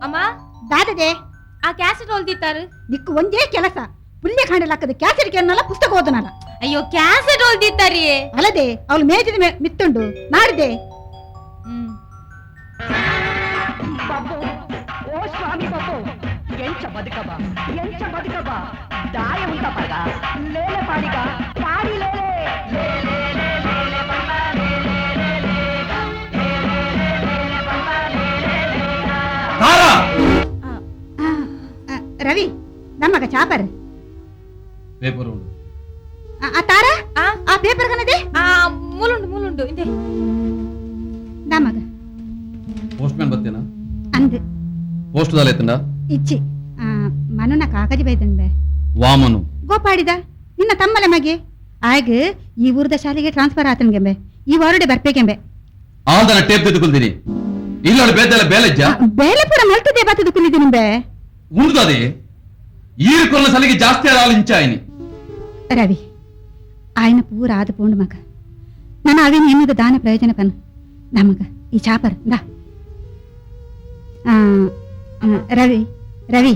ಅಮ್ಮ ದಾದದೆ ಆ ಕ್ಯಾಸೆಟ್ ಹೊಲ್ದಿತ್ತಾರು ನಿಕ್ಕು ಒಂದೇ ಕೆಲಸ ಪುಲ್ಯ ಕಾಣಲಾಕದ ಕ್ಯಾಸೆಟ್ ಕೇಳನಲ್ಲ ಪುಸ್ತಕ ಓದನಲ್ಲ. ಅಯ್ಯೋ ಕ್ಯಾಸೆಟ್ ಹೊಲ್ದಿತ್ತಾರಿ. ಅಲ್ಲದೆ ಅವಳು ಮೇಜಿದ ಮಿತ್ತುಂಡು ನಾಡಿದೆ. ಓ ಸ್ವಾಮಿ ಬಾಬು ಎಂಚ ಬದುಕಬ ಎಂಚ ಬದುಕಬ ದಾಯ ಉಂಟ ಪಗ ಲೇಲೆ ಪಾಡಿಗ ಪಾಡಿ ಲೇಲೆ ರವಿ ನಮ್ಮಗ ಚಾಪರ್ ಪೇಪರ್ ಉಂಡು ಆ ತಾರ ಆ ಪೇಪರ್ ಕನದೆ ಆ ಮೂಲುಂಡು ಮೂಲುಂಡು ಇಂದೆ ನಮಗ ಪೋಸ್ಟ್ ಮ್ಯಾನ್ ಬತ್ತೇನಾ ಅಂದು ಪೋಸ್ಟ್ ದಾಲ ಇಚ್ಚಿ ಮನುನ ಕಾಗಜಿ ಬೈದಂಬೆ ವಾಮನು ಗೋಪಾಡಿದ ನಿನ್ನ ತಮ್ಮಲ ಮಗೆ ಆಗ ಈ ಊರದ ಶಾಲೆಗೆ ಟ್ರಾನ್ಸ್ಫರ್ ಆತನ್ಗೆಂಬೆ ಈ ವಾರಡೆ ಬರ್ಪೇಕೆಂಬೆ ಆದನ ಟೇಪ್ ತೆಗೆದುಕೊಳ್ತೀನಿ ಇಲ್ಲೋಡು ಬೇದಲ್ಲ ಬೇಲೆಜ್ಜ ಬೇಲೆ ಪೂರ ಮಲ್ತದೆ ಬತ್ತದು ಕುಲಿದಿನಿಂಬೆ ಉಂದದೆ ಈರು ಕೊಲ್ಲ ಸಲಿಗೆ ಜಾಸ್ತಿ ಆಲ ಇಂಚಾಯಿನಿ ರವಿ ಆಯನ ಪೂರ ಆದ ಪೋಂಡು ಮಗ ನಾನು ಅವೇನು ಎನ್ನುದ ದಾನ ಪ್ರಯೋಜನ ಪನ್ ನಮಗ ಈ ಚಾಪರ್ ದಾ ರವಿ ರವಿ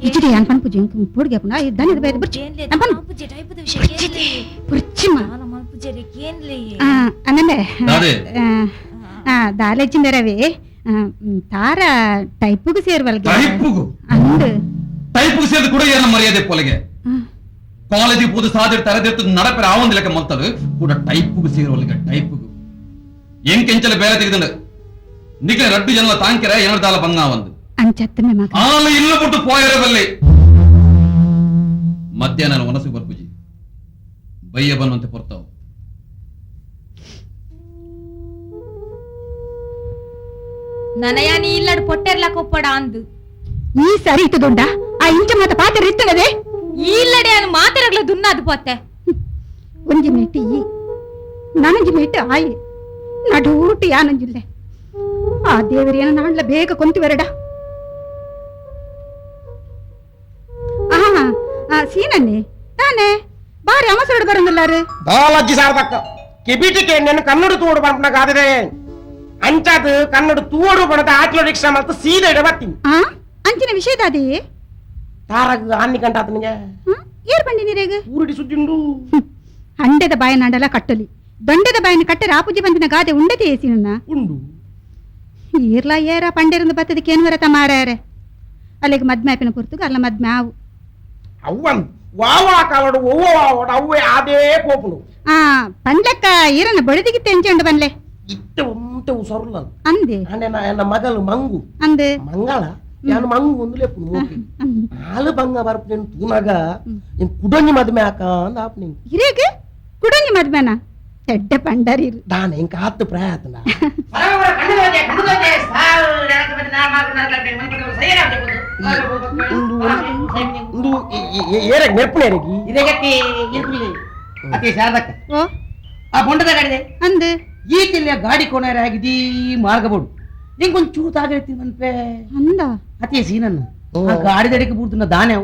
ಇಚ್ಚಿದೆ ಅನ್ಪನ್ ಪೂಜೆ ಪೂಡ್ಗೆ ಪುನ ದನಿದ ಬೇರೆ ಬುರ್ಚಿ ಅನ್ಪನ್ ಬುರ್ಚಿಮ್ಮ ಅನ್ನಂಬೆ ದಾಲೆಜ್ಜಿಂಬೆ ರವಿ ತಾರ ಟೈಪುಗು ಸೇರ್ವಲ್ಗೆ ಟೈಪುಗು ಅಂದು ಟೈಪುಗು ಸೇರಿದ ಕೂಡ ಏನ ಮರ್ಯಾದೆ ಪೊಲಗೆ ಕಾಲೇಜಿಗೆ ಪೂದು ಸಾದಿರ್ ತರದಿರ್ತು ನಡಪೆರ ಆವಂದಿ ಲೆಕ್ಕ ಮಲ್ತದು ಕೂಡ ಟೈಪುಗು ಸೇರುವಲ್ಗೆ ಟೈಪುಗು ಎಂಕೆಂಚಲ ಬೇಲೆ ತೆಗೆದಂಡು ನಿಕ್ಲೆ ರಡ್ಡು ಜನ ತಾಂಕೆರ ಏನಾರು ದಾಲ ಬಂಗ ಒಂದು ಅಂಚತ್ತಮೆ ಮಗ ಆಲ ಇಲ್ಲ ಬಿಟ್ಟು ಪೋಯರೆ ಬಲ್ಲಿ ಮಧ್ಯಾಹ್ನ ಒನಸು ಬರ್ಪುಜಿ ಬಯ್ಯ ಬನ್ನುವಂತೆ ಪೊರ್ತಾವು ನನಯಾನಿ ಇಲ್ಲಡ್ ಪೊಟ್ಟೆರ್ಲ ಕೊಪ್ಪಡ ಅಂದು ಈ ಸರಿ ಇತ್ತದುಂಡ ಆ ಇಂಚ ಮಾತ ಪಾತ್ರ ಇತ್ತನದೆ ಇಲ್ಲಡೆ ಅನ್ ಮಾತಾಡಗ್ಲ ದುನ್ನಾದು ಪೊತ್ತೆ ಒಂಜಿ ಮೇಟ್ ಈ ನಾನಂಜಿ ಮೇಟ್ ಆಯಿ ನಡೂಟಿ ಯಾನಂಜಿಲ್ಲೆ ಆ ದೇವರೇನ ನಾಣ್ಲ ಬೇಗ ಕೊಂತು ಬರಡ ಆ ಸೀನನ್ನೇ ತಾನೇ ಬಾರಿ ಅವಸರಡು ಬರಂದಿಲ್ಲಾರು ದಾಲಜ್ಜಿ ಸಾರ್ದಕ್ಕ ಕಿಬಿಟಿಕೆ నేను ಕನ್ನಡ ತೋಡು ಪಂಪನಾಗ ಆದ್ರೆ ಅಂಚಾದ ಕನ್ನಡ ತೋಡು ಬಣದ ಆಟ್ಲೋ ರಿಕ್ಷಾ ಮಲ್ತ ಸೀದಾ ಇಡ ಬರ್ತೀನಿ ಆ ಅಂಚಿನ ವಿಷಯದಾದಿ ತಾರಗ ಆನ್ನಿ ಗಂಟ ಆತನಿಗೆ ಏರ್ ಬಂಡಿ ನೀರೇಗ ಊರುಡಿ ಸುದ್ದಿಂಡು ಅಂಡೆದ ಬಾಯನಾಂಡಲ ಕಟ್ಟಲಿ ದೊಂಡೆದ ಬಾಯನ ಕಟ್ಟರೆ ಆಪುಜಿ ಬಂದಿನ ಗಾದೆ ಉಂಡತೆ ಏಸಿನ ಉಂಡು ಈರ್ಲ ಏರ ಪಂಡೆರಂದು ಬತ್ತದಕ್ಕೆ ಏನು ವರತ ಮಾರಾರೆ ಅಲ್ಲಿಗೆ ಮದ್ಮೆ ಆಪಿನ ಪುರ್ತುಗ ಅಲ್ಲ ಮದ್ಮೆ ಆವು ಅವ್ವನ್ ವಾವಾ ಕಾಲಡು ಒವ್ವ ವಾವಡು ಅವ್ವೇ ಅದೇ ಪೋಪುನು ಆ ಪಂಡ್ಲಕ್ಕ ಈರನ ಬಡಿದಿಗಿತ್ತೆ ಎಂಚೆಂಡು ಬನ್ಲೆ ಇತ್ತೆ ಉಂಟೆ ಉಸರುಲ್ಲ ಅಂದೆ ನನ್ನ ಮಗಲು ಮಂಗು ಅಂದೆ ಮಂಗಳ ಯಾನು ಮಂಗು ಒಂದು ಲೇಪುನು ಮೋಪಿ ಆಲು ಬಂಗ ಬರ್ಪು ನೀನು ತೂನಾಗ ನೀನು ಕುಡೊಂಜಿ ಮದ್ಮೆ ಆಕ ಅಂದ ಆಪ್ ನೀನು ಹಿರೇಗ ಕುಡೊಂಜಿ ಮದ್ಮೆನಾ ಎಡ್ಡೆ ಪಂಡರಿ ದಾನ ಇಂಕ ಆತ್ತು ಪ್ರಾಯ ಆತನ ಏರಗ್ ನೆರ್ಪುನೇರಗಿ ಆ ಬೊಂಡದ ಗಾಡಿದೆ ಅಂದೆ ಈ ತಿಲ್ಲೆ ಗಾಡಿ ಕೊನೆರ ಆಗಿದೀ ಮಾರ್ಗಬೋಡು ನಿಂಗೊಂಚೂರು ತಾಗಿರ್ತೀನಿ ಮನ್ಪೆ ಅಂದ ಅತಿ ಸೀನನ್ನ ಆ ಗಾಡಿದಡಿಗೆ ಬೂಡ್తున్న ದಾನೆ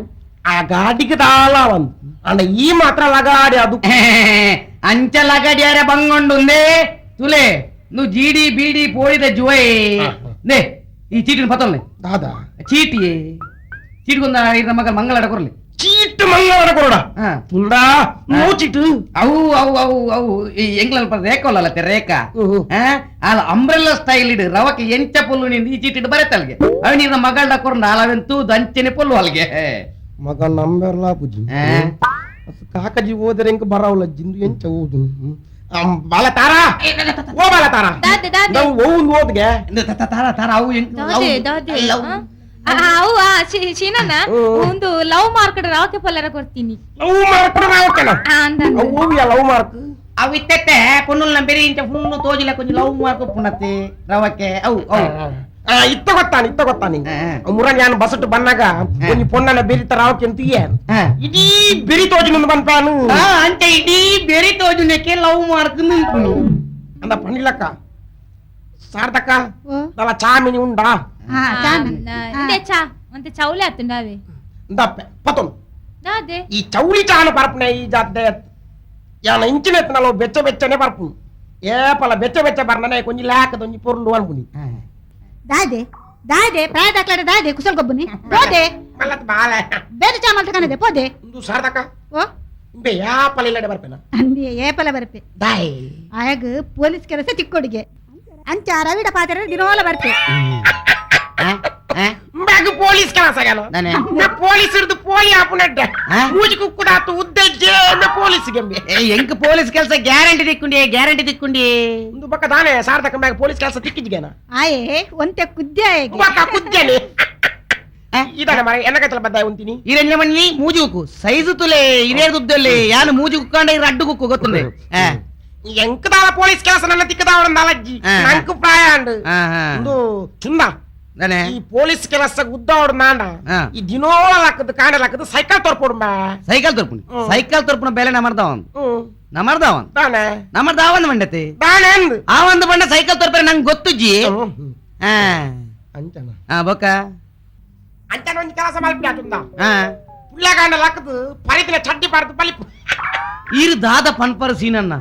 ಆ ಗಾಡಿಗೆ ದಾಲ ಒಂದು ಅಂಡ ಈ ಮಾತ್ರ ಲಗಾಡಿ ಅದು ಅಂಚ ಲಗಾಡಿಯಾರೆ ಬಂಗೊಂಡುಂದೇ ತುಲೆ నువ్వు జీడి బీడి పోయిద జువై నే ఈ చీటిని పతోలే దాదా చీటి చీటి కొంద మగ మంగళ అడకొరలే చీటు మంగళ అడకొరడా తుండా నువ్వు చీటు ಅವು ಅವು ಅವು ಅವು ಎಂಗ್ಲ ರೇಖ ಅಲ್ಲ ರೇಖ ಅಲ್ಲ ಅಂಬ್ರೆಲ್ಲ ಸ್ಟೈಲ್ ಇಡು ರವಕ್ಕೆ ಎಂಚ ಪೊಲ್ಲು ನಿಂದು ಈ ಚೀಟಿಡು ಬರತ್ತಲ್ಗೆ ಅವ ನೀನ ಮಗಳ ಕೊರಂಡ ಅಲವೆಂತು ದಂಚನೆ ಪೊಲ್ಲು ಅಲ್ಗೆ ಮಗ ನಂಬರ್ಲಾ ಪುಜಿ ಕಾಕಜಿ ಓದರೆ ಇಂಕ ಬರವಲ್ಲ ಜಿಂದು ಎಂಚ ಓದು ಬಾಲ ತಾರಾ ಓ ಬಾಲ ತಾರಾ ನಾವು ಓ ಓದ್ಗೆ ತಾರಾ ತಾರಾ ಅವು ಅವು ಶೀನನ್ನ ಒಂದು ಲವ್ ಮಾರ್ಕ್ ರಾವಕೆ ಪಲ್ಲರ ಕೊಡ್ತೀನಿ ಲವ್ ಮಾರ್ಕ್ ರಾವಕೆನ ಅವು ಲವ್ ಮಾರ್ಕ್ ಅವು ಇತ್ತೆತ್ತೆ ಪೊನ್ನುಲ್ ನಂಬೆರಿ ಇಂಚ ಫುಲ್ಲು ತೋಜಿಲ್ಲ ಕೊಂಚ ಲವ್ ಮಾರ್ಕ್ ಪುಣತೆ ರವಕೆ ಅವು ಅವು ಇತ್ತ ಗೊತ್ತಾನೆ ಇತ್ತ ಗೊತ್ತಾನೆ ಮುರ ನಾನು ಬಸಟ್ಟು ಬನ್ನಾಗ ಒಂಜಿ ಪೊನ್ನನ ಬೆರಿತ ರಾವಕೆ ಅಂತ ಇಡೀ ಬೆರಿ ತೋಜಿನ ಬಂದ್ಪಾನು ಅಂಚ ಇಡೀ ಬೆರಿ ತೋಜುನಕ್ಕೆ ಲವ್ ಮಾರ್ಕ್ ನಿಂಪುನು ಅಂದ ಪಣಿಲಕ್ಕ ಸಾರ್ದಕ್ಕ ದಲ ಚಾಮಿನಿ ಉಂಡಾ ಚಾ ಅಂತೆ ಚೌಲಿ ಆತುಂಡಾವೆ ದಪ್ಪೆ ಪತೊನ್ ದಾದೆ ಈ ಚೌಲಿ ಚಾನ ಪರ್ಪನೆ ಈ ಜಾತೆ ಯಾನ ಇಂಚಿನ ಎತ್ತನಲೋ ಬೆಚ್ಚ ಬೆಚ್ಚನೆ ಪರ್ಪು ಏಪಲ ಬೆಚ್ಚ ಬೆಚ್ಚ ಬರ್ನನೆ ಕೊಂಜಿ ಲಾಕದ ಒಂಜಿ ಪೊರ್ಲು ಅನ್ಪುನಿ ದಾದೆ ದಾದೆ ಪ್ರಾಯ ದಾಖಲೆ ದಾದೆ ಕುಸಲ್ ಗೊಬ್ಬುನಿ ಪೋದೆ ಮಲ್ಲತ್ ಬಾಲೆ ಬೇರೆ ಚಾಮಲ್ ತಕನದೆ ಪೋದೆ ಇಂದು ಸಾರ್ದಕ ಓ ಇಂಬೆ ಯಾಪಲ ಇಲ್ಲಡೆ ಬರ್ಪೆನ ಅಂದಿ ಏಪಲ ಬರ್ಪೆ ದಾಯ್ ಆಯಗ ಪೊಲೀಸ್ ಕೆಲಸ ಚಿಕ್ಕೊಡಿಗೆ ಅಂಚ ರವಿಡ ಪಾತ್ರ ದಿನೋಲ ಬರ್ಪೆ mbag police ಕೆಲಸ ಗಲ ನಾ ಪೊಲೀಸ್ ಇರ್ದು ಪೋಲಿ ಆಪುನಡ್ಡ ಮೂಜಿ ಕುಕ್ಕುಡಾತು ಉದ್ದಜ್ಜೆ ನ ಪೊಲೀಸ್ ಗೆಂಬೆ ಎಂಕ್ ಪೊಲೀಸ್ ಕೆಲಸ ಗ್ಯಾರಂಟಿ ದಿಕ್ಕುಂಡಿ ಗ್ಯಾರಂಟಿ ದಿಕ್ಕುಂಡಿ ಇಂದು ಬಕ್ಕ ದಾನೆ ಸಾರ್ದಕ ಮ್ಯಾಗ ಪೊಲೀಸ್ ಕೆಲಸ ತಿಕ್ಕಿಜ್ಗೆನ ಆಯೇ ಒಂತೆ ಕುದ್ದೆ ಆಯಗೆ ಬಕ್ಕ ಕುದ್ಯನೆ ಇದಾನೆ ಮರ ಎನ್ನಕತ್ತಲ ಬದ್ದಾಯ ಉಂತಿನಿ ಇರೆಂಜ ಮಣ್ಣಿ ಮೂಜಿ ಕುಕ್ಕು ಸೈಜು ತುಲೆ ಇರೇ ದುದ್ದಲ್ಲೇ ಯಾನು ಮೂಜಿ ಕುಕ್ಕಾಂಡ ಇರ ಅಡ್ಡು ಕುಕ್ಕು ಗೊತ್ತುಂಡೆ ಎಂಕದಾಳ ಪೊಲೀಸ್ ಕೆಲಸ ನನ್ನ ತಿಕ್ಕದಾವಣ ನಾಲಜ್ಜಿ ನಂಕು ಪ್ರಾಯ ಅಂಡು ಇಂದು ಚುಂದ ಈ ಪೊಲೀಸ್ ಕೆಲಸ ಉದ್ದಾವಡು ನಾಂಡ ಈ ದಿನೋಳ ಲಾಕದ ಕಾಂಡ ಲಾಕದ ಸೈಕಲ್ ತೋರ್ಪೊಡು ಸೈಕಲ್ ತೋರ್ಪುಣಿ ಸೈಕಲ್ ತೋರ್ಪುಣ ಬೆಲೆ ನಮರ್ದಾವನ್ ನಮರ್ದಾವನ್ ದಾನೆ ನಮರ್ದಾವನ್ ಬಂಡತೆ ದಾನೆ ಆ ಒಂದು ಬಂಡ ಸೈಕಲ್ ತೋರ್ಪರೆ ನಂಗೆ ಗೊತ್ತುಜ್ಜಿ ಅಂಚನ ಬೊಕ್ಕ ಅಂಚನ ಒಂಜಿ ಕೆಲಸ ಮಲ್ಪಿ ಆತುಂದ ಪುಳ್ಳಗಾಂಡ ಲಾಕದ ಪರಿತಿನ ಚಡ್ಡಿ ಪಾರ್ದು ಬಲಿಪು ಇರು ದಾದ ಪನ್ಪರ ಸೀನನ್ನ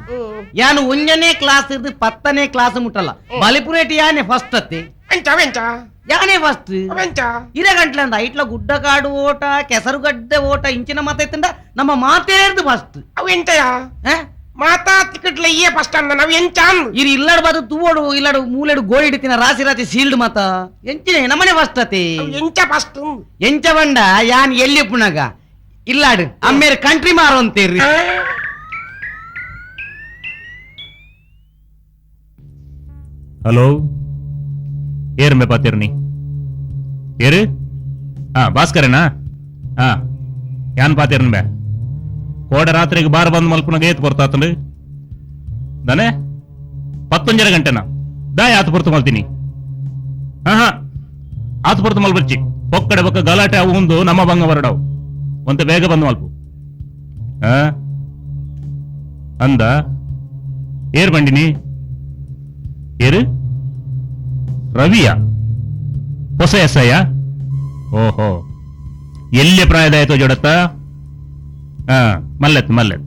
ಯಾನು ಒಂಜನೇ ಕ್ಲಾಸ್ ಇರ್ದು 10ನೇ ಕ್ಲಾಸ್ ಮುಟ್ಟಲ್ಲ ಬಲಿಪುರೇಟಿ ಯಾನೆ ಫಸ್ಟ್ ಅತ್ತೆ ಎಂಚ ವೆಂಚ ಯಾನೇ ಫಸ್ಟ್ ವೆಂಚ ಇರ ಗಂಟ್ಲೆ ಅಂದ ಇಟ್ಲ ಗುಡ್ಡಕಾಡು ಓಟ ಕೆಸರುಗಡ್ಡೆ ಓಟ ಇಂಚಿನ ಮಾತೈತಂಡ ನಮ್ಮ ಮಾತೇರ್ದು ಫಸ್ಟ್ ಅವು ಎಂಚಯ ಮಾತಾ ಟಿಕೆಟ್ಲ ಇಯೇ ಫಸ್ಟ್ ಅಂದ ನಾವು ಎಂಚ ಇರು ಇಲ್ಲಡ ಬಾದು ತೂವೋಡು ಇಲ್ಲಡು ಮೂಲೆಡು ಗೋಳಿ ಹಿಡಿತಿನ ರಾಸಿ ರಾಸಿ ಸೀಲ್ಡ್ ಮಾತ ಎಂಚಿನ ನಮ್ಮನೆ ಫಸ್ಟ್ ಅತಿ ಎಂಚ ಫಸ್ಟ್ ಎಂಚ ಬಂಡ ಯಾನ್ ಎಲ್ಲಿ ಪುಣಗ ಇಲ್ಲಾಡು ಅಮ್ಮೇರು ಕಂಟ್ರಿ ಮಾರು ಅಂತೀರಿ. ಹಲೋ ಏರ್ಮೆ ಪಾತಿರ್ನಿ ಏರು ಹಾ ಭಾಸ್ಕರೇನಾ? ಹಾ ಯಾನ್ ಪಾತಿರ್ನ ಬೇ ಕೋಡ ರಾತ್ರಿಗೆ ಬಾರ್ ಬಂದ್ ಮಲ್ಪುನಾಗ ಏತ್ ಪೊರ್ತಾತಂಡು ದಾನೆ 10:30 ಗಂಟೆನಾ ದಾಯ್ ಆತು ಪೊರ್ತು ಮಲ್ತೀನಿ. ಹಾ ಹಾ ಆತು ಪೊರ್ತು ಮಲ್ಬರ್ಚಿ ಪೊಕ್ಕಡೆ ಬೊಕ್ಕ ಗಲಾಟೆ ಅವು ಒಂದು ನಮ್ಮ ಬಂಗ ಬರಡವು ಒಂತ ಬೇಗ ಬಂದು ಮಲ್ಪು. ಹಾ ಅಂದ ಏರ್ ಬಂಡಿನಿ ಏರು ರವಿಯ ಹೊಸ ಎಸ್ ಐಯ? ಓಹೋ ಎಲ್ಲಿ ಪ್ರಾಯದಾಯ್ತೋ ಜೋಡತ್ತ? ಹಾ ಮಲ್ಲೆತ್ ಮಲ್ಲೆತ್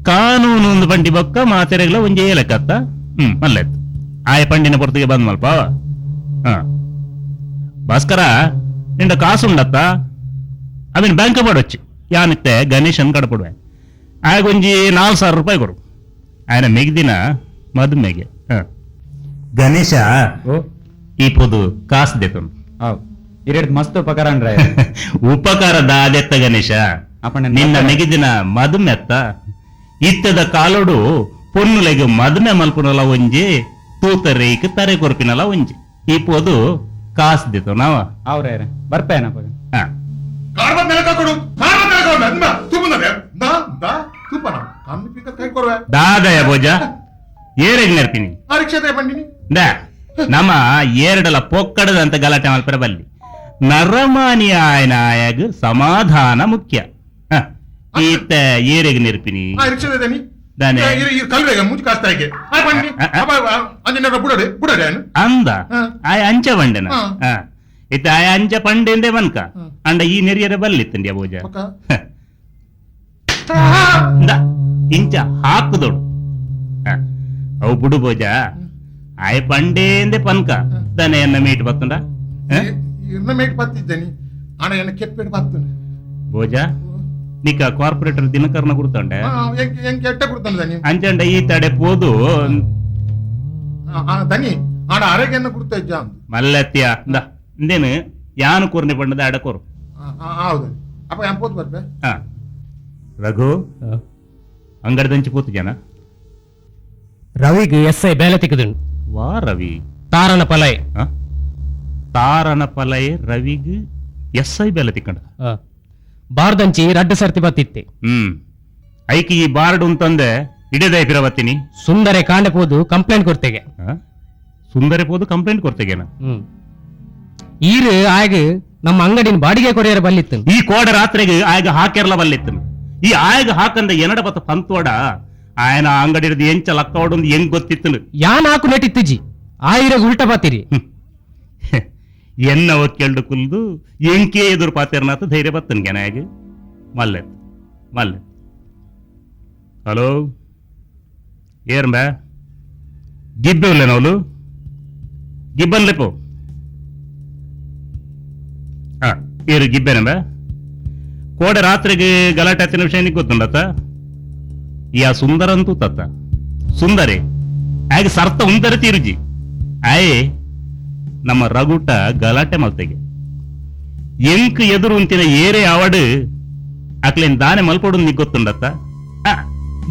ಕಾನೂನು ಒಂದು ಬಂಡಿ ಬೊಕ್ಕ ಮಾತೆರೆಗ್ಲ ಒಂಜೇ ಲೆಕ್ಕತ್ತ. ಹ್ಮ್ ಮಲ್ಲೆತ್ ಆಯ ಪಂಡಿನ ಪೊರ್ತಿಗೆ ಬಂದ್ ಮಲ್ಪ. ಹಾ ಭಾಸ್ಕರ ನಿಂಡ ಕಾಸುಂಡತ್ತ ಅವಿನ ಬ್ಯಾಂಕ್ ಪಡೊಚ್ಚಿ ಯಾನಿತ್ತೆ ಗಣೇಶನ್ ಕಡಪಡುವೆ ಆಗೊಂಜಿ 4,000 ರೂಪಾಯಿ ಕೊಡು ಆಯನ ಮೆಗ್ದಿನ ಮದುಮೆಗೆ. ಹಾ ಗಣೇಶ ಈ ಪೊದು ಕಾಸು ದೇತನು. ಮಸ್ತ್ ಉಪಕಾರ ಅಂಡ್ರೆ ಉಪಕಾರ ದಾದೆತ್ತ ಗಣೇಶ ನಿನ್ನ ಮೆಗಿದಿನ ಮದುಮೆತ್ತ ಇತ್ತದ ಕಾಲೋಡು ಪೊನ್ನುಲೆಗೆ ಮದುಮೆ ಮಲ್ಪುನಲ ಒಂಜಿ ತೂತರೇಕ್ ತರೆ ಕೊರ್ಪಿನಲ ಒಂಜಿ ಈ ಪೊದು ಕಾಸು ದೇತು ನಾವ ಅವ್ರೇ ಬರ್ಪೇನಪ್ಪ. ಹಾ ದಾದಯ ಭೋಜ ಏರೆಗ್ ನೆರ್ಪಿನಿ ನಮ್ಮ ಏರಡಲ ಪೊಕ್ಕಡದಂತ ಗಲಾಟೆ ಮಲ್ಪರ ಬಲ್ಲಿ ನರಮಾನಿ ಆಯನ ಆಯಾಗ ಸಮಾಧಾನ ಮುಖ್ಯ. ಈತ ಏರೆಗ್ ನೆರ್ಪಿನಿ ಅಂದ ಆಯ ಅಂಚ ಬಂಡೆನ ಇತ್ತ ಆಯ ಅಂಚ ಪಂಡೆಂದೆ ಬನ್ಕ ಅಂಡ ಈ ನೆರಿಯರ ಬಲ್ಲಿತ್ತಂಡಿಯ ಭೋಜ ಇಂಚ ಹಾಕುದೋಡು ಅವು ಬುಡು ಭೋಜ ಆಯ ಪಂಡೇಂದೆ ಪನ್ಕ ದನೆ ಎನ್ನ ಮೇಟ್ ಬತ್ತುಂಡ ಮೇಟ್ ಬತ್ತಿದ್ದೇನೆ ಅಣ್ಣ ಎನ್ನ ಕೆಪ್ಪೇಟ್ ಬತ್ತುಂಡ ಭೋಜ ನಿಕ್ಕ ಕಾರ್ಪೊರೇಟರ್ ದಿನಕರ್ನ ಗುರ್ತಂಡೆ ಕೆಟ್ಟ ಗುರ್ತಂಡ ಅಂಚಂಡ ಈ ತಡೆ ಪೋದು ದನಿ ಆಡ ಅರೆಗೆನ್ನ ಗುರ್ತ ಇಜ್ಜ ಮಲ್ಲತ್ಯ ಇಂದೇನು ಯಾನು ಕೂರ್ನಿ ಪಂಡದ ಅಡ ಕೋರು ಹೌದು ಅಪ್ಪ ಯಾನ್ ಪೋದು ಬರ್ಬೆ. ಹಾ ರಘು ಅಂಗಡದಂಚಿ ಪೋತು ಜನ ರವಿಗೆ ಎಸ್ I ಬೇಲೆ ತಿಕ್ಕದುಂಡು. ವಾ ರವಿ ತಾರನ ಪಲೈ ತಾರನ ಪಲೈ ರವಿಗ್ ಎಸ್ I ಬೇಲೆ ತಿಕ್ಕಂಡ ಬಾರ್ದಂಚಿ ರಡ್ಡು ಸರ್ತಿ ಬತ್ತಿತ್ತೆ. ಐಕಿ ಈ ಬಾರ್ಡ್ ಅಂತಂದೆ ಇಡೇದಾಯ ಪಿರವತ್ತಿನಿ ಸುಂದರೆ ಕಾಂಡೆ ಪೋದು ಕಂಪ್ಲೇಂಟ್ ಕೊಡ್ತೇಗೆ. ಸುಂದರೆ ಪೋದು ಕಂಪ್ಲೇಂಟ್ ಕೊಡ್ತೇಗೆನ ಈರು ಆಗ ನಮ್ಮ ಅಂಗಡಿನ ಬಾಡಿಗೆ ಕೊರಿಯರ ಬಲ್ಲಿತ್ತು. ಈ ಕೋಡ ರಾತ್ರಿಗೆ ಆಗ ಹಾಕೆರ್ಲ ಬಲ್ಲಿತ್ತು. ಈ ಆಗ ಹಾಕಂದ ಎನಡ ಬತ್ತ ಪಂತೋಡ ಆಯನ ಅಂಗಡಿ ಹಿಡಿದು ಎಂಚ ಲಕ್ಕವಡೊಂದು ಹೆಂಗ್ ಗೊತ್ತಿತ್ತು ಯಾನ್ ಹಾಕು ನೆಟ್ಟಿತ್ತಿಜಿ ಆಯಿರಗ್ ಉಲ್ಟ ಬಾತಿರಿ ಎನ್ನ ಒಕ್ಕೆಲ್ಡು ಕುಲ್ದು ಎಂಕೆ ಎದುರು ಪಾತಿರ್ನಾಥ ಧೈರ್ಯ ಬತ್ತನ್ ಗೆನಾಗ ಮಲ್ಲೆತ್ ಮಲ್ಲೆತ್. ಹಲೋ ಏರ್ಂಬ ಗಿಬ್ಬೆ ಉಲ್ಲೇನವಳು ಗಿಬ್ಬನ್ ಲೆಪ್ಪು ಏರು ಗಿಬ್ಬೆನಂಬ ಕೋಡೆ ರಾತ್ರಿಗೆ ಗಲಾಟೆ ಹತ್ತಿನ ವಿಷಯ ನಿಕ್ ಗೊತ್ತುಂಡತ್ತ ಈ ಆ ಸುಂದರ ಅಂತೂ ತತ್ತ ಸುಂದರಿ ಆಗ ಸರ್ತ ಉಂದರ ತೀರುಜಿ ಆಯೇ ನಮ್ಮ ರಘುಟ ಗಲಾಟೆ ಮಲ್ತೆಗೆ ಎಂಕ್ ಎದುರು ಉಂತಿನ ಏರೇ ಆವಡು ಅಕ್ಲೇನ್ ದಾನೆ ಮಲ್ಪೊಡು ನಿಕ್ ಗೊತ್ತುಂಡತ್ತ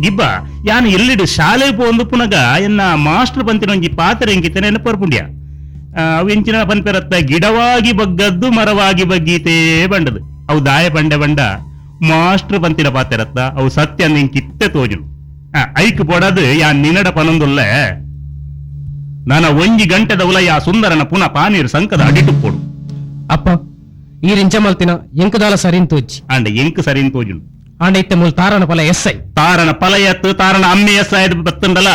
ಗಿಬ್ಬ ಯಾನು ಎಲ್ಲಿಡು ಶಾಲೆ ಪೋಂದು ಪುನಗ ಎನ್ನ ಮಾಸ್ಟರ್ ಪಂತಿನ ಒಂಜಿ ಪಾತ್ರೆ ಎಂಕಿತನೆ ನೆನಪರ್ಪುಂಡ್ಯ ಅವು ಎಂಚಿನ ಪನ್ಪೆರತ್ತ ಗಿಡವಾಗಿ ಬಗ್ಗದ್ದು ಮರವಾಗಿ ಬಗ್ಗೀತೇ ಬಂಡದು ಅವು ದಾಯ ಪಂಡೆ ಬಂಡ ಮಾಸ್ಟರ್ ಪಂತಿನ ಪಾತೆರತ್ತ ಅವು ಸತ್ಯ ನಿಂಕಿತ್ತೆ ತೋಜುನು ಐಕ್ ಪೊಡದು ಯಾ ನಿನಡ ಪನೊಂದುಲ್ಲ ನಾನ ಒಂಜಿ ಗಂಟೆದ ಉಲ ಯಾ ಸುಂದರನ ಪುನಃ ಪಾನೀರ್ ಸಂಕದ ಅಡಿಟು ಪೋಡು ಅಪ್ಪ ಈ ರಿಂಚ ಮಲ್ತಿನ ಎಂಕದಾಲ ಸರಿನ್ ತೋಜಿ ಅಂಡ ಎಂಕ್ ಸರಿನ್ ತೋಜುನು ಆಂಡ ಇತ್ತೆ ಮೂಲ ತಾರನ ಫಲ ಎಸ್ I ತಾರನ ಫಲ ಎತ್ತು ತಾರನ ಅಮ್ಮೆ ಎಸ್ I ಬತ್ತಂಡಲ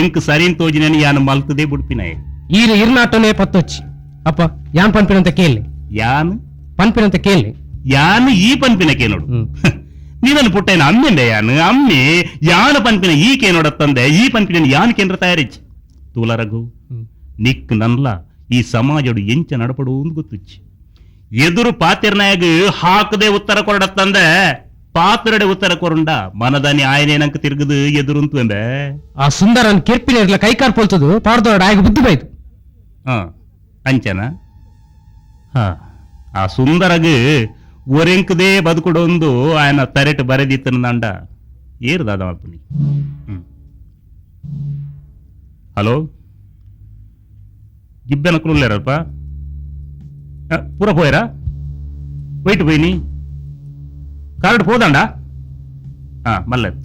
ಎಂಕ್ ಸರಿನ್ ತೋಜಿನ ಯಾನು ಮಲ್ತದೇ ಬುಡ್ಪಿನಾಯ ಈರು ಇರ್ನಾಟನೇ ಪತ್ತೊಚ್ಚಿ ಅಪ್ಪ ಯಾನ್ ಪನ್ಪಿನಂತ ಕೇಳಿ ಯಾನ್ ಪನ್ಪಿನಂತ ಕೇಳಿ ಯಾನು ಈ ಪನ್ಪಿನ ಕೇನೋಡು ನೀನನ್ನು ಪುಟ್ಟೇನ ಅಮ್ಮೆಂದೆ ಯಾನು ಅಮ್ಮೆ ಯಾನು ಪನ್ಪಿನ ಈ ಕೇನೋಡತ್ತಂದೆ ಈ ಪನ್ಪಿನ ಯಾನ್ ಕೇಂದ್ರ ತಯಾರಿಚ್ಚಿ ತೂಲ ರಘು ನಿಕ್ ನನ್ಲ ಈ ಸಮಾಜಡು ಎಂಚ ನಡಪಡು ಅಂತ ಗೊತ್ತುಚ್ಚಿ ಎದುರು ಪಾತಿರ್ನಾಗ ಹಾಕದೆ ಉತ್ತರ ಕೊರಡತ್ತಂದೆ ಪಾತ್ರಡೆ ಉತ್ತರ ಕೊರಂಡ ಮನದಾನಿ ಆಯನೇನಂಕ ತಿರುಗದು ಎದುರುಂತು ಎಂಬೆ ಆ ಸುಂದರನ್ ಕೆರ್ಪಿನ ಇರ್ಲ ಕೈಕಾರ್ ಪೋಲ್ತದು ಪಾಡ್ದೋಡ ಆಗ ಬುದ್ಧಿ ಬೈದು ಅಂಚನ ಹಾ ಆ ಸುಂದರಗ್ ಒರೆಂಕದೇ ಬದುಕುಡೊಂದು ఆయన ತರೆಟ್ ಬರೆದಿತ್ತನ ದಂಡ ಏರು ದಾದ ಮಲ್ಪುನಿ ಹಲೋ ಗಿಬ್ಬೆನ ಕುಲ್ಲೇರಲ್ಪ ಪೂರ ಪೋಯರಾ ವೈಟ್ ಪೋಯಿನಿ ಕಾರ್ಡ್ ಹೋದಂಡ ಹಾ ಮಲ್ಲತ್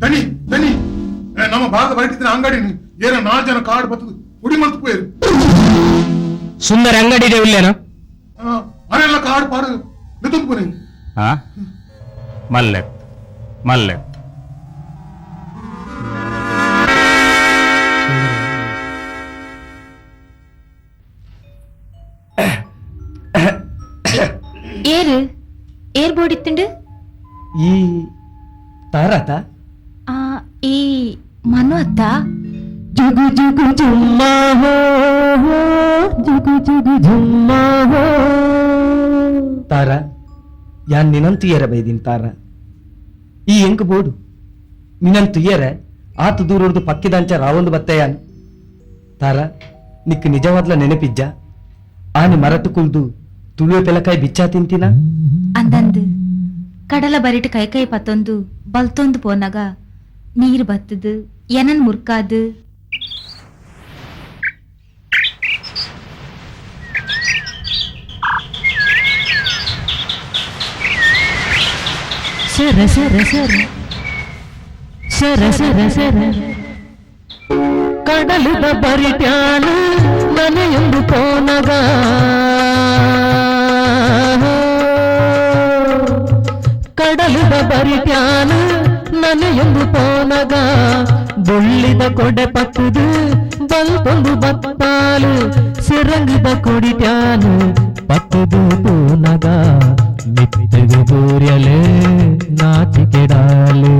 ತನಿ ತನಿ ನಮ್ಮ ಭಾರತ ಬರಟಿತ್ತಿನ ಅಂಗಡಿ ಏನ ನಾಲ್ಕು ಜನ ಕಾರ್ಡ್ ಬರ್ತದೆ ಪುಡಿ ಮಲ್ತು ಪೋಯರು ಸುಂದರ ಅಂಗಡಿ ಇದೆ ಇಲ್ಲೇನ ಅರೆಲ್ಲ ಕಾರ್ಡ್ ಪಾಡು ನಿತುಂಪುನಿ ಹಾ ಮಲ್ಲೆತ್ ಮಲ್ಲೆತ್ ಏರು ಏರ್ ಬೋರ್ಡ್ ಈ ತಾರಾತ ಈ ಮನು ಅತ್ತ ಜುಗು ಜುಗು ಜುಮ್ಮಾ ಹೋ ಜುಗು ಜುಗು ಜುಮ್ಮಾ ಹೋ ತಾರ ಯಾನ್ ನಿನಂತು ಏರ ಬೈದಿನ್ ತಾರ ಈ ಎಂಕ್ ಬೋಡು ನಿನಂತು ಏರ ಆತ ದೂರದ್ದು ಪಕ್ಕಿದಂಚ ರಾವೊಂದು ಬತ್ತೆ ಯಾನ್ ತಾರ ನಿಕ್ ನಿಜವಾದ್ಲ ನೆನಪಿಜ್ಜ ಆನೆ ಮರಟು ಕುಲ್ದು ತುಳುವೆ ಪೆಲಕಾಯಿ ಬಿಚ್ಚಾ ತಿಂತಿನ ಅಂದಂದು ಕಡಲ ಬರಿಟ್ ಕೈ ಕೈ ಪತ್ತೊಂದು ಬಲ್ತೊಂದು ಪೋನಾಗ ನೀರು ಬತ್ತದು ಏನನ್ ಮುರ್ಕಾದು ಸರ ಸರ ಸರ ಸರ ಸರ ಸರ ಕಡಲದ ಬರಿಟ್ಯಾನ ನನೆಯೊಂದು ಪೋನಗ ಕಡಲದ ಬರಿಟ್ಯಾನ ನನೆಯೊಂದು ಪೋನಗ ಬೊಳ್ಳಿದ ಕೊಡೆ ಪಕ್ಕದು ಬಲ್ಪೊಂದು ಬತ್ತಾಲು ಸಿರಂಗದ ಕೊಡಿಟ್ಯಾನು ಪಕ್ಕದು ಪೋನಗ ಮಿತ್ತಗು ಬೂರ್ಯಲೆ ನಾಚಿಕೆಡಾಲೆ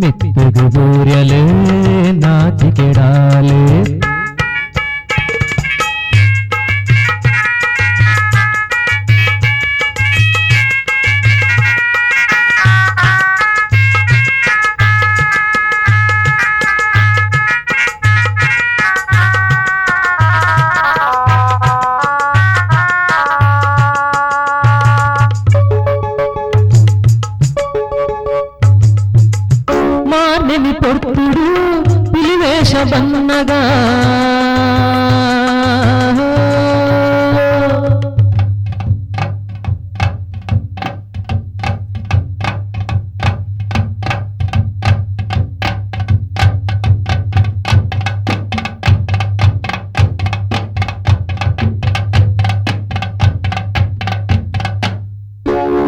ಮಿತ್ತಗು ಬೂರ್ಯಲೆ ನಾಚಿಕೆಡಾಲೆ పొర్తుడు పిలివేష బన్నగా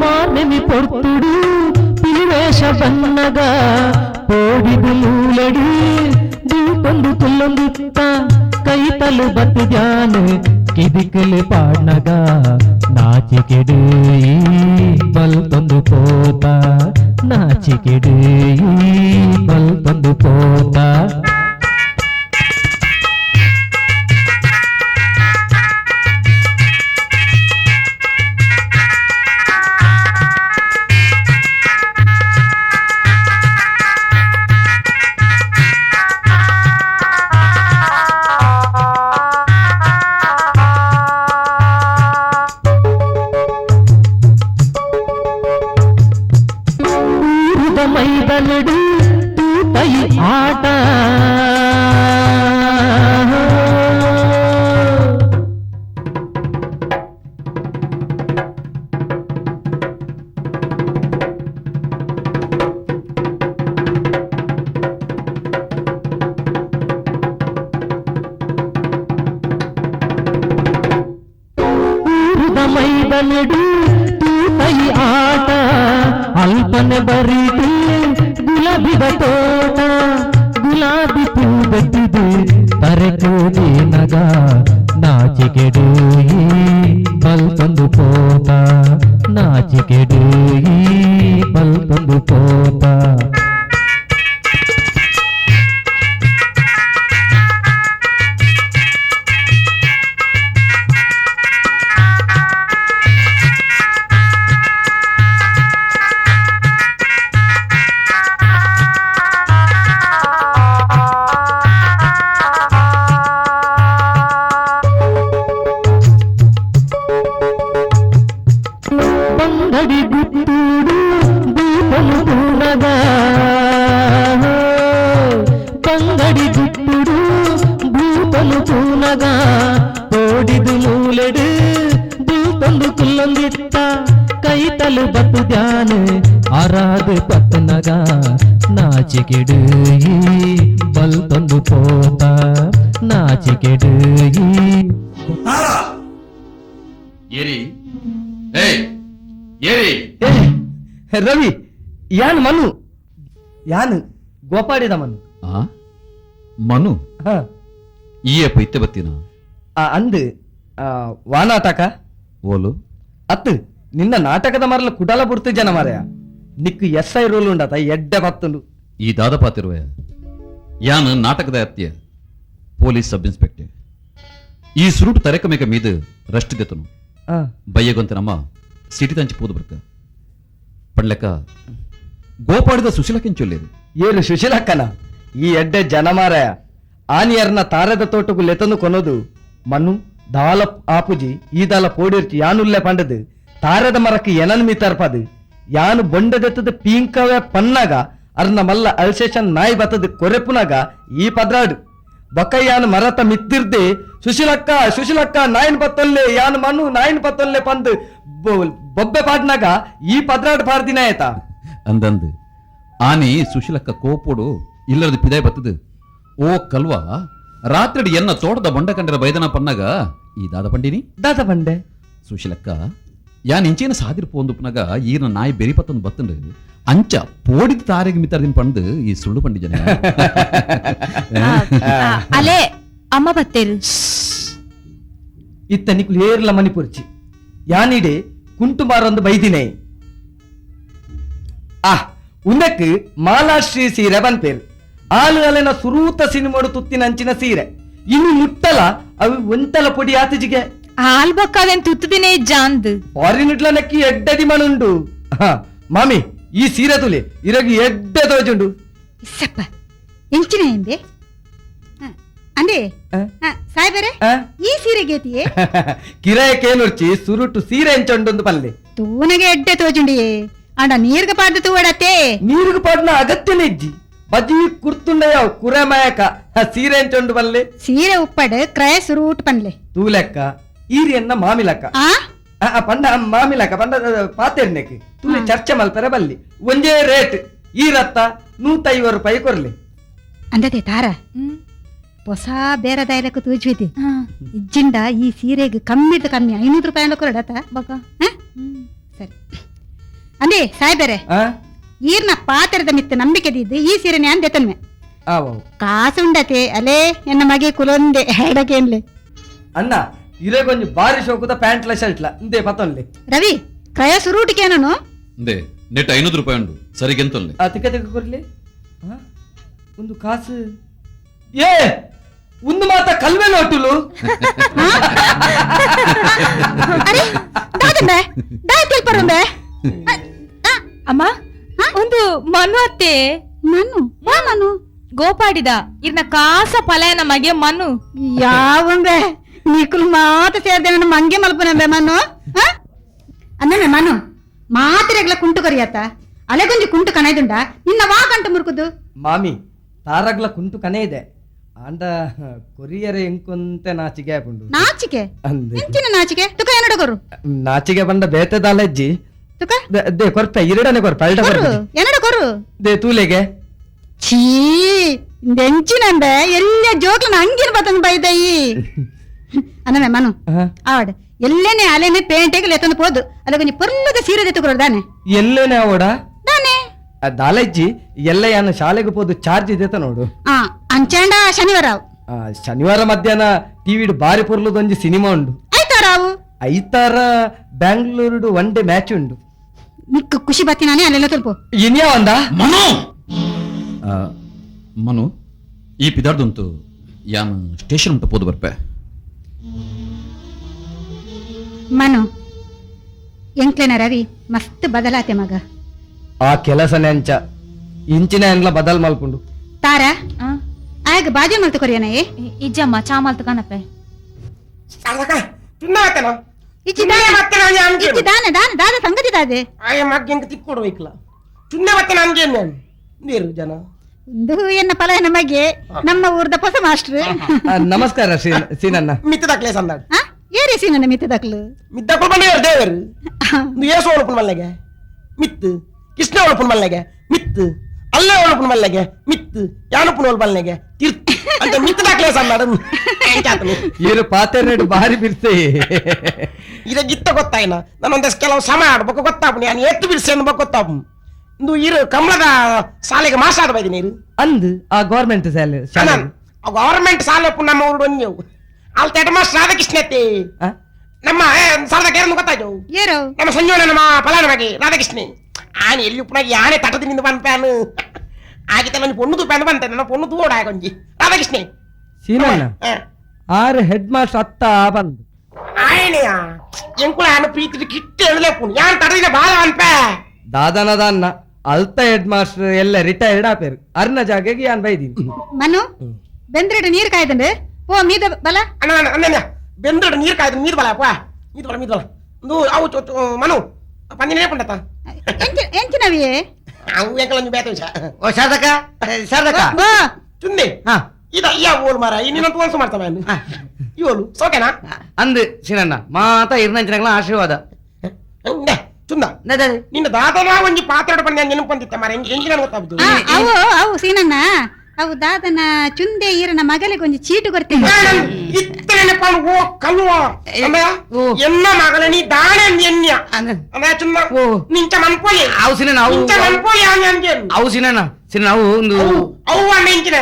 మార్నెమి పొర్తుడు పిలివేష బన్నగా ಕೋಡಿದು ಲೂಲಡಿ ದೂಪೊಂದು ತುಲ್ಲೊಂದಿತ್ತ ಕೈ ತಲು ಬತ್ತಿದ್ಯಾನು ಕೆದಿಕಲು ಪಾಡ್ನಗ ನಾಚಿಕೆಡು ಬಲ್ತೊಂದು ಪೋತ ನಾಚಿಕೆಡು ಬಲ್ತೊಂದು ಪೋತ. ಮೈದನಡು ತೂಪೈ ಆಟ ಊರದ ಮೈದನಡು ತೂಪೈ ಆಟ ಅಲ್ಪನೆ ಬರಿದು ಗುಲಾಬಿದ ತೋಟ ಗುಲಾಬಿ ಪೂ ಬೆಟ್ಟಿದು ತರೆಕೋದಿನಗ ನಾಚಿಕೆಡು ಬಲ್ತೊಂದು ಪೋತ ನಾಚಿಕೆಡು ಬಲ್ತೊಂದು ಪೋತ. ಬಂಗಡಿ ಗುತ್ತೂಡು ದೀಪನು ತೂನಗ ಬಂಗಡಿ ಗುತ್ತೂಡು ಭೂತನು ತೂನಗ ತೋಡಿದು ಮೂಲೆಡು ದೂತೊಂದು ಕುಲ್ಲೊಂದಿತ್ತ ಕೈತಲು ಬತ್ತು ಧ್ಯಾನ ಆರಾದು ಪತ್ತನಗ ನಾಚಿಕೆಡು ಬಲ್ತೊಂದು ಪೋತ ನಾಚಿಕೆಡು. ಏರಿ ಏಯ್ ಏರಿ ರವಿ ಯಾನ್ ಮನು ಯಾನ್ ಗೋಪಾಡಿದ ಮನು ಮನು ಈಯಪ್ಪ ಇತ್ತೆ ಬತ್ತೀನ ಅಂದು ವಾನಾಟಕ ಓಲು ಅತ್ತು ನಿನ್ನ ನಾಟಕದ ಮರಲ ಕುಡಲ ಬುಡ್ತು ಜನ ಮಾರಯ ನಿಕ್ಕು S I roll ಉಂಡಾತ ಎಡ್ಡೆ ಬತ್ತುಂಡು ಈ ದಾದಪಾತಿರುವೆ ಯಾನ್ ನಾಟಕದ ಅತ್ಯ police sub inspector ಈ ಸುರುಟು ತರೆಕಮೇಕ ಮೀದು ರಷ್ಟು ದೆತ್ತನು ಬಯ್ಯಗೊಂತ ನಮ್ಮ ಸಿಟಿ ತಂಚಿ ಪೋದು ಬರ್ಕ ಪಡ್ಲೆಕ್ಕ ಗೋಪಾಡಿದ ಸುಶೀಲಕ್ಕೆಂಚೊಲ್ಲೇರು ಏನು ಸುಶೀಲಕ್ಕನ ಈ ಎಡ್ಡೆ ಜನಮಾರಯ ಆನಿಯರ್ನ ತಾರದ ತೋಟకు ಲೆತನು ಕೊನೋದು ಮನು ದಾಲ ಆಪುಜಿ ಈ ದಾಲ ಪೋಡಿರ್ಚಿ ಯಾನುಲ್ಲೆ ಪಂಡದು ತಾರದ ಮರಕ್ಕೆ ಎನನ್ ಮೀತರ್ಪದು ಯಾನು ಬೊಂಡದೆತ್ತದ ಪೀಂಕವೇ ಪನ್ನಾಗ ಅರ್ನ ಮಲ್ಲ ಅಲ್ಸೇಷನ್ ನಾಯಿ ಬತ್ತದ ಕೊರೆಪುನಾಗ ಈ ಪದ್ರಾಡು ಬೊಕ್ಕಯ್ಯಾನು ಮರತ ಮಿತ್ತಿರ್ದೆ ಸುಶೀಲಕ್ಕ ಸುಶೀಲಕ್ಕ ನಾಯಿನ ಪತ್ತೊಲ್ಲೆ ಯಾನು ಮನು ನಾಯಿನ ಪತ್ತೊಲ್ಲೆ ಪಂದು ಬೊಬ್ಬೆ ಪಾಡ್ನಾಗ ಈ ಪದ್ರಾಡು ಪಾಡ್ದಿನ ಆಯ್ತಾ ಅಂದಂದು ಆನಿ ಸುಶೀಲಕ್ಕ ಕೋಪೋಡು ಇಲ್ಲದ ಪಿದಾಯ್ ಬತ್ತದು ಓ ಕಲ್ವಾ ರಾತ್ರಿ ಎನ್ನ ತೋಟದ ಬೊಂಡ ಕಂಡರ ಬೈದನ ಪನ್ನಾಗ ಈ ದಾದ ಪಂಡಿನಿ ದಾದ ಪಂಡೆ ಸುಶೀಲಕ್ಕ ಯಾನ್ ಇಂಚೇನ ಸಾದಿರ್ ಪೋಂದುಪ್ನಾಗ ಈರ್ನ ನಾಯಿ ಬೆರಿಪತ್ತೊಂದು ಬತ್ತಂಡು ಅಂಚ ಪೋಡಿದ ತಾರೆಗೆ ಮಿತ್ತರ್ದಿನ ಪಂಡು ಈ ಸುಳ್ಳು ಪಂಡಿ ಜನ ಅಲೆ ಅಮ್ಮ ಬತ್ತೇರು ಇತ್ತ ನಿಕ್ಲು ಏರ್ಲ ಮಣಿಪುರ್ಚಿ ಯಾನಿಡೆ ಕುಂಟು ಮಾರೊಂದು ಬೈದಿನೇ ಆ ಉಂದಕ್ಕೆ ಮಾಲಾಶ್ರೀ ಸೀರೆ ಬನ್ಪೇರು ಆಲು ಅಲೆನ ಸುರೂತ ಸಿನಿಮೋಡು ತುತ್ತಿನ ಅಂಚಿನ ಸೀರೆ ಇನ್ನು ಮುಟ್ಟಲ ಅವು ಒಂತಲ ಪೊಡಿ ಆತಜಿಗೆ ಹಾಲ್ ಬೊಕ್ಕವೇನ್ ತುತ್ತದಿನೇ ಜಾಂದ್ ಫಾರಿನ್ ಇಡ್ಲ ನಕ್ಕಿ ಎಡ್ಡದಿ ಮನುಂಡು ಮಾಮಿ ಈ ಸೀರೆ ತುಲೆ ಇರಗಿ ಎಡ್ಡೆ ತೋಜುಂಡು ಇಸ್ಸಪ್ಪ ಎಂಚಿನ ಎಂದೆ ಅಂದೆ ಸಾಯ್ಬೇರೆ ಈ ಸೀರೆ ಗೇತಿಯೇ ಕಿರಾಯಕ್ಕೇನುರ್ಚಿ ಸುರುಟು ಸೀರೆ ಎಂಚೊಂಡೊಂದು ಪಲ್ಲೆ ತೂನಗೆ ಎಡ್ಡೆ ತೋಜುಂಡಿಯೇ ಅಂಡ ನೀರ್ಗ ಪಾಡ್ದು ತೂವಡತ್ತೆ ನೀರ್ಗ ಪಾಡ್ನ ಅಗತ್ಯನೇ ಇಜ್ಜಿ ಬಜಿ ಕುರ್ತುಂಡಯ ಕುರಮಾಯಕ ಸೀರೆ ಎಂಚೊಂಡು ಪಲ್ಲೆ ಸೀರೆ ಉಪ್ಪಡು ಕ್ರಯ ಸುರೂಟ್ ಪನ್ಲೆ ತೂಲೆಕ್ಕ ಈರಿಯನ್ನ ಮಾಮಿಲಕ್ಕ ಪಂಡ ಮಾಮಿಲಕ್ಕ ಪಂಡ ಪಾತೆರ್ನೆಕ್ ತುಲೆ ಚರ್ಚೆ ಮಲ್ಪರೆ ಬಲ್ಲಿ ಒಂದೇ ರೇಟ್ ಈ ರತ್ತ 150 ರೂಪಾಯಿ ಕೊರ್ಲಿ ಅಂದತೆ ತಾರ ಹೊಸ ಬೇರೆ ದಾಯಲಕ್ಕ ತೂಜ್ವಿತಿ ಇಜ್ಜಿಂಡ ಈ ಸೀರೆಗೆ ಕಮ್ಮಿದ ಕಮ್ಮಿ 500 ರೂಪಾಯಿ ಕೊರಡತ ಸರಿ ಅಂದೇ ಸಾಯ್ಬೇರೆ ಈರ್ನ ಪಾತ್ರದ ಮಿತ್ತ ನಂಬಿಕೆ ದಿದ್ದು ಈ ಸೀರೆನೆ ಅಂದೆ ತನ್ಮೆ ಕಾಸುಂಡತೆ ಅಲೇ ಎನ್ನ ಮಗೆ ಕುಲೊಂದೆ ಹೇಡಕೇನ್ಲೆ ಅಣ್ಣ ಇರೇ ಕೊಂಚ ಬಾರಿ ಶೋಕುದ ಪ್ಯಾಂಟ್ಲ ಶರ್ಟ್ಲ ಇಂದೇ ಪತ್ತೊನ್ಲೆ. ರವಿ ಕ್ರಯ ಸುರೂಟಿಕೇನನು ಇಂದೇ ನೆಟ್ 500 ರೂಪಾಯಿ ಉಂಡು ಸರಿಗೆಂತೊನ್ಲೆ. ಆ ತಿಕ್ಕ ತಿಕ್ಕ ಕೊರ್ಲಿ ಒಂದು ಕಾಸು ಏ ಒಂದು ಮಾತ ಕಲ್ವೆ ನೋಟುಲು. ಅರೆ ದಾದಂಬೆ ದಾಯ ತಿಳ್ಪರುಂಬೆ. ಅಮ್ಮ ಒಂದು ಮನು ಅತ್ತೆ. ಮನು ಮನು ಗೋಪಾಡಿದ ಇರ್ನ ಕಾಸ ಪಲಯನ ಮಗೆ ಮನು. ಯಾವಂಬೆ ನಿಕುಲ್ ಮಾತ ಸೇರ್ದೆ ನನ್ನ ಮಂಗೆ ಮಲ್ಪನಂಬೆ ಮನು. ಅನ್ನಮೆ ಮನು ಮಾತ್ರೆಗಳ ಕುಂಟು ಕರಿಯತ್ತ ಅಲೆಗೊಂಜಿ ಕುಂಟು ಕಣೈದುಂಡ ನಿನ್ನ ವಾ ಗಂಟು ಮುರುಕುದು. ಮಾಮಿ ತಾರಗ್ಲ ಕುಂಟು ಕನೆ ಇದೆ ಆಂಡ ಕೊರಿಯರೆ ಎಂಕೊಂತೆ ನಾಚಿಕೆ ಆಪುಂಡು. ನಾಚಿಕೆ ಎಂಚಿನ ನಾಚಿಕೆ ತುಕ ಏನಡ ಕೊರು ನಾಚಿಕೆ ಬಂಡ ಬೇತೆ ದಾಲಜ್ಜಿ ತುಕ they ಕೊರ್ಪೆ ಇರಡನೆ ಕೊರ್ಪೆ ಅಲ್ಡ ಕೊರ್ಪೆ ಏನಡ ಕೊರು they ತೂಲೆಗೆ. ಛೀ ಎಂಚಿನಂಬೆ ಎಲ್ಲ ಜೋಕ್ಲನ ಅಂಗಿನ ಬತ್ತಂದು ಬೈದಯಿ. ಅನ್ನಮೆ ಮನು ಆವಡ್ ಎಲ್ಲೇನೆ ಅಲೆನೆ ಪೇಂಟೆಗೆ ಲೆತ್ತೊಂದು ಪೋದು ಅಲ್ಲ ಕೊಂಚ ಪೊರ್ಲದ ಸೀರೆ ತೆತ್ತುಕೊರು ದಾನೆ. ಎಲ್ಲೇನೆ ಅವಡ ದಾನೆ ದಾಲಜ್ಜಿ ಎಲ್ಲ ಯಾನ ಶಾಲೆಗೆ ಪೋದು ಚಾರ್ಜ್ ಇದೆತ ನೋಡು. ಅಂಚಾಂಡ ಶನಿವಾರ ಶನಿವಾರ ಮಧ್ಯಾಹ್ನ ಟಿವಿ ಬಾರಿ ಪೊರ್ಲದೊಂಜಿ ಸಿನಿಮಾ ಉಂಡು. ಐತಾರಾವು ಐತಾರ ಬ್ಯಾಂಗ್ಳೂರು one day match ಉಂಡು. ನಿಕ್ಕ ಖುಷಿ ಬತ್ತಿ ನಾನೇ ಅಲ್ಲೆಲ್ಲ ತುಲ್ಪು ಇನ್ಯಾ ಒಂದ ಮನು. ಮನು ಈ ಪಿದಾರ್ದುಂಟು ಯಾನ್ ಸ್ಟೇಷನ್ ಉಂಟು ಪೋದು ಬರ್ಪೆ. ಮನು ಎಂಕ್ಲೆನ ರವಿ ಮಸ್ತ್ ಬದಲಾತೆ ಮಗ. ಆ ಕೆಲಸ ನೆಂಚ ಇಂಚಿನ ಎಂಡ್ಲ ಬದಲ್ ಮಲ್ಪುಂಡು. ತಾರ ಆಗ ಬಾಜಿ ಮಲ್ತು ಕೊರಿಯನ ಇಜ್ಜಮ್ಮ ಚಾ ಮಲ್ತು ಕಾನಪ್ಪೆ. ದಾನ ದಾನ ದಾದ ಸಂಗತಿ ದಾದೆ ಆಯ ಮಗ್ಗೆಂಕ ತಿಕ್ಕೊಡು ವೈಕ್ಲ ಚುನ್ನ ಬತ್ತನ ಅಂಗೆ ನೀರು ಜನ ಒಂದು ಎನ್ನ ಪಲಯನ ಬಗ್ಗೆ ನಮ್ಮ ಊರ್ದ ಹೊಸ ಮಾಸ್ಟರ್. ನಮಸ್ಕಾರ ಸೀನಣ್ಣ. ಮಿತ್ತದಾಕ್ಲೆ ಸಂದಾಡ್ ಏರಿ ಸೀನಣ್ಣ ಮಿತ್ತದಾಕ್ಲು ಮಿದ್ದಕ್ಲು ಬಂದೇವರು ದೇವರು ಏಸು ಒಳಪುನ ಮಲ್ಲೆಗೆ ಮಿತ್ತು ಕೃಷ್ಣ ಒಳಪುನ ಮಲ್ಲೆಗೆ ಮಿತ್ತು ಅಲ್ಲೇ ಒಳಪುನ ಮಲ್ಲೆಗೆ ಮಿತ್ತು ಯಾನಪುನ ಒಳ ಮಲ್ಲೆಗೆ ತೀರ್ಥ ಅಂತ ಮಿತ್ತದಾಕ್ಲೆ ಸಂದಾಡ. ಏನು ಪಾತೆರೆಡು ಬಾರಿ ಬಿರ್ಸೆ ಇದ ಗಿತ್ತ ಗೊತ್ತಾಯ್ನ ನಾನೊಂದಷ್ಟು ಕೆಲವು ಸಮಯ ಆಡ್ಬೇಕು ಗೊತ್ತಾಪು ನಾನು ಎತ್ತು ಬಿರ್ಸೆ ಅನ್ಬೇಕು ಗೊತ್ತಾಪು. ಇಂದು ಇರು ಕಮಲದ ಶಾಲೆಗೆ ಮಾಸಾದ ಬೈದಿನಿ ಇರು ಅಂದು ಆ ಗೌರ್ಮೆಂಟ್ ಶಾಲೆ ಆ ಗೌರ್ಮೆಂಟ್ ಶಾಲೆ ನಮ್ಮ ಊರು ಒಂಜೆವು ಅಲ್ಲಿ ತೆಟ ಮಾಸ್ಟರ್ ರಾಧಾಕೃಷ್ಣ ಐತಿ ನಮ್ಮ ಶಾರದಾ ಕೇರನ್ನು ಗೊತ್ತಾಯ್ತು ನಮ್ಮ ಸಂಜೋಣ ನಮ್ಮ ಫಲಾನ ಬಗ್ಗೆ ರಾಧಾಕೃಷ್ಣ ಆನೆ ಎಲ್ಲಿ ಉಪ್ಪನಾಗಿ ಯಾನೆ ತಟದಿಂದ ಬಂದ್ಪ್ಯಾನು ಆಗಿತ್ತ ನನ್ನ ಪೊಣ್ಣು ತೂಪ್ಯಾನು ಬಂತೆ ನನ್ನ ಪೊಣ್ಣು ತೂಡ ಕೊಂಜಿ ರಾಧಾಕೃಷ್ಣ ಸೀನಣ್ಣ ಆರು ಹೆಡ್ ಮಾಸ್ಟರ್ ಅತ್ತ ಬಂದು ಆಯನೆಯ ಎಂಕುಲ ಆನ ಪ್ರೀತಿ ಕಿಟ್ಟಿ ಎಳಲೆಪ್ಪು ಯಾನ್ ತಟದಿನ ಬಾಲ ಅನ್ಪೆ ದಾದನದಾನ್ನ ಅಲ್ತ ಹೆಡ್ ಮಾಸ್ಟರ್ ಎಲ್ಲ ರಿಟೈರ್ಡ್ ಆಪೇರು ಅರ್ನ ಜಾಗೆಗೆ ಯಾನ್ ಬೈದೀನಿ. ಮನು ಬೆಂದ್ರೆಡು ನೀರು ಕಾಯ್ದಂಡೆ ಓ ಮೀದ ಬಲ ಅಣ್ಣ ಅಣ್ಣ ಬೆಂದ್ರೆಡು ನೀರು ಕಾಯ್ದು ಮೀದ ಬಲ ಪಾ ಮೀದ ಬಲ ಮೀದ ಬಲ ಅವು ಮನು ಪಂದಿನೇ ಪಂಡತ ಎಂಚಿನವಿಯೇ ಅವು ಎಂಕಲ ಬೇತ ವಿಷ. ಓ ಶಾರದಕ್ಕ ಶಾರದಕ್ಕ ಚುಂದೆ ಇದ ಇಯ ಓಲ್ ಮಾರ ಇನ್ನೊಂದು ತೋಲ್ಸು ಮಾಡ್ತಾವ ಇವಳು ಸೋಕೆನಾ ಅಂದು ಸಿನಣ್ಣ ಮಾತಾ ಇರ್ನಂಚಿನಗಳ ಆಶೀರ್ವಾದ. ಚುಂದ ನಿನ್ನ ದಾದನ ಒಂಜಿ ಪಾತ್ರ ಪಂದ್ಯ ನೆನಪಂದಿತ್ತ ಮಾರ ಎಂಜಿನ ಗೊತ್ತಾಗುದು. ಅವು ಅವು ಸೀನಣ್ಣ ಅವು ದಾದನ ಚುಂದೆ ಈರನ ಮಗಳಿಗೆ ಒಂಜಿ ಚೀಟು ಕೊಡ್ತೀನಿ. ಇತ್ತನೆ ಓ ಕಲ್ವ ಎನ್ನ ಮಗಳ ನೀ ದಾನೆ ಎನ್ಯ ಅಮ್ಮ ಚುಂದ ನಿಂಚ ಮನ್ಪೋಲಿ ಅವು ಸಿನಣ್ಣ ಅವು ನಿಂಚ ಮನ್ಪೋಲಿ ಅಂಗೆ ಅವು ಸಿನಣ್ಣ ಸಿನ ಅವು ಒಂದು ಅವು ಅಣ್ಣ ಇಂಚಿನ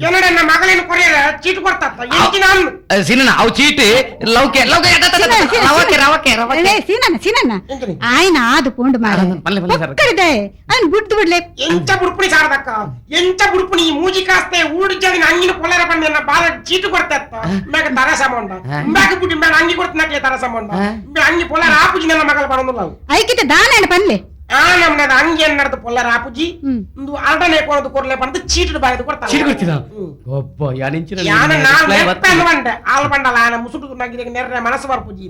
ಎನ್ನಡ ಮಗಳೇನು ಕೊರಿಯರ ಚೀಟು ಕೊಡ್ತಾತ್ತ ಎಂಚಿನ ಸಿನಣ್ಣ ಅವು ಚೀಟಿ ಲೌಕೆ ಲೌಕೆ ರವಕೆ ರವಕೆ ರವಕೆ ಸೀನಣ್ಣ ಸೀನಣ್ಣ ಆಯ್ನ ಆದು ಪೋಂಡು ಮಾಡ ಪಕ್ಕಡಿದೆ ಅವನ್ ಬುಡ್ದು ಬಿಡ್ಲೆ ಎಂಚ ಬುಡ್ಪುಣಿ ಸಾರದಕ್ಕ ಎಂಚ ಬುಡ್ಪುಣಿ ಮೂಜಿ ಕಾಸ್ತೆ ಊಡು ಜನ ಅಂಗಿನ ಕೊಲ್ಲರ ಬಂದ ಬಾಲ ಚೀಟು ಕೊಡ್ತಾತ್ತ ಮ್ಯಾಗ ತರ ಸಂಬಂಧ ಮ್ಯಾಗ ಬುಡ್ಡಿ ಮ್ಯಾಗ ಅಂಗಿ ಕೊಡ್ತಾನೆ ತರ ಸಂಬಂಧ ಅಂಗಿ ಪೊಲ್ಲರ ಆಪುಜಿ ನನ್ನ ಮಗಳ ಬರೋದಿಲ್ಲ ಐಕಿತ ದಾನ ಪನ್ಲೆ ಆ ನಮ್ಮದ ಅಂಗಿ ಎನ್ನಡದು ಪೊಲ್ಲರ ಆಪುಜಿ ಒಂದು ಅರ್ಡನೆ ಕೊಡದು ಕೊರ್ಲೆ ಬಂದು ಚೀಟು ಬಾಯದು ಕೊಡ್ತಾರೆ ಚೀಟು ಕೊಡ್ತೀನ ಒಬ್ಬ ಯಾನಿಂಚಿನ ಯಾನ ನಾನು ನೆಪ್ಪೆಂದು ಬಂಡೆ ಆಲ್ ಬಂಡಲ ಆನ ಮುಸುಟು ನಗಿರಿಗೆ ನೆರ್ರೆ ಮನಸ್ಸು ಬರ್ಪುಜಿ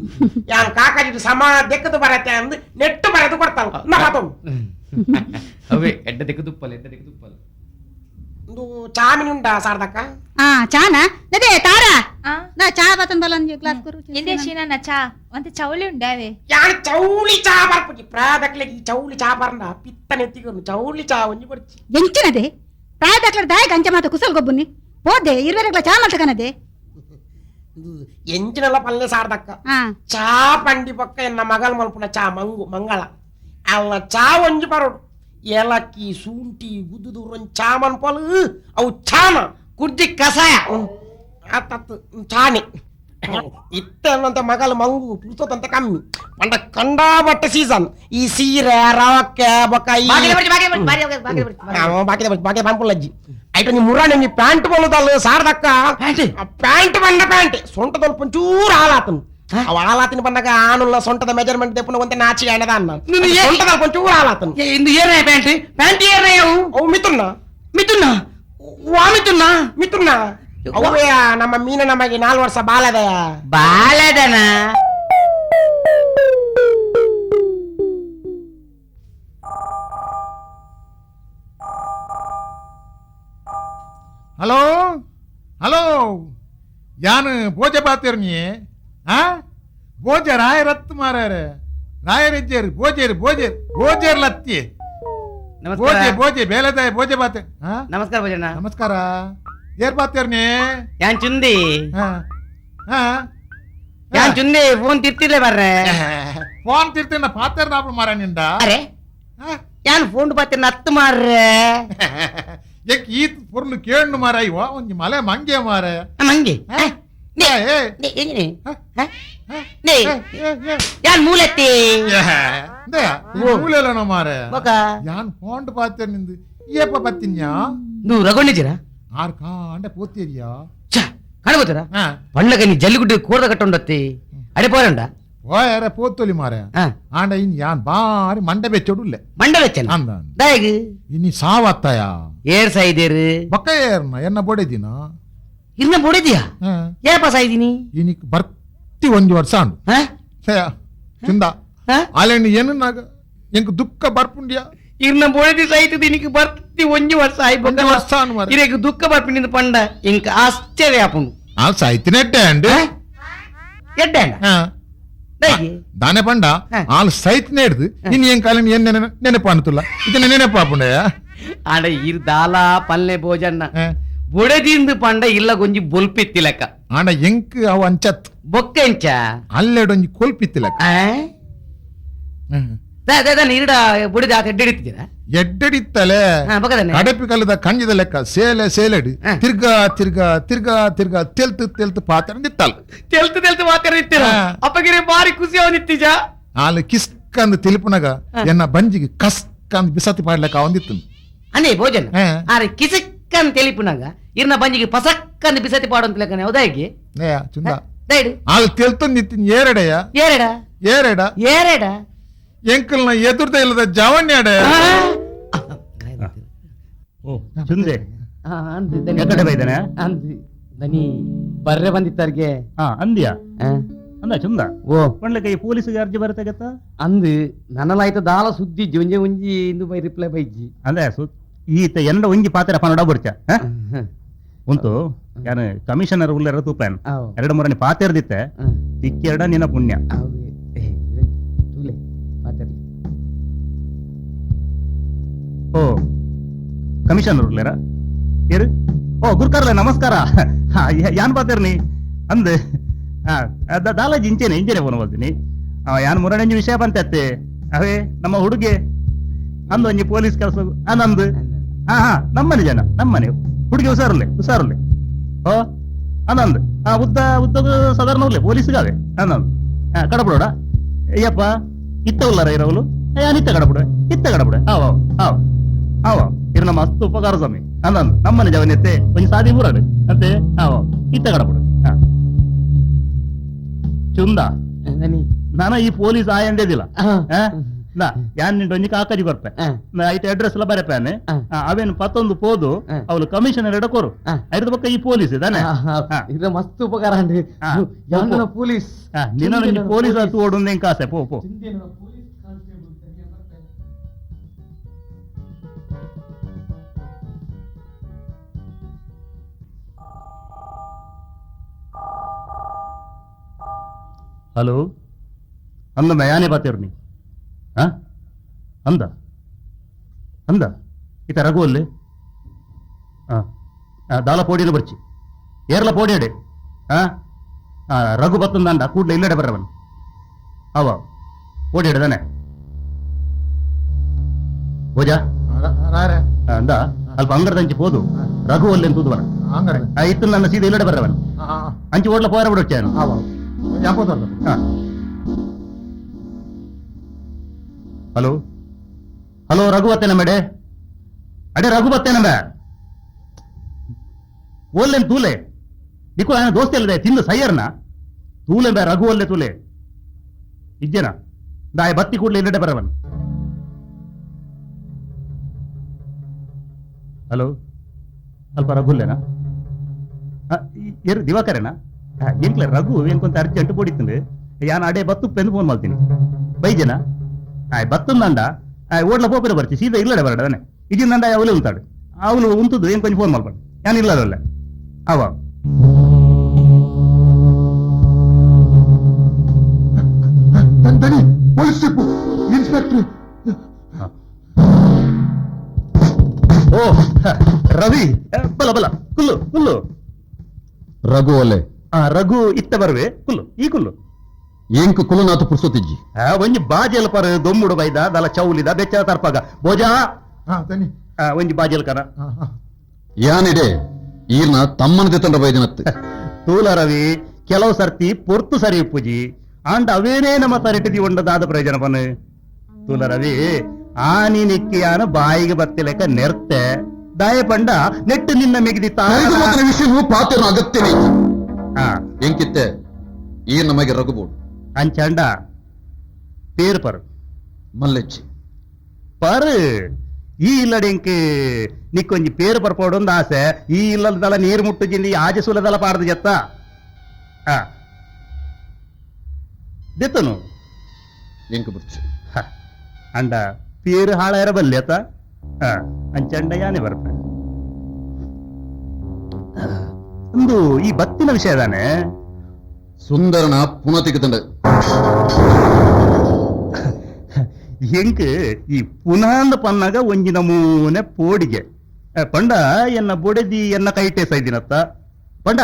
ಯಾನ್ ಕಾಕಾಜಿ ಸಮ ದೆಕ್ಕದು ಬರತ್ತೆ ಅಂದು ನೆಟ್ಟು ಬರೆದು ಕೊಡ್ತಾಳ ನಾ ಪಾತವು ಅವೇ ಎಡ್ಡ ದೆಕ್ಕ ತುಪ್ಪಲ ಎಡ್ಡ ದೆಕ್ಕ ತುಪ್ಪಲ ಒಂದು ಚಾಮಿನ ಉಂಟಾ ಸಾರ್ದಕ್ಕ ಆ ಚಾನಾ ಅದೇ ತಾರಾ ನಾ ಚಾ ಬತ್ತನ್ ಬಲ ಒಂದು ಗ್ಲಾಸ್ ಕೊರು ಎಂದೇ ಶೀನಣ್ಣ ಚಾ ಒಂತೆ ಚೌಳಿ ಉಂಡಾವೆ ಯಾನ್ ಚೌಳಿ ಚಾ ಬರ್ಪುಜಿ ಪ್ರಾದಕ್ಲೆ ಈ ಚೌಳಿ ಚಾ ಬರ್ನ ಪಿತ್ತನೆ ಎತ್ತಿಕೊರು ಚೌಳಿ ಚಾ ಒಂಜಿ ಬರ್ಚಿ ಎಂಚಿನದೆ ಪ್ರಾದಕ್ಲೆ ದಾಯ ಗಂಚ ಮಾತ ಕುಸಲ್ ಗೊಬ್ಬುನಿ ಹೋದೆ ಇರುವೆರಗ್ಲ ಚಾ ಮಲ್ತಕನದೆ ಎಂಚಿನೆಲ್ಲ ಪಲ್ಲೆ ಸಾರ್ದಕ್ಕ ಚಾ ಪಂಡಿ ಪಕ್ಕ ಎನ್ನ ಮಗಲ್ ಮಲ್ಪುನ ಚಾ ಮಂಗು ಮಂಗಳ ಅಲ್ಲ ಚಾ ಒಂಜಿ ಬರೋಡು ಏಲಕ್ಕಿ ಶುಂಠಿ ಗುದ್ದುದು ಒಂಜಿ ಚಾ ಮನ್ಪಲು ಅವು ಚಾನ ಕುಡ್ದಿ ಕಸಾಯ ಆತತ್ತು ಚಾನೆ ಇತ್ತೆ ಅನ್ನಂತ ಮಗಲ ಮಂಗು ಪುರ್ಸೊತ್ತಂತ ಕಮ್ಮಿ ಪಂಡ ಕಂಡಾಬಟ್ಟೆ ಸೀಸನ್ ಈ ಸೀರೆ ರವಕ್ಕೆ ಬೊಕ್ಕ ಈ ಬಾಕಿದ ಬಾಕಿ ಪಂಪುಲಜ್ಜಿ ಐಟ ನೀ ಮುರಾಣಿ ನೀ ಪ್ಯಾಂಟ್ ಬೋಲುದಲ್ಲ ಸಾರ್ದಕ್ಕ ಪ್ಯಾಂಟ್ ಬಂಡ ಪ್ಯಾಂಟ್ ಸೊಂಟದಲ್ಪ ಒಂಚೂರು ಹಾಲಾತನು ಅವ ಹಾಲಾತಿನ ಬಂದಾಗ ಆನುಲ್ಲ ಸೊಂಟದ ಮೆಜರ್ಮೆಂಟ್ ದೆಪ್ಪುನ ಒಂತೆ ನಾಚಿ ಆಯ್ನದ ಅನ್ನ ಸೊಂಟದಲ್ಪ ಒಂಚೂರು ಹಾಲಾತನು ಇಂದು ಏನೇ ಪ್ಯಾಂಟ್ ಪ್ಯಾಂಟ್ ಏನೇ ಅವು ಮಿಥುನ್ನ ಮಿಥುನ್ನ ವಾ ಮಿಥುನ್ನ ಮಿಥುನ್ನ ಅವೇ ನಮ್ಮ ಮೀನ ನಮಗೆ 4 ವರ್ಷ ಬಾಲದ ಬಾಲದನ ಹಲೋ ಹಲೋ ಯಾನು ಭೋಜ ಬಾತೇರ್ ನೀ ಆ ಭೋಜ ರಾಯರತ್ ಮಾರಾರೆ ರಾಯರೆಜ್ಜೇರು ಭೋಜೇರು ಭೋಜೇರ್ ಭೋಜೇರ್ ಲತ್ತಿ ಭೋಜೆ ಭೋಜೆ ಬೇಲೆದಾಯ ಭೋಜೆ ಬಾತೆ. ನಮಸ್ಕಾರ ಭೋಜಣ್ಣ. ನಮಸ್ಕಾರ. ಏರ್ ಬಾತೇರ್ ನೀ? ಯಾನ್ ಚುಂದಿ. ಯಾನ್ ಚುಂದಿ ಫೋನ್ ತಿರ್ತಿರ್ಲೆ ಬರ್ರೆ. ಫೋನ್ ತಿರ್ತಿನ ಪಾತೇರ್ ನಾಪು ಮಾರ ನಿಂದ. ಅರೆ ಯಾನ್ ಫೋನ್ ಪಾತೇರ್ ನತ್ತು ಮಾರ್ರೆ. ಏಕ್ ಈತ್ ಪೊರ್ಲು ಕೇಳ್ನು ಮಾರ ಇವ ಒಂಜಿ ಮಲೆ ಮಂಗೆ ಮಾರ. ಮಂಗೆ ಯಾನ್ ಮೂಲೆತ್ತಿ ಮೂಲೆಲ್ಲ ಮಾರ. ಯಾನ್ ಫೋನ್ ಪಾತೇರ್ ನಿಂದು ಏಪ ಬತ್ತಿನ್ಯಾ? ನೀವು ರಗೊಂಡಿದ್ದೀರಾ? ಆರ್ ಕಾಂಡ ಪೋತೇರಿಯಾ ಕಾಣಬೋತಾರ ಪಣ್ಣಗ ನೀ ಜಲ್ಲಿಗುಡ್ಡಿ ಕೋರ್ದ ಕಟ್ಟೊಂಡತ್ತಿ ಅಡೆ ಪೋರಂಡ ಓಯರ ಪೋತೊಲಿ ಮಾರ. ಆಂಡ ಇನ್ ಯಾನ್ ಬಾರಿ ಮಂಡೆ ಬೆಚ್ಚೊಡುಲ್ಲೆ. ಮಂಡೆ ಬೆಚ್ಚನ ಅಂದ ದಾಯಗ್ ಇನಿ ಸಾವತ್ತಾಯ ಏರ್ ಸಾಯ್ದೇರು ಬಕ್ಕ ಏರ್ನ ಎನ್ನ ಬೊಡೆದಿನ ಇರ್ನ ಬೊಡೆದಿಯಾ ಏಪ ಸಾಯ್ದಿನಿ ಇನಿಕ್ ಬರ್ತಿ ಒಂಜಿ ವರ್ಷ ಅಂಡು ಚಿಂದ ಆಲೆಣ್ಣು ಏನು ನಾಗ ಎಂಕ್ ದುಃಖ ಬರ್ಪುಂಡಿಯಾ ಇರ್ನ ಬೊಡೆದಿ ಸಾಯ್ತದ ಇನಿಕ್ ಬರ್ತಿ ಒಂಜಿ ವರ್ಷ ಆಯ್ ಬೊಕ್ಕ ವರ್ಷ ಅನ್ನು ಇರೆಗ್ ದುಃಖ ಬರ್ಪಿಂಡಿಂದ ಪಂಡ ಇಂಕ ಆಶ್ಚರ್ಯ ಆಪುಂಡು. ಆ ಸಾಯ್ತಿನ ಎಡ್ಡೆ ಅಂಡು ಎಡ್ಡೆ ಅಂಡ ದಾನೆ ಪಂಡ ಆಲ್ ಸೈತ್ನೆ ಹಿಡ್ದು ಇನ್ ಏನ್ ಕಾಲ ಏನ್ ನೆನಪು ಅನ್ತುಲ್ಲ ಇದನ್ನ ನೆನಪಾಪುಂಡಯ್ಯ. ಆಂಡ ಇರ್ ದಾಲ ಪಲ್ಲೆ ಭೋಜಣ್ಣ ಬೊಡೆದಿಂದ ಪಂಡ ಇಲ್ಲ ಗೊಂಜಿ ಬೊಲ್ಪಿತ್ತಿಲಕ್ಕ. ಆಂಡ ಎಂಕ್ ಅವ ಅಂಚತ್ ಬೊಕ್ಕ ಎಂಚ ಅಲ್ಲೆಡೊಂಜಿ ಕೊಲ್ಪಿತ್ತಿಲಕ್ಕ. ಇರಡ ಬೊಡೆದ ಆತ ಎಡ್ಡೆಡಿತ್ತಿದ್ದೀರಾ? ಎಡ್ಡೆಡಿತ್ತಲೆ ಕಡಪಿ ಕಲ್ಲದ ಕಂಜಿದ ಲೆಕ್ಕ ಸೇಲೆ ಸೇಲೆಡಿ ತಿರ್ಗಾ ತಿರ್ಗಾ ತಿರ್ಗಾ ತಿರ್ಗಾ ತೆಲ್ತು ತೆಲ್ತು ಪಾತ್ರ ನಿತ್ತಲ್ ತೆಲ್ತು ತೆಲ್ತು ಪಾತ್ರ ನಿತ್ತೀರ ಅಪ್ಪಗಿರಿ ಬಾರಿ ಖುಷಿ ಅವನಿತ್ತೀಜ. ಆಲು ಕಿಸ್ಕಂದು ತಿಳಿಪುನಗ ಎನ್ನ ಬಂಜಿಗೆ ಕಸ್ಕಂದು ಬಿಸತಿ ಪಾಡ್ಲೆಕ್ಕ ಅವಂದಿತ್ತು. ಅನೇ ಭೋಜನ ಆರೆ ಕಿಸಕ್ಕಂದು ತಿಳಿಪುನಗ ಇರ್ನ ಬಂಜಿಗೆ ಪಸಕ್ಕಂದು ಬಿಸತಿ ಪಾಡಂತ ಲೆಕ್ಕನೆ ಹೌದಾಗಿ ಚುಂದ ಆಲು ತೆಲ್ತು ನಿತ್ತೀನಿ ಏರಡೆಯ ಏರಡ ಏರಡ ಏರಡ ಎಂಕಲ್ನ ಎದುರ್ದ ಇಲ್ಲದ ಜವಣ್ಯಾಡ. ಚುಂದೆ ಎಕಡೆ ಬೈದಾನೆ ದನಿ ಬರ್ರೆ ಬಂದಿತ್ತಾರ್ಗೆ ಅಂದ್ಯಾ ಅಂದ ಚುಂದ ಓ ಪಂಡ್ಲಕ ಈ ಪೊಲೀಸ್ಗೆ ಅರ್ಜಿ ಬರತ್ತಾಗತ್ತ ಅಂದು ನನ್ನಲಾಯ್ತ ದಾಲ ಸುದ್ದಿ ಒಂಜೆ ಒಂಜಿ ಇಂದು ಬೈ ರಿಪ್ಲೈ ಬೈಜಿ ಅಂದೆ ಈತ ಎಂಡ ಒಂಜಿ ಪಾತ್ರ ಪನ್ನಡ ಬರ್ಚ ಉಂಟು ಯಾನು ಕಮಿಷನರ್ ಉಲ್ಲೆರ ತೂಪಾನ್ ಎರಡು ಮೂರನೇ ಪಾತೆರ್ದಿತ್ತೆ ತಿಕ್ಕೆರಡ ನಿನ್ನ ಪುಣ್ಯ. ಓ ಕಮಿಷನರ್ ಉಲ್ಲೇರ ಏರು ಓ ಗುರ್ಕಾರ್ಲೆ ನಮಸ್ಕಾರ. ಯಾನ್ ಪಾತೇರ್ನಿ ಅಂದ್ ದಾಲಾಜಿ ಇಂಚೇನೆ ಇಂಚೇನೆ ಫೋನ್ ಬರ್ತೀನಿ. ಯಾನ್ ಮುರಣಂಜಿ ವಿಷಯ ಬಂತತ್ತೆ ಅವೇ ನಮ್ಮ ಹುಡುಗೆ ಅಂದು ಒಂಜಿ ಪೊಲೀಸ್ ಕೆಲಸ ಅಂದು ಹಾ ಹಾ ನಮ್ಮನೆ ಜನ ನಮ್ಮನೆ ಹುಡುಗಿ ಹುಷಾರಲ್ಲೇ ಹುಷಾರಲ್ಲೇ ಓ ಅಂದಂದು ಆ ಉದ್ದ ಉದ್ದದ ಸಾಧಾರಣ ಉಲ್ಲೆ ಪೊಲೀಸ್ಗಾವೆ ಅಂದಂದು ಕಡಪಡೋಡ ಅಯ್ಯಪ್ಪ ಇತ್ತ ಉಲ್ಲಾರ ಇರವಲು ಯಾನ್ ಇತ್ತ ಕಡಪಡ ಇತ್ತ ಕಡಪಡ ಆವ ಆವ ಆವ ಇರ್ ನಮ್ಮ ಮಸ್ತ್ ಉಪಕಾರ ಸ್ವಾಮಿ ಅಂದಂದು ನಮ್ಮನೆ ಜವನೆತ್ತೆ ಒಂಜಿ ಸಾದಿ ಊರಾಡು ಅಂತೆ ಆವ ಇತ್ತ ಕಡಪಡ ಚುಂದ ನಾನ ಈ ಪೊಲೀಸ್ ಆಯಂದೇದಿಲ್ಲ ಯಾನ್ ನಿಂಡು ಒಂಜಿ ಕಾಕಜಿ ಬರ್ಪೆ ಐಟ್ ಅಡ್ರೆಸ್ ಎಲ್ಲ ಬರೆಪಾನೆ ಅವೇನು ಪತ್ತೊಂದು ಪೋದು ಅವಳು ಕಮಿಷನರ್ ಎಡಕೋರು ಐದು ಪಕ್ಕ ಈ ಪೊಲೀಸ್ ಇದಾನೆ ಇದು ಮಸ್ತ್ ಉಪಕಾರ ಪೊಲೀಸ್ ನಿನ್ನ ಪೊಲೀಸ್ ಹತ್ತು ಓಡುಂದು ಹೆಂಗ್ ಕಾಸೆ ಪೋ ಪೋ. ಹಲೋ ಅಂದ ಯಾನೇ ಬಾತೇರು ನೀ ಅಂದ ಅಂದ ಈತ ರಘು ಅಲ್ಲಿ ದಾಲ ಪೋಡಿನ ಬರ್ಚಿ ಏರ್ಲ ಪೋಡಿಯಡೆ ರಘು ಬತ್ತಂದ ಕೂಡ್ಲೆ ಇಲ್ಲಡೆ ಬರ್ರವನ್ ಅವ ಪೋಡಿಯಡೆ ತಾನೆ ಓಜಾ ಅಂದ ಅಲ್ಪ ಅಂಗರದಂಚಿ ಪೋದು ರಘು ಅಲ್ಲಿ ಅಂತ ಬರ ಇತ್ತು ನನ್ನ ಸೀದಾ ಇಲ್ಲಡೆ ಬರ್ರವನ್. ಅಂಚೆ ಓಡ್ಲ ಪೋರ ಬಿಡೊಚ್ಚಾನು. ಹಲೋ ಹಲೋ ರಘು ಬತ್ತೇನ ಮೇಡೆ? ಅಡೆ ರಘು ಬತ್ತೇನ ಬೇ ಓಲ್ಲೇನ್ ತೂಲೆ ನಿಕ್ಕು ఆయన ದೋಸ್ತಿ ಅಲ್ಲದೆ ತಿಂದು ಸಯ್ಯರ್ನ ತೂಲೆ ಬೇ ರಘು ಅಲ್ಲೇ ತೂಲೆ ಇಜ್ಜೇನಾ ದಾಯ ಬತ್ತಿ ಕೂಡಲೇ ಇಲ್ಲಡೆ ಬರವನ್. ಹಲೋ ಅಲ್ಪ ರಘುಲ್ಲೇನಾ? ಎರು ದಿವಾಕರೇನಾ? ಎಂಕ್ಲೆ ರಘು ಎಂಕೊಂತ ಅರ್ಜೆಂಟ್ ಕೊಡಿತ್ತಂದು ಯಾನ್ ಅಡೆ ಬತ್ತು ಪೆಂದು ಫೋನ್ ಮಾಡ್ತೀನಿ ಬೈಜೇನಾ? ಆಯ್ ಬತ್ತಂದಂಡ ಆಯ್ ಓಡ್ಲ ಪೋಪರೆ ಬರ್ತಿ ಸೀದಾ ಇಲ್ಲಡೆ ಬರಡವನೆ ಇಜಿಂದಂಡ ಅವಲೇ ಉಂತಾಡು ಅವನು ಉಂತದ್ದು ಏನ್ ಕೊಂಚ ಫೋನ್ ಮಾಡ್ಬಾರ್ದು ಯಾನ್ ಇಲ್ಲದಲ್ಲ ಅವ. ಇನ್ಸ್ಪೆಕ್ಟರ್. ಓ ರವಿ ಬಲ ಬಲ ಕುಲ್ಲು ಕುಲ್ಲು. ರಘು ಅಲ್ಲೇ? ರಘು ಇತ್ತ ಬರುವೆ ಕುಲ್ಲು ಈ ಕುಲ್ಲು. ಎಂಕು ಕುಲನಾಥ ಪುರ್ಸೊತ್ತಿಜ್ಜಿ ಒಂಜಿ ಬಾಜೆಲ್ ಪರ ದೊಮ್ಮುಡು ಬೈದ ದಲ ಚೌಲಿದ ಬೆಚ್ಚ ತರ್ಪಾಗ ಬೋಜಾ ಒಂಜಿ ಬಾಜೆಲ್ ಕರ ಯಾನಿಡೆ ಈರ್ನ ತಮ್ಮನ ತಂಡ ಬೈದಿನತ್ತು. ತೂಲ ರವಿ ಕೆಲವು ಸರ್ತಿ ಪೊರ್ತು ಸರಿ ಪೂಜಿ ಆಂಡ ಅವೇನೇ ನಮ್ಮ ತರಿಟಿದಿ ಉಂಡದಾದ ಪ್ರಯೋಜನ ಪನ್. ತೂಲ ರವಿ ಆನಿ ನಿಕ್ಕಿಯಾನ ಬಾಯಿಗೆ ಬತ್ತಿಲೆಕ್ಕ ನೆರ್ತೆ ದಾಯ ಪಂಡ ನೆಟ್ಟು ನಿನ್ನ ಮೆಗಿದಿ ವಿಷಯ ಪಾತ್ರ ಅಗತ್ಯನೇ ಎಂಕಿತ್ತೆ ಈ ನಮಗೆ ರಘುಬೋಡು ಅಂಚಂಡ പേര് പറ ಮಲ್ಲೆಚ್ಚಿ ಪರ್ ಈ ಇಲ್ಲಡೆಂಕ್ ನಿಕ್ಕೊಂಜಿ ಪೇರು ಪರ್ಪೋಡೊಂದು ಆಸೆ ಈ ಇಲ್ಲದಲ ನೀರು ಮುಟ್ಟು ಜಿಂದಿ ಆಜೆ ಸುಲದಲ ಪಾರ್ದು ಜತ್ತ ದೆತ್ತನು ಎಂಕ್ ಬುರ್ಚಿ ಅಂಡ ಪೇರು ಹಾಳಾರ ಬಲ್ಲೆ ಅತ್ತ ಅಂಚಂಡ ಯಾನೆ ಬರ್ಪೆ. ಒಂದು ಈ ಬತ್ತಿನ ವಿಷಯದಾನೆ ಸುಂದರನ ಪುನಃ ತೆಗೆದಂಡ ಎಂಕ್ ಈ ಪುನಃ ಪನ್ನಾಗ ಒಂಜಿ ನಮೂನೆ ಪೋಡಿಗೆ ಪಂಡ ಎನ್ನ ಬೊಡೆದಿ ಎನ್ನ ಕೈಟೆ ಸೈದಿನತ್ತ ಪಂಡ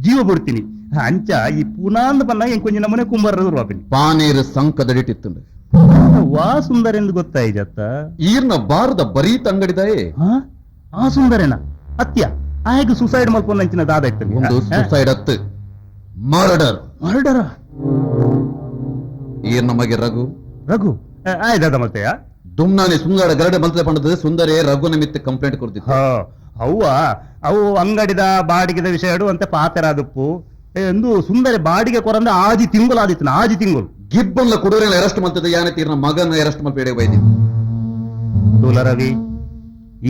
ಜೀವ ಬಿಡ್ತೀನಿ ಅಂಚ ಈ ಪುನಃ ಪನ್ನಾಗ ಎಂಕ್ ಒಂಜಿ ನಮೂನೆ ಕುಂಬಾರ ರೂಪಿನಿ ಪಾನೀರ್ ಸಂಕದಡಿಟ್ಟಿತ್ತುಂಡು ವಾ ಸುಂದರ ಎಂದು ಗೊತ್ತಾಯ್ತತ್ತ ಈರ್ನ ಬಾರದ ಬರೀ ತಂಗಡಿದಾಯೇ ಆ ಸುಂದರೇನ ಅತ್ಯ ಆಗ ಸುಸೈಡ್ ಮಾಡ್ಕೊಂಡು ಅಂಚಿನ ದಾದಾಯ್ತು ಒಂದು ಸುಸೈಡ್ ಅತ್ತು ಮರ್ಡರ್ ಮರ್ಡರ ಈರ್ ನಮಗೆ ರಘು ರಘು ಆಯ್ದಾದ ಮತ್ತೆ ದುಮ್ನಾನೆ ಸುಂದರ ಗರಡೆ ಮಂತ್ರೆ ಪಂಡದ ಸುಂದರೇ ರಘು ನಿಮಿತ್ತ ಕಂಪ್ಲೇಂಟ್ ಕೊಡ್ತಿತ್ತು. ಅವ್ವ ಅವು ಅಂಗಡಿದ ಬಾಡಿಗೆದ ವಿಷಯ ಅಂತ ಪಾತೆರಾದಪ್ಪು ಎಂದು ಸುಂದರ ಬಾಡಿಗೆ ಕೊರಂದ ಆಜಿ ತಿಂಗಳು ಆದಿತ್ತು ಆಜಿ ತಿಂಗಳು ಗಿಬ್ಬನ್ಲ ಕುಡೂರಿನ ಅರೆಸ್ಟ್ ಮಾಡ್ತದೆ ಯಾನೆ ತೀರ್ನ ಮಗನ ಅರೆಸ್ಟ್ ಮಲ್ಪೇಡೆ ಬೈದಿ. ತುಲ ರವಿ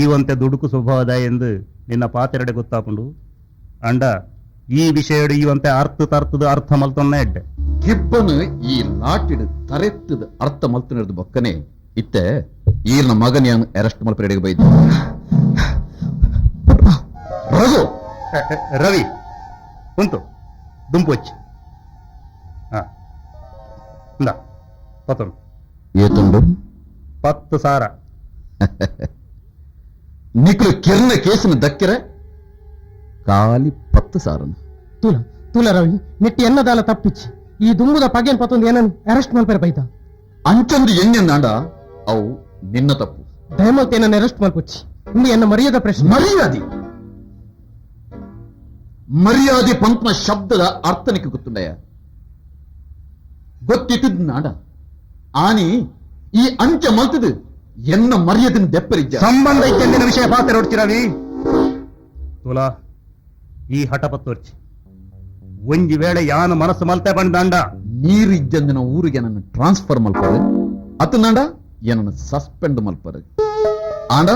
ಈ ಒಂತೆ ದುಡುಕು ಸ್ವಭಾವದ ಎಂದು ನಿನ್ನ ಪಾತೆರಡೆ ಗೊತ್ತಾಪುಂಡು ಅಂಡ ಈ ವಿಷಯಡು ಈ ಒಂತೆ ಅರ್ಥ ತರ್ತದ ಅರ್ಥ ಮಲ್ತೊನ್ನ ಎಡ್ಡೆ ಗಿಬ್ಬನು ಈ ಲಾಟಿಡು ತರೆತ್ತದ ಅರ್ಥ ಮಲ್ತನಿರ್ದು ಬೊಕ್ಕನೆ ಇತ್ತೆ ಈರ್ನ ಮಗನ ಯಾನು ಅರೆಸ್ಟ್ ಮಲ್ಪೇಡೆಗೆ ಬೈದಿ. ರಘು ರವಿ ಉಂಟು ದುಂಪೊಚ್ಚಿ ಏತುಂಡು 10,000 ನಿಕ್ಲು ಕಿರ್ನ ಕೇಸಿನ ದಕ್ಕಿರ ಖಾಲಿ 10,000. ತೂಲ ತೂಲ ರವಿ ನೆಟ್ಟಿ ಎನ್ನದಾಲ ತಪ್ಪಿಚ್ಚಿ ಈ ದುಂಬುದ ಪಗೆನ್ ಪತ್ತೊಂದು ಏನನ್ ಅರೆಸ್ಟ್ ಮಲ್ಪೆರ ಬೈತ ಅಂಚಂದು ಎಂಜಂದಾಂಡ ಅವು ನಿನ್ನ ತಪ್ಪು ದಯಮಲ್ತೆ ಏನನ್ನ ಅರೆಸ್ಟ್ ಮಲ್ಪೊಚ್ಚಿ ಇಂದು ಎನ್ನ ಮರ್ಯಾದ ಪ್ರಶ್ನೆ. ಮರ್ಯಾದೆ ಮರ್ಯಾದೆ ಪಂಕ್ನ ಶಬ್ದದ ಅರ್ಥನಿಕ್ಕೆ ಗೊತ್ತುಂಡಯ್ಯ ಗೊತ್ತಿತ್ತಿದ್ ನಾಡ ಆನಿ ಈ ಅಂಚ ಮಲ್ತದು ಎನ್ನ ಮರ್ಯಾದಿನ ದೆಪ್ಪರಿಜ್ಜ ಸಂಬಂಧ ಇತ್ತೆಂದಿನ ವಿಷಯ ಪಾತ್ರ ಹೊಡ್ಚಿರವಿ ತುಲಾ ಈ ಹಠ ಪತ್ತೋರ್ಚಿ ಒಂಜಿ ವೇಳೆ ಯಾನು ಮನಸ್ಸು ಮಲ್ತೆ ಬಂದಾಂಡ ನೀರು ಇಜ್ಜಂದಿನ ಊರಿಗೆ ನನ್ನ ಟ್ರಾನ್ಸ್ಫರ್ ಮಲ್ಪರು ಅತನಾಂಡ ಏನನ್ನ ಸಸ್ಪೆಂಡ್ ಮಲ್ಪರು ಆಂಡ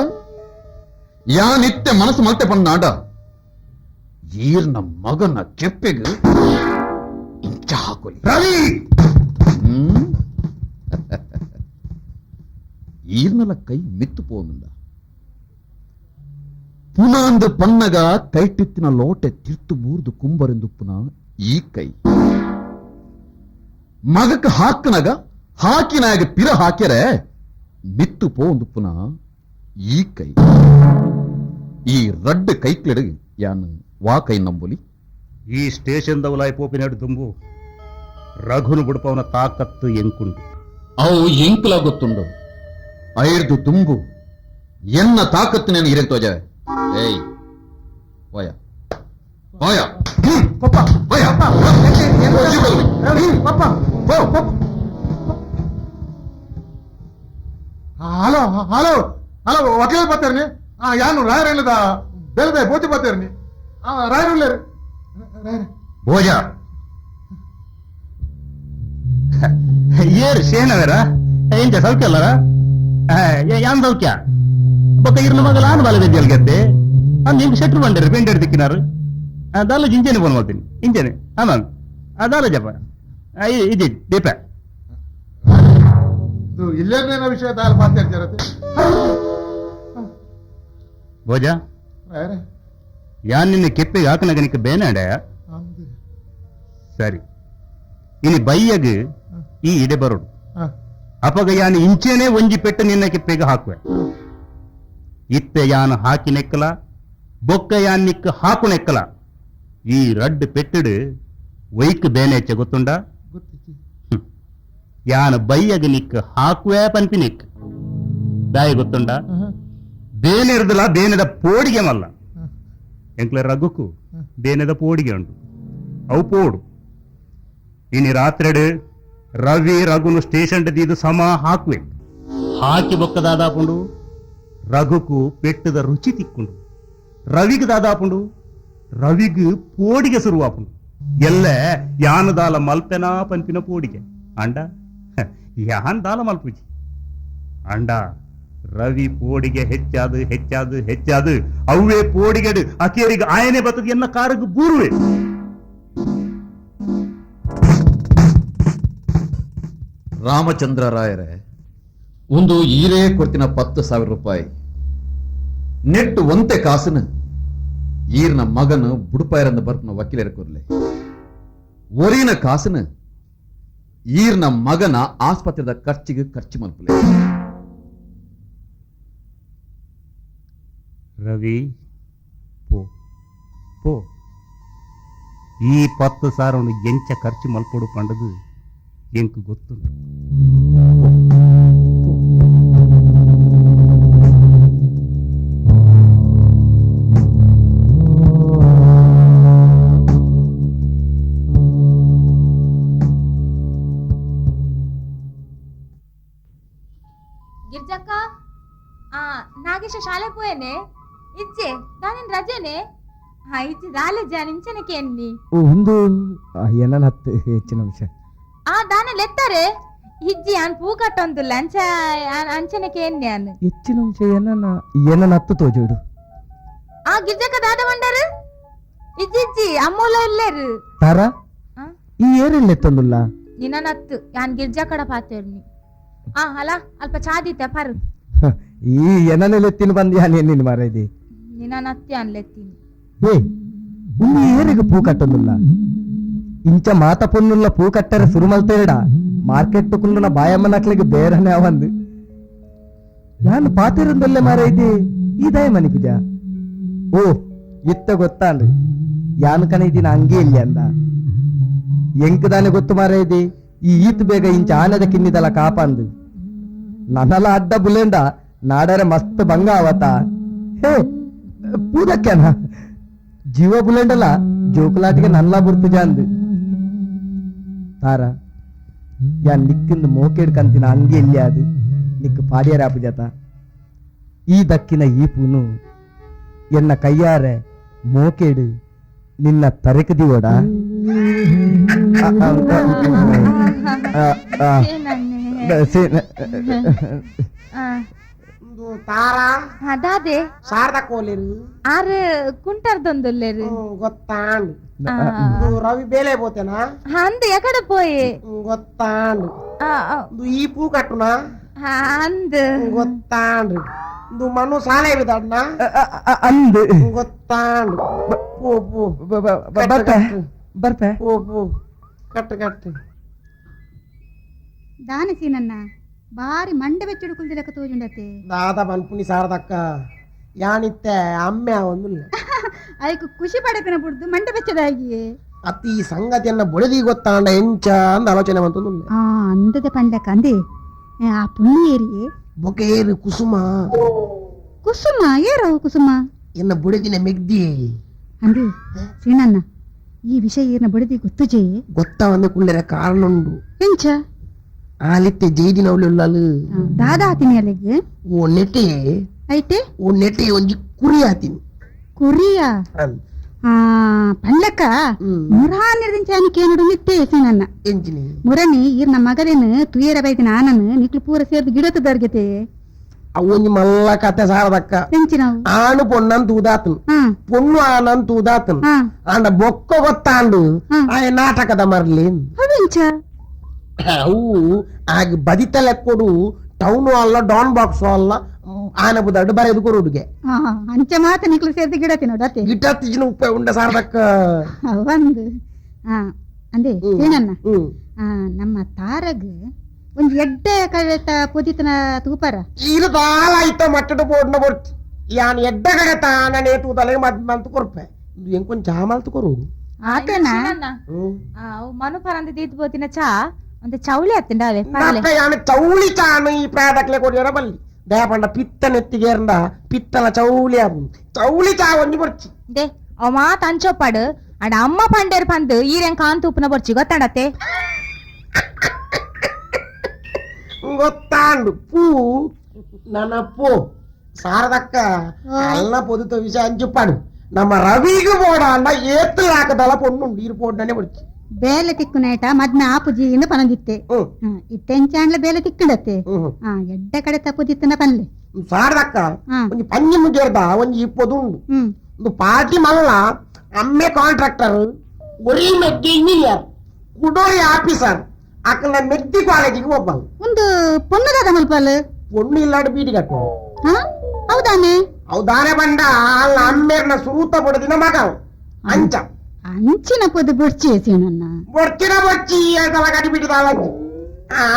ಯಾನಿತ್ತೆ ಮನಸ್ಸು ಮಲ್ತೆ ಬಂದಾಂಡ ಈರ್ನ ಮಗನ ಕೆಪ್ಪೆಗೆ ಇಂಚ ಹಾಕೊಲಿ ರವಿ ಈರ್ನಲ ಕೈ ಮಿತ್ತು ಪೋನುಂಡ ಪುನಾಂದು ಪನ್ನಗ ಕೈಟಿತ್ತಿನ ಲೋಟೆ ತಿರ್ತು ಮೂರ್ದು ಕುಂಬರೆಂದು ಪುನಃ ಈ ಕೈ ಮಗಕ್ಕೆ ಹಾಕನಾಗ ಹಾಕಿನಾಗ ಪಿರ ಹಾಕ್ಯರೆ ಮಿತ್ತು ಪೋಂದು ಪುನಃ ಈ ಕೈ ಈ ರಡ್ಡು ಕೈಕ್ಲೆಡು ಯಾನು ವಾ ಕೈ ನಂಬುಲಿ ಈ ಸ್ಟೇಷನ್ ದವಲಾಯ್ ಪೋಪಿನಾಡು ದುಂಬು ರಘುನು ಬುಡಪವನ ತಾಕತ್ತು ಎಂಕುಂಡು ಅವು ಎಂಕುಲ ಗೊತ್ತುಂಡು ಐರ್ದು ದುಂಬು ಎನ್ನ ತಾಕತ್ತು నేను ಹಿರಕ್ ತೋಜ ಏಯ್ ಓಯ ಓಯ. ಪಪ್ಪ ಪಪ್ಪ. Hello hello hello, ವಕೀಲ ಪಾತೇರ್ನಿ? ಯಾನು ರಾಯರೇನದ ಬೇಲ್ಬೆ ಬೋಜ ಪಾತೇರ್ನಿ? ರಾಯರುಳ್ಳೇರು ರಾಯರ ಭೋಜ ಏರು ಸೇನವರ ಎಂಚ ಸೌಖ್ಯ ಅಲ್ಲರ? ಯಾನ್ ಸೌಖ್ಯ ಬೊಕ್ಕ ಇರ್ನ ಮಗಲ ಆನ್ ಬಾಲ ಗೆದ್ದೆ ಅಂದ್ ನಿಮ್ಗೆ ಶೆಟ್ರು ಬಂಡೇರು ಪೆಂಡೇರು ತಿಕ್ಕಿನಾರು ದಾಲ ಇಂಚೆನೆ ಫೋನ್ ಮಾಡ್ತೀನಿ ಇಂಚೆನೆ. ಆಮಾನ್ ದಾಲ ಜಪ ಇದು ದೀಪ ಇಲ್ಲೇನೇನೋ ವಿಷಯ ದಾಲ ಪಾತೇರ್ಜರತೆ. ಭೋಜ ಯಾನ್ ನಿನ್ನ ಕೆಪ್ಪೆಗೆ ಹಾಕನಗನಿಕ ಬೇನಾಡ? ಸರಿ, ಇನಿ ಬೈಯಗ್ ಈ ಇಡೆ ಬರೋಡು. ಅಪಗ ಯಾನು ಇಂಚೇನೆ ಒಂಜಿ ಪೆಟ್ಟು ನಿನ್ನ ಕೆಪ್ಪೆಗೆ ಹಾಕುವೆ. ಇತ್ತೆ ಯಾನು ಹಾಕಿ ನೆಕ್ಕಲ ಬೊಕ್ಕ ಯಾನ್ ನಿಕ್ಕ ಹಾಕು ನೆಕ್ಕಲ. ಈ ರಡ್ಡು ಪೆಟ್ಟಡು ವೈಕ್ ಬೇನೆಚ್ಚ ಗೊತ್ತುಂಡ? ಯಾನು ಬೈಯಗ ನಿಕ್ಕ ಹಾಕುವೆ ಪನ್ಪಿ ನಿಕ್ ದಾಯ ಗೊತ್ತುಂಡ? ಬೇನೆರ್ದಲ ಬೇನೆದ ಪೋಡಿಗೆ ಮಲ್ಲ ಎಂಕ್ಲ ರಘುಕು ಬೇನೆದ ಪೋಡಿಗೆ ಉಂಟು ಅವು ಪೋಡು. ಇನಿ ರಾತ್ರೆಡು ರವಿ ರಘುನು ಸ್ಟೇಷನ್ ದೀದು ಸಮ ಹಾಕುವೆ. ಹಾಕಿ ಬೊಕ್ಕ ದಾದಾಪುಂಡು ರಘುಕು ಪೆಟ್ಟದ ರುಚಿ ತಿಕ್ಕೊಂಡು, ರವಿಗೆ ದಾದಾಪುಂಡು ರವಿಗು ಪೋಡಿಗೆ ಶುರುವಾಪುಂಡು. ಎಲ್ಲ ಯಾನದಾಲ ಮಲ್ಪೆನಾ ಪನ್ಪಿನ ಪೋಡಿಗೆ ಅಂಡ ಯಾನ್ ದಾಲ ಮಲ್ಪುಜಿ ಅಂಡ ರವಿ ಪೋಡಿಗೆ ಹೆಚ್ಚಾದು ಹೆಚ್ಚಾದು ಹೆಚ್ಚಾದು ಅವೇ ಪೋಡಿಗೆಡು ಅಕೇರಿಗೆ ಆಯನೆ ಬತ್ತದ ಎನ್ನ ಕಾರಗು ಬೂರುವೆ. ರಾಮಚಂದ್ರ ರಾಯರೇ, ಒಂದು ಈರೇ ಕೊಡ್ತಿನ 10,000 ರೂಪಾಯಿ ನೆಟ್ಟು ಒಂತೆ ಕಾಸನು ಈರ್ನ ಮಗನು ಬುಡುಪಾಯರಂದ ಬರ್ಪನ ವಕೀಲರ ಕೊರ್ಲೆ. ಒರಿನ ಕಾಸನು ಈರ್ನ ಮಗನ ಆಸ್ಪತ್ರೆದ ಖರ್ಚಿಗೆ ಖರ್ಚು ಮಲ್ಪಲೆ. ರವಿ ಪೋ ಪೋ, ಈ 10,000 ಎಂಚ ಖರ್ಚು ಮಲ್ಪೊಡು ಪಂಡದು ಎಂಕು ಗೊತ್ತುಂಟು. ಗಿರ್ಜಕ್ಕ, ನಾಗೇಶ ಶಾಲೆ ಪೋಯನೆ ಇಜ್ಜೆ ದಾನಿನ್ ರಜೆನೆ? ಹಾ ಇಜ್ಜೆ ದಾಲೆ ಜಾನ್ ಇಂಚನಕ್ಕೆ ಎನ್ನಿ ಒಂದು ಏನನ್ನ ಹತ್ತು ಹೆಚ್ಚಿನ ಅಂಶ ಆ ದಾನ ಲೆತ್ತಾರೆ ಇಜ್ಜಿ ಅನ್ ಪೂ ಕಟ್ಟೊಂದುಲ್ಲ ಅಂಚ ಅಂಚನಕ್ಕೆ ಎನ್ನಿ ಅನ್ ಹೆಚ್ಚಿನ ಅಂಶ ಏನನ್ನ ಏನನ್ನ ಹತ್ತು ತೋಜೋಡು. ಆ ಗಿರ್ಜಕ್ಕ ದಾದ ಬಂಡಾರು ಇಜ್ಜಿ ಇಜ್ಜಿ ಅಮ್ಮೋಲ ಇಲ್ಲೇರು ತಾರ ಈ ಏರಿಲ್ಲ ಎತ್ತೊಂದುಲ್ಲ ನಿನ್ನ ಹತ್ತು ಯಾನ್ ಗಿರ್ಜಾ ಕಡ ಪಾತೇರ್ನಿ. ಆ ಅಲ ಅಲ್ಪ ಚಾದಿತ್ತೆ ಪರು ಈ ಏನನ್ನೆಲ್ಲ ಎತ್ತಿನ ಬಂದು ಯಾನ್ ಎನ್ನಿನ ಮಾರೈದಿ ನಿನ್ನ ಹತ್ತಿ ಅನ್ಲೆತ್ತೀನಿ. ಏ ಉಂದು ಏರಿಗೆ ಪೂ ಕಟ್ಟೊಂದುಲ್ಲ ಇಂಚ ಮಾತ ಪೊನ್ನುಲ್ಲ ಪೂ ಕಟ್ಟರೆ ಸುರು ಮಲ್ತೇಡ ಮಾರ್ಕೆಟ್ ಕುಂದನ ಬಾಯಮ್ಮನಕ್ಲಿಗೆ ಬೇರನೆ ಅವಂದು ನಾನು ಪಾತಿರಂದಲ್ಲೇ ಮಾರೈದಿ ಈ ದಯ ಮನಿ ಪೂಜಾ. ಓ ಇತ್ತ ಗೊತ್ತಾಂಡು ಯಾನು ಕಣ ಇದಿನ ಅಂಗಿ ಇಲ್ಲಿ ಅಂದ ಎಂಕದಾನೆ ಗೊತ್ತು ಮಾರೈದಿ ಈ ಈತ್ ಬೇಗ ಇಂಚ ಆನದ ಕಿನ್ನಿದಲ ಕಾಪಂದು ನನ್ನಲ ಅಡ್ಡ ಬುಲೆಂಡ ನಾಡರೆ ಮಸ್ತ್ ಭಂಗ ಅವತ. ಹೇ ಪೂಜಕ್ಕೆನ ಜೀವ ಬುಲೆಂಡಲ ಜೋಕುಲಾಟಿಗೆ ನನ್ಲ ಬುರ್ಪುಜ ಅಂದು ತಾರ ಯಾ ನಿಕ್ಕಿಂದ ಮೋಕೇಡ್ ಕಂತಿನ ಅಂಗಿ ಇಲ್ಲಿ ಅದು ನಿಕ್ಕು ಪಾಡಿಯರ ಪೂಜಾತ. ಈ ದಕ್ಕಿನ ಈ ಪೂನು ಎನ್ನ ಕೈಯಾರೆ ಮೋಕೇಡು ನಿನ್ನ ತರಕದಿವಡ. ತಾರಾ ದಾದೆ ಶಾರದಾ ಕೋಲೇರು ಆರು ಕುಂಟರ್ದೊಂದುಲ್ಲೇರು ಗೊತ್ತಾಂಡು. ರವಿ ಬೇಲೆ పోతేనా ಅಂದ ಎಕಡೆ ಪೋಯೆ ಗೊತ್ತಾಂಡು. ಈ ಪೂ ಕಟ್ಟುನಾ ಅಂದ ಗೊತ್ತಾಂಡು. ಮನು ಶಾಲೆ ಬಿದ್ದಾಡ್ನ ಅಂದ ಗೊತ್ತಾಂಡು. ಪೋ ಪೋ ಬರ್ಪೆ ಬರ್ಪೆ ಪೋ ಪೋ ಕಟ್ಟು ಕಟ್ಟು. ದಾನಸೀನನ್ನ ಬಾರಿ ಮಂಡೆ ಬೆಚ್ಚಡು ಕುಲ್ದಿಲಕ್ಕ ತೋಜುಂಡತೆ ದಾದ ಪನ್ಪುನಿ ಸಾರದಕ್ಕ ಯಾನಿತ್ತೆ ಅಮ್ಮೆ ಒಂದುಲ್ಲ ಐಕು ಖುಷಿ ಪಡಪಿನ ಬುಡ್ದು ಮಂಡೆ ಬೆಚ್ಚದಾಗಿಯೇ ಅತ್ತಿ ಈ ಸಂಗತಿಯನ್ನ ಬೊಳೆದಿ ಗೊತ್ತಾಂಡ ಎಂಚ ಅಂದ ಆಲೋಚನೆ ಬಂತು. ಆ ಅಂದದ ಪಂಡಕ ಅಂದೆ ಆ ಪುಣ್ಯ ಏರಿಯೇ ಬೊಕೆ ಏರು ಕುಸುಮ ಕುಸುಮ ಏರವು ಕುಸುಮ ಎನ್ನ ಬುಡೆದಿನ ಮೆಗ್ದಿ ಅಂದೆ ಸೀನಣ್ಣ ಈ ವಿಷಯ ಏನ ಬಡದಿ ಗೊತ್ತುಜೆ ಗೊತ್ತವಂದ ಕುಳ್ಳೆರ ಕಾರಣ ಉಂಡು ಎಂಚ ಆಲಿತ್ತೆ ಜೈದಿನವಳು ದಾದಾ ಆತೀನಿ ಅಲ್ಲಿಗೆ ಓ ನೆಟೆ ಐತೆ ಓ ನೆಟೆ ಒಂಜಿ ಕುರಿ ಆತೀನಿ ಕುರಿಯಾ ಪಂಡ್ಲಕ್ಕ ಮುರಾ ನಿರ್ದಿಂಚಾನಿಕೇನುಡು ನಿತ್ತೆ ನನ್ನ ಮುರನಿ ಈರ್ನ ಮಗಲೇನು ತುಯರ ಬೈದಿನ ಆನನು ನಿಕ್ಲು ಪೂರ ಸೇರ್ದು ಗಿಡತದರ್ಗೆತೆ ಅವೊಂಜಿ ಮಲ್ಲ ಕತೆ ಸಾರದಕ್ಕ ಆನು ಪೊಣ್ಣನ್ ತೂದಾತನು ಪೊಣ್ಣು ಆನನ್ ತೂದಾತನು ಆಂಡ ಬೊಕ್ಕ ಗೊತ್ತಾಂಡು ಆಯ ನಾಟಕದ ಮರ್ಲಿ ಅವು ಆಗ ಬದಿತಲೆ ಕೊಡು ಟೌನು ಅಲ್ಲ ಡಾನ್ ಬಾಕ್ಸ್ ಅಲ್ಲ ಆನ ಬುದಾಡು ಬರೆದು ಕೊಡುಗೆ ಅಂಚೆ ಮಾತ ನಿಕ್ಲು ಸೇರ್ದು ಗಿಡತಿ ನೋಡತ್ತೆ ಗಿಡತಿಜಿನ ಉಪ್ಪ ಉಂಡ ಸಾರದಕ್ಕ ಒಂದು ಅಂದೆ ಏನನ್ನ ನಮ್ಮ ತಾರಗ್ ಒಂದು ಎಡ್ಡೆ ಕಡೆತ ಪೊದಿತನ ತೂಪಾರ ಇದು ದಾಲ ಆಯ್ತ ಮಟ್ಟದ ಬೋರ್ಡ್ನ ಬೊರ್ಚಿ ಯಾನ್ ಎಡ್ಡೆ ಕಡೆತ ನಾನೇ ತೂದಲೆ ಮದ್ ಕೊರ್ಪೆ ಎಂಕೊಂಚ ಚಾಮಲ್ತು ಕೊರು ಆತನ ಮನುಪರಂದ ದೀತ್ ಬೋತಿನ ಚಾ ಒಂದು ಚೌಳಿ ಅತ್ತಂಡ ಅವೇ ಯಾನ್ ಚೌಳಿ ಚಾನು ಈ ಪ್ರಾದಕ್ಲೆ ಕೊಡಿಯರ ಬಲ್ಲಿ ದಯಪಂಡ ಪಿತ್ತ ನೆತ್ತಿಗೇರ್ಂಡ ಪಿತ್ತಲ ಚೌಳಿ ಆಪು ಚೌಳಿ ಚಾ ಒಂಜಿ ಬೊರ್ಚಿ they ಅವ ಮಾತ ಅಂಚೋಪಾಡು ಅಂಡ ಅಮ್ಮ ಪಂಡೇರ್ ಪಂದು ಈರೆಂ ಕಾನ್ ತೂಪುನ ಬೊರ್ಚಿ ಗೊತ್ತಾಡತ್ತೆ ಗೊತ್ತಾಂಡು ಪೂ ನನ್ನ ಪೋ ಸಾರದಕ್ಕ ಅಲ್ಲ ಪೊದುತ ವಿಷಯ ಅಂಚುಪ್ಪಾಡು ನಮ್ಮ ರವಿಗೆ ಬೋಡ ಅಣ್ಣ ಏತ್ತು ಹಾಕದಲ್ಲ ಪೊಣ್ಣು ನೀರು ಪೋಡ್ನೇ ಬೊರ್ಚಿ ಬೇಲೆ ತಿಕ್ಕುನೇಟ ಮದ್ನ ಆಪುಜಿ ಇಂದ ಪನಂದಿತ್ತೆ ಇತ್ತೆಂಚಾಂಡ್ಲ ಬೇಲೆ ತಿಕ್ಕಡತ್ತೆ ಎಡ್ಡೆ ಕಡೆ ತಪ್ಪುದಿತ್ತನ ಪನ್ಲೆ ಸಾರದಕ್ಕ ಒಂಜಿ ಪಂಜಿ ಮುಗಿಯರ್ದ ಒಂಜಿ ಇಪ್ಪದುಂಡು ಒಂದು ಪಾರ್ಟಿ ಮಲ್ಲ ಅಮ್ಮೆ ಕಾಂಟ್ರಾಕ್ಟರ್ ಒರಿ ಮೆಗ್ಗೆ ಇಂಜಿನಿಯರ್ ಕುಡೋರಿ ಆಫೀಸರ್ ಅಕ್ಕನ ಮೆದ್ದಿ ಕಾಲೇಜಿಗೆ ಒಬ್ಬ ಒಂದು ಪೊಣ್ಣುದಾದ ಮಲ್ಪಲ್ ಪೊಣ್ಣು ಇಲ್ಲಾಡು ಬೀಡಿ ಕಟ್ಟು ಹೌದಾನೆ ಹೌದಾನೆ ಬಂಡ ಅಲ್ಲ ಅಮ್ಮೇರ್ನ ಸುರೂತ ಬಡದಿನ ಮಗ ಅಂಚ ಅಂಚಿನ ಪೊದು ಬೊರ್ಚಿ ನನ್ನ ಬೊರ್ಚಿನ ಬೊರ್ಚಿ ಅದಲ್ಲ ಕಡಿ ಬಿಟ್ಟಿದ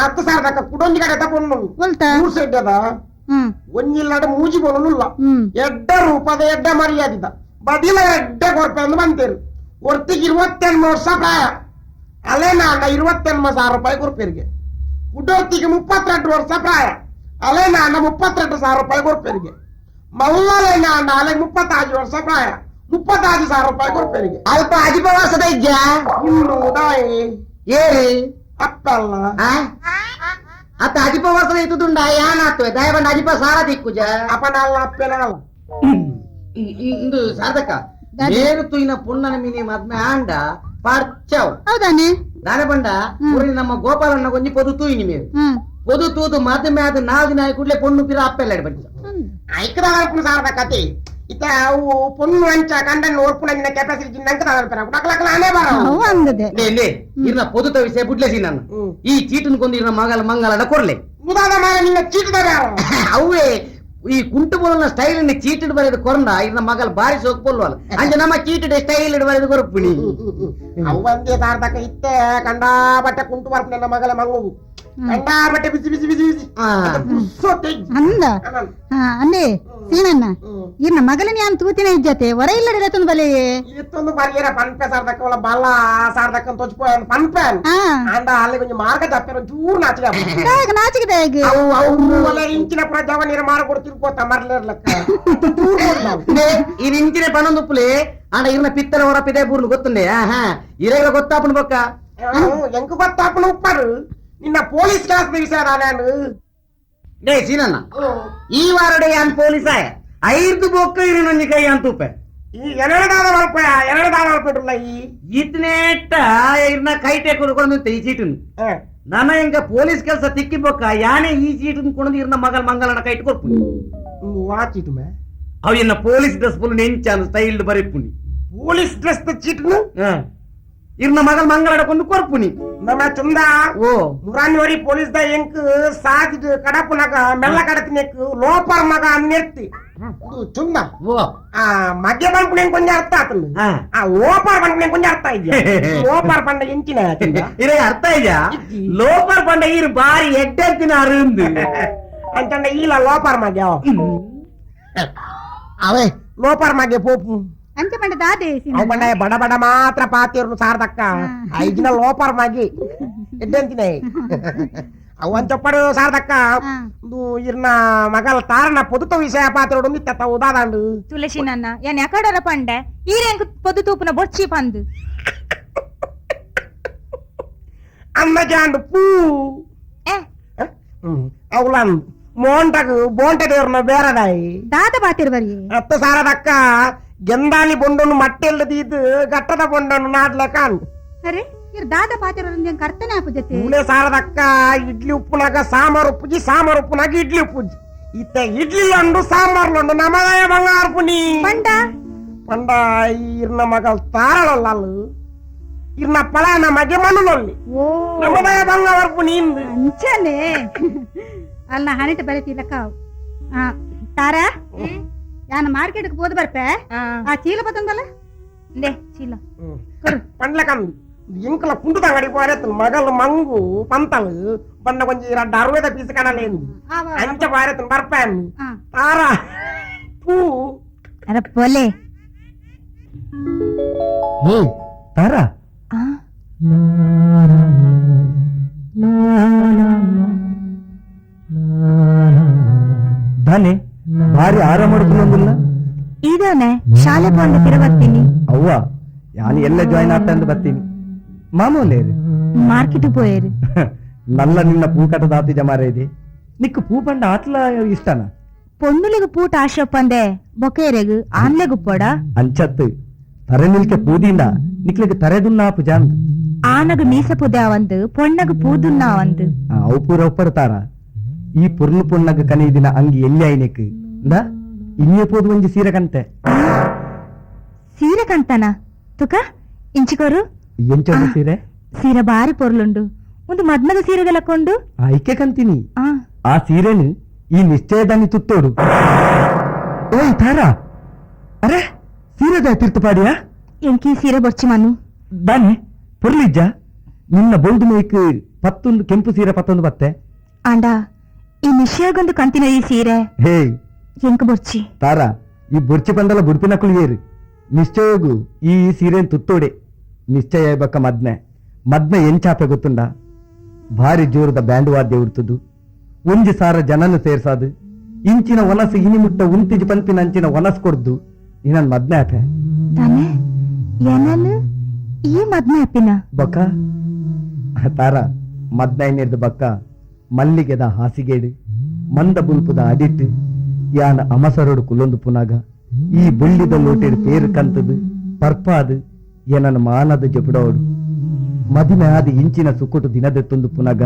ಹತ್ತು ಸಾವಿರದಕ್ಕ ಕುಡೊಂಜಿ ಕಡೆ ಪೊಣ್ಣು ಸೆಡ್ಡದ ಒಂಜಿಲ್ಲಾಡು ಮೂಜಿ ಪೊಣ್ಣುಲ್ಲ ಎಡ್ಡ ರೂಪದ ಎಡ್ಡ ಮರ್ಯಾದಿದ ಬದಿಲ ಎಡ್ಡ ಕೊರ್ಪೆ ಅಂದು ಬಂತೇರು ಒರ್ತಿಗೆ 28 ವರ್ಷ ಪ್ರಾಯ ಅಲೆ ನಾಂಡ 28,000 ರೂಪಾಯಿ ಕೊರ್ಪೇರಿಗೆ ಉಡೋರ್ತಿಗೆ 32 ವರ್ಷ ಪ್ರಾಯ ಅಲೆ ನಾಂಡ 32,000 ರೂಪಾಯಿ ಕೊರ್ಪೇರಿಗೆ ಮಲ್ಲಲೆ ನಾಂಡ ಅಲೆ 35 ವರ್ಷ ಪ್ರಾಯ 35,000 ರೂಪಾಯಿ ಕೊರ್ಪೇರಿಗೆ ಅಲ್ಪ ಅಜಿಪವಾಸದ ಇಜ್ಜಾ ಉಂಡು ಏರಿ ಅಪ್ಪಲ್ಲ ಅತ್ತ ಅಜಿಪವಾಸದ ಇದ್ದುಂಡ ಯಾನಾತ್ವೆ ದಯಬಂಡ ಅಜಿಪ ಸಾರ ದಿಕ್ಕುಜ ಅಪ್ಪನಲ್ಲ ಅಪ್ಪನಲ್ಲ ಇಂದು ಸಾಧಕ ಏರು ತುಯಿನ ಪುಣ್ಣನ ಮಿನಿ ಮದ್ಮೆ ಆಂಡ ಪಾರ್ಚಾವ್ ಹೌದಾನೆ ದಾನೆ ಬಂಡ ಊರಿನ ನಮ್ಮ ಗೋಪಾಲಣ್ಣ ಕೊಂಜಿ ಪೊದು ತೂಯಿನಿ ಮೇರು ಪೊದು ತೂದು ಮದ್ಮೆ ಆದ 4 ದಿನ ಕೂಡಲೇ ಪೊಣ್ಣು ಪಿರ ಅಪ್ಪೆಲ್ಲ ಬಚ್ಚ ಐಕದ ಸಾರದ ಕತೆ ಇತ್ತ ಅವು ಪೊಣ್ಣು ಅಂಚ ಕಂಡನ್ ಓರ್ಪುನ ಕೆಪಾಸಿಟಿ ಇರ್ನ ಪೊದುತ ವಿಷಯ ಬುಡ್ಲೆಸಿ ನಾನು ಈ ಚೀಟನ್ ಕೊಂದು ಇರ್ನ ಮಗಳ ಮಂಗಳನ ಕೊರ್ಲೆ ನಿನ್ನ ಚೀಟದ ಅವೇ ಈ ಕುಂಟು ಬೋಲನ ಸ್ಟೈಲ್ ಚೀಟಡ್ ಬರೆದು ಕೊರಂಡ ಇರ್ನ ಮಗಲ್ ಬಾರಿ ಸೋಕ್ ಪೊಲ್ವಲ್ಲ ಅಂಚ ನಮ್ಮ ಚೀಟಡ್ ಸ್ಟೈಲ್ ಬರೆದು ಕೊರಪುಣಿ ಅವಂದೇ ಸಾರ್ದಕ ಇತ್ತೆ ಕಂಡಾ ಬಟ್ಟೆ ಕುಂಟು ಬರ್ಪು ನನ್ನ ಮಗಳ ಮಂಗು ಕಂಡಾ ಬಟ್ಟೆ ಬಿಸಿ ಬಿಸಿ ಬಿಸಿ ಬಿಸಿ ಅಂದ ಅಂದೆ ಸೀನಣ್ಣ ಇರ್ನ ಮಗಲನ್ನ ಯಾನ್ ತೂತಿನ ಇಜ್ಜತೆ ಹೊರ ಇಲ್ಲ ಬಲೆ ಇತ್ತೊಂದು ಬರಿಯರ ಪನ್ಪೆ ಸಾರ್ದಕ್ಕ ಒಳ ಬಲ್ಲ ಸಾರ್ದಕ್ಕ ತೊಚ್ಪೋ ಪನ್ಪೆ ಅಂಡ ಅಲ್ಲಿ ಕೊಂಚ ಮಾರ್ಗ ತಪ್ಪಿರೋ ಚೂರು ನಾಚಿಕೆ ನಾಚಿಕೆ ಅವು ಅವು ಒಲೆ ಇಂಚಿನ ಪ್ರಜಾವ ನೀರು ಮಾರ ಕೊಡ್ತಿರ್ಕೋತ ಮರ್ಲಿರ್ಲಕ್ಕ ಈ ಇಂಚಿನ ಪನೊಂದು ಉಪ್ಪುಲೆ ಅಂಡ ಇರ್ನ ಪಿತ್ತಲ ಹೊರ ಪಿದೆ ಬೂರ್ಲು ಗೊತ್ತುಂಡೆ ಹಾ ಇರೇಗ ಗೊತ್ತಾಪುನ ಬೊಕ್ಕ ಎಂಕು ಗೊತ್ತಾಪುನ ಉಪ್ಪರು ನಿನ್ನ ಪೊಲೀಸ್ ಕ್ಲಾಸ್ ವಿಷಯ ನಾನು ಡೇ ಸೀನಣ್ಣ ಈ ವಾರಡೆ ಯಾನ್ ಪೊಲೀಸ್ ಆಯ ಐದು ಬೊಕ್ಕ ಇರನೊಂಜಿ ಕೈ ಅಂತೂಪೆ ಈ ಎರಡಾದ ಮಲ್ಪೆ ಎರಡಾದ ಮಲ್ಪೆಡುಲ್ಲ ಈ ಇದ್ನೇಟ ಇರ್ನ ಕೈಟೆ ಕೊಡ್ಕೊಂಡು ಈ ಚೀಟನ್ ನನ್ನ ಎಂಕ ಪೊಲೀಸ್ ಕೆಲಸ ತಿಕ್ಕಿ ಬೊಕ್ಕ ಯಾನೇ ಈ ಚೀಟನ್ ಕೊಂಡು ಇರ್ನ ಮಗಲ್ ಮಂಗಲನ ಕೈಟ್ ಕೊರ್ಪುನಿ ವಾ ಚೀಟು ಮೇ ಅವು ಇನ್ನ police dress full ನೆಂಚಾನು styled ಬರೆಪುನಿ police dress ಚೀಟನು ಇರ್ನ ಮಗಲ್ ಮಂಗಳಡ ಕೊಂಡು ಕೊರ್ಪುನಿ ನಮ್ಮ ಚುಂದ ಓ ಮುರಾನ್ವರಿ ಪೊಲೀಸ್ the ಎಂಕ್ ಸಾಜಿಡ್ ಕಡಪುನಗ ಮೆಲ್ಲ ಕಡತಿನೆಕ್ ಲೋಪರ್ ಮಗ ಅನ್ನೆತ್ತಿ ಚುಂದ ಓ ಆ ಮಗ್ಗೆ ಬಂಪುನೆ ಕೊಂಚ ಅರ್ಥ ಆತಂದು ಆ ಲೋಪರ್ ಬಂಪುನೆ ಕೊಂಚ ಅರ್ಥ ಇದೆಯಾ ಲೋಪರ್ ಪಂಡ ಎಂಚಿನ ಇರೇ ಅರ್ಥ ಇದೆಯಾ ಲೋಪರ್ ಪಂಡ ಇರು ಬಾರಿ ಎಡ್ಡೆತ್ತಿನ ಅರುಂದು ಅಂತಂಡ ಈಲ ಲೋಪರ್ ಮಗ್ಯ ಅವೇ ಲೋಪರ್ ಮಗ್ಗೆ ಪೋಪು ಅಂಚೆ ಪಂಡ ದಾದೆ ಅವು ಬಂಡ ಬಡ ಬಡ ಮಾತ್ರ ಪಾತಿರ್ನು ಸಾರ್ದಕ್ಕ ಐದಿನ ಲೋಪರ್ ಮಗಿ ಎಡ್ಡೆಂತಿನ ಅವಂಚಪ್ಪಡು ಸಾರದಕ್ಕ ಇರ್ನ ಮಗಲ್ ತಾರನ ಪೊದುತ ವಿಷಯ ಪಾತ್ರೋಡು ನಿತ್ತ ಉದಾದಾಂಡು ತುಳಸಿ ನನ್ನ ಏನ್ ಎಕಡರ ಪಂಡೆ ಈರೆಂಕ್ ಪೊದು ತೂಪುನ ಬೊಚ್ಚಿ ಪಂದು ಅನ್ನ ಜಾಂಡು ಪೂ ಅವಲನ್ ಮೋಂಟಗು ಬೋಂಟೆ ದೇವ್ರನ್ನ ಬೇರೆದಾಯಿ ದಾದ ಬಾತಿರ್ಬರಿ ಅತ್ತ ಸಾರದಕ್ಕ ಗೆಂದಾಲಿ ಬೊಂಡನ್ನು ಮಟ್ಟೆಲ್ಲ ದೀದು ಗಟ್ಟದ ಬೊಂಡನ್ನು ನಾಡ್ಲಕ ಅರೆ ಇರ್ ದಾದ ಪಾತಿರೋದ್ರಿಂದ ಕರ್ತನೆ ಆಪುಜತೆ ಮೂಲೆ ಸಾರದಕ್ಕ ಇಡ್ಲಿ ಉಪ್ಪುನಾಗ ಸಾಂಬಾರ್ ಉಪ್ಪುಜಿ ಸಾಂಬಾರ್ ಉಪ್ಪುನಾಗ ಇಡ್ಲಿ ಉಪ್ಪುಜಿ ಇತ್ತ ಇಡ್ಲಿ ಲಂಡು ಸಾಂಬಾರ್ ಲಂಡು ನಮದಾಯ ಬಂಗಾರ ಪುನಿ ಪಂಡ ಪಂಡ ಇರ್ನ ಮಗಲ್ ತಾರಳಲ್ಲ ಇರ್ನ ಪಲಾನ ಮಗೆ ಮನುಲೊಲ್ಲಿ ಓ ನಮದಾಯ ಬಂಗಾರ ಪುನಿ ಅಂಚನೆ ಅಲ್ಲ ಹಣಿಟ ಬರೀತಿಲ್ಲಕ್ಕ ತಾರಾ ಯಾನ ಮಾರ್ಕೆಟ್ ಹೋದ್ ಬರ್ಪೆ ಆ ಚೀಲ ಬತ್ತಂದಲ್ಲ ಚೀಲ ಪಂಡ್ಲಕಂದು ಎಂಕಲ ಕುಂಟುದ ಅಂಗಡಿ ಬಾರೆತ್ತು ಮಗಲ್ ಮಂಗು ಪಂತಲ್ ಬಣ್ಣ ಕೊಂಚ ರಡ್ಡ ಅರವೇದ ಪೀಸ್ ಕಣಲೇಂದು ಅಂಚ ಬಾರೆತ್ತು ಬರ್ಪೆ ತಾರಾ ಪೂ ಅರ ಪೋಲೆ ತಾರಾ ದಾನೆ ಭಾರಿ ಆರಾಮ ಮಾಡ್ಕೊಂಡಂಗಿಲ್ಲ ಇದಾನೆ ಶಾಲೆ ಬಂದು ತಿರುಗತ್ತೀನಿ ಅವ್ವ ನಾನು ಎಲ್ಲ ಜಾಯಿನ್ ಆಗ್ತಾ ಅಂತ ಬರ್ತೀನಿ ಮಾಮೂಲೇರಿ ಮಾರ್ಕೆಟ್ ಪೋಯೇರಿ ನಲ್ಲ ನಿನ್ನ ಪೂ ಕಟ್ಟದ ಆತಿ ಜಮಾರ ಇದೆ ನಿಕ್ಕು ಪೂ ಪಂಡ ಆತ್ಲ ಇಷ್ಟನ ಪೊಣ್ಣುಲಿಗೆ ಪೂಟ ಆಶಪ್ಪಂದೆ ಬೊಕೇರೆಗು ಆನ್ಲೆಗು ಪೋಡ ಅಂಚತ್ತು ತರೆ ನಿಲ್ಕೆ ಪೂದಿಂದ ನಿಕ್ಲಿಗೆ ತರೆದುನ್ನ ಪುಜಾಂದ್ ಆನಗ ಮೀಸ ಪುದ ಒಂದು ಪೊಣ್ಣಗ ಪೂದುನ್ನ ಒಂದು ಅವು ಪೂರ ಒಪ್ಪರ್ತಾರ ಈ ಪುರ್ಲು ಪೊಣ್ಣಗ ಕನೆಯಿದಿನ ಅಂಗಿ ಎಲ್ಲಿ ಆಯ್ನೆಕ್ ಇಂದ ಇನ್ನೇ ಪೋದು ಒಂಜಿ ಸೀರೆ ಕಂತೆ ಸೀರೆ ಕಂತನ ತುಕ ಇಂಚಿಕೋರು ಎಂಚ ಸೀರೆ ಸೀರೆ ಬಾರಿ ಪೊರ್ಲುಂಡು ಒಂದು ಮದ್ಮದ ಸೀರೆದಲಕೊಂಡು ಐಕೆ ಕಂತೀನಿ ಆ ಸೀರೆನು ಈ ನಿಶ್ಚಯದಾನಿ ತುತ್ತೋಡು ಓಯ್ ತಾರಾ ಅರೆ ಸೀರೆದ ತೀರ್ಥಪಾಡಿಯಾ ಎಂಕಿ ಸೀರೆ ಬೊರ್ಚಿ ಮನು ಬಾನೆ ಪೊರ್ಲಿಜ್ಜ ನಿನ್ನ ಬೊಲ್ದು ಮೇಕ್ ಪತ್ತೊಂದು ಕೆಂಪು ಸೀರೆ ಪತ್ತೊಂದು ಬತ್ತೆ ಆಂಡ ಈ ನಿಶ್ಚಯಗೊಂದು ಕಂತಿನ ಈ ಸೀರೆ ಹೇ ಎಂಕ ಬೊರ್ಚಿ ತಾರಾ ಈ ಬೊರ್ಚಿ ಬಂದಲ್ಲ ಬುಡ್ಪಿನ ಕುಳಿಯೇರು ನಿಶ್ಚಯಗು ಈ ಸೀರೆನ್ ತುತ್ತೋಡೆ ನಿಶ್ಚಯ ಬಕ್ಕ ಮದ್ನೆ ಮದ್ನೆ ಎಂಚಾಪೆ ಗೊತ್ತುಂಡ ಭಾರಿ ಜೋರದ ಬ್ಯಾಂಡ್ ವಾದ್ಯ ಉಡ್ತದು ಒಂಜಿ ಸಾರ ಜನನು ಸೇರ್ಸಾದು ಇಂಚಿನ ಒನಸು ಇನಿ ಮುಟ್ಟ ಉಂತಿಜಿ ಪಂಪಿನ ಅಂಚಿನ ಒನಸು ಕೊಡ್ದು ನಿನ್ನ ಮದ್ನೆ ಆಪೆ ತಾನೆ ಏನನು ಈ ಮದ್ನೆ ಆಪಿನ ಬಕ್ಕ ತಾರ ಮದ್ನೆ ನೀರ್ದು ಬಕ್ಕ ಮಲ್ಲಿಗೆದ ಹಾಸಿಗೇಡು ಮಂದ ಬುಲ್ಪುದ ಅಡಿಟ್ಟು ಯಾನ ಅಮಸರೋಡು ಕುಲೊಂದು ಪುನಾಗ ಈ ಬುಳ್ಳಿದ ಲೋಟೇಡು ಪೇರು ಕಂತದು ಪರ್ಪಾದು ಏನನ ಮಾನದ ಜಪುಡೋಡು ಮದಿಮೆ ಆದ ಇಂಚಿನ ಸುಕ್ಕುಟು ದಿನದೆತ್ತೊಂದು ಪುನಗ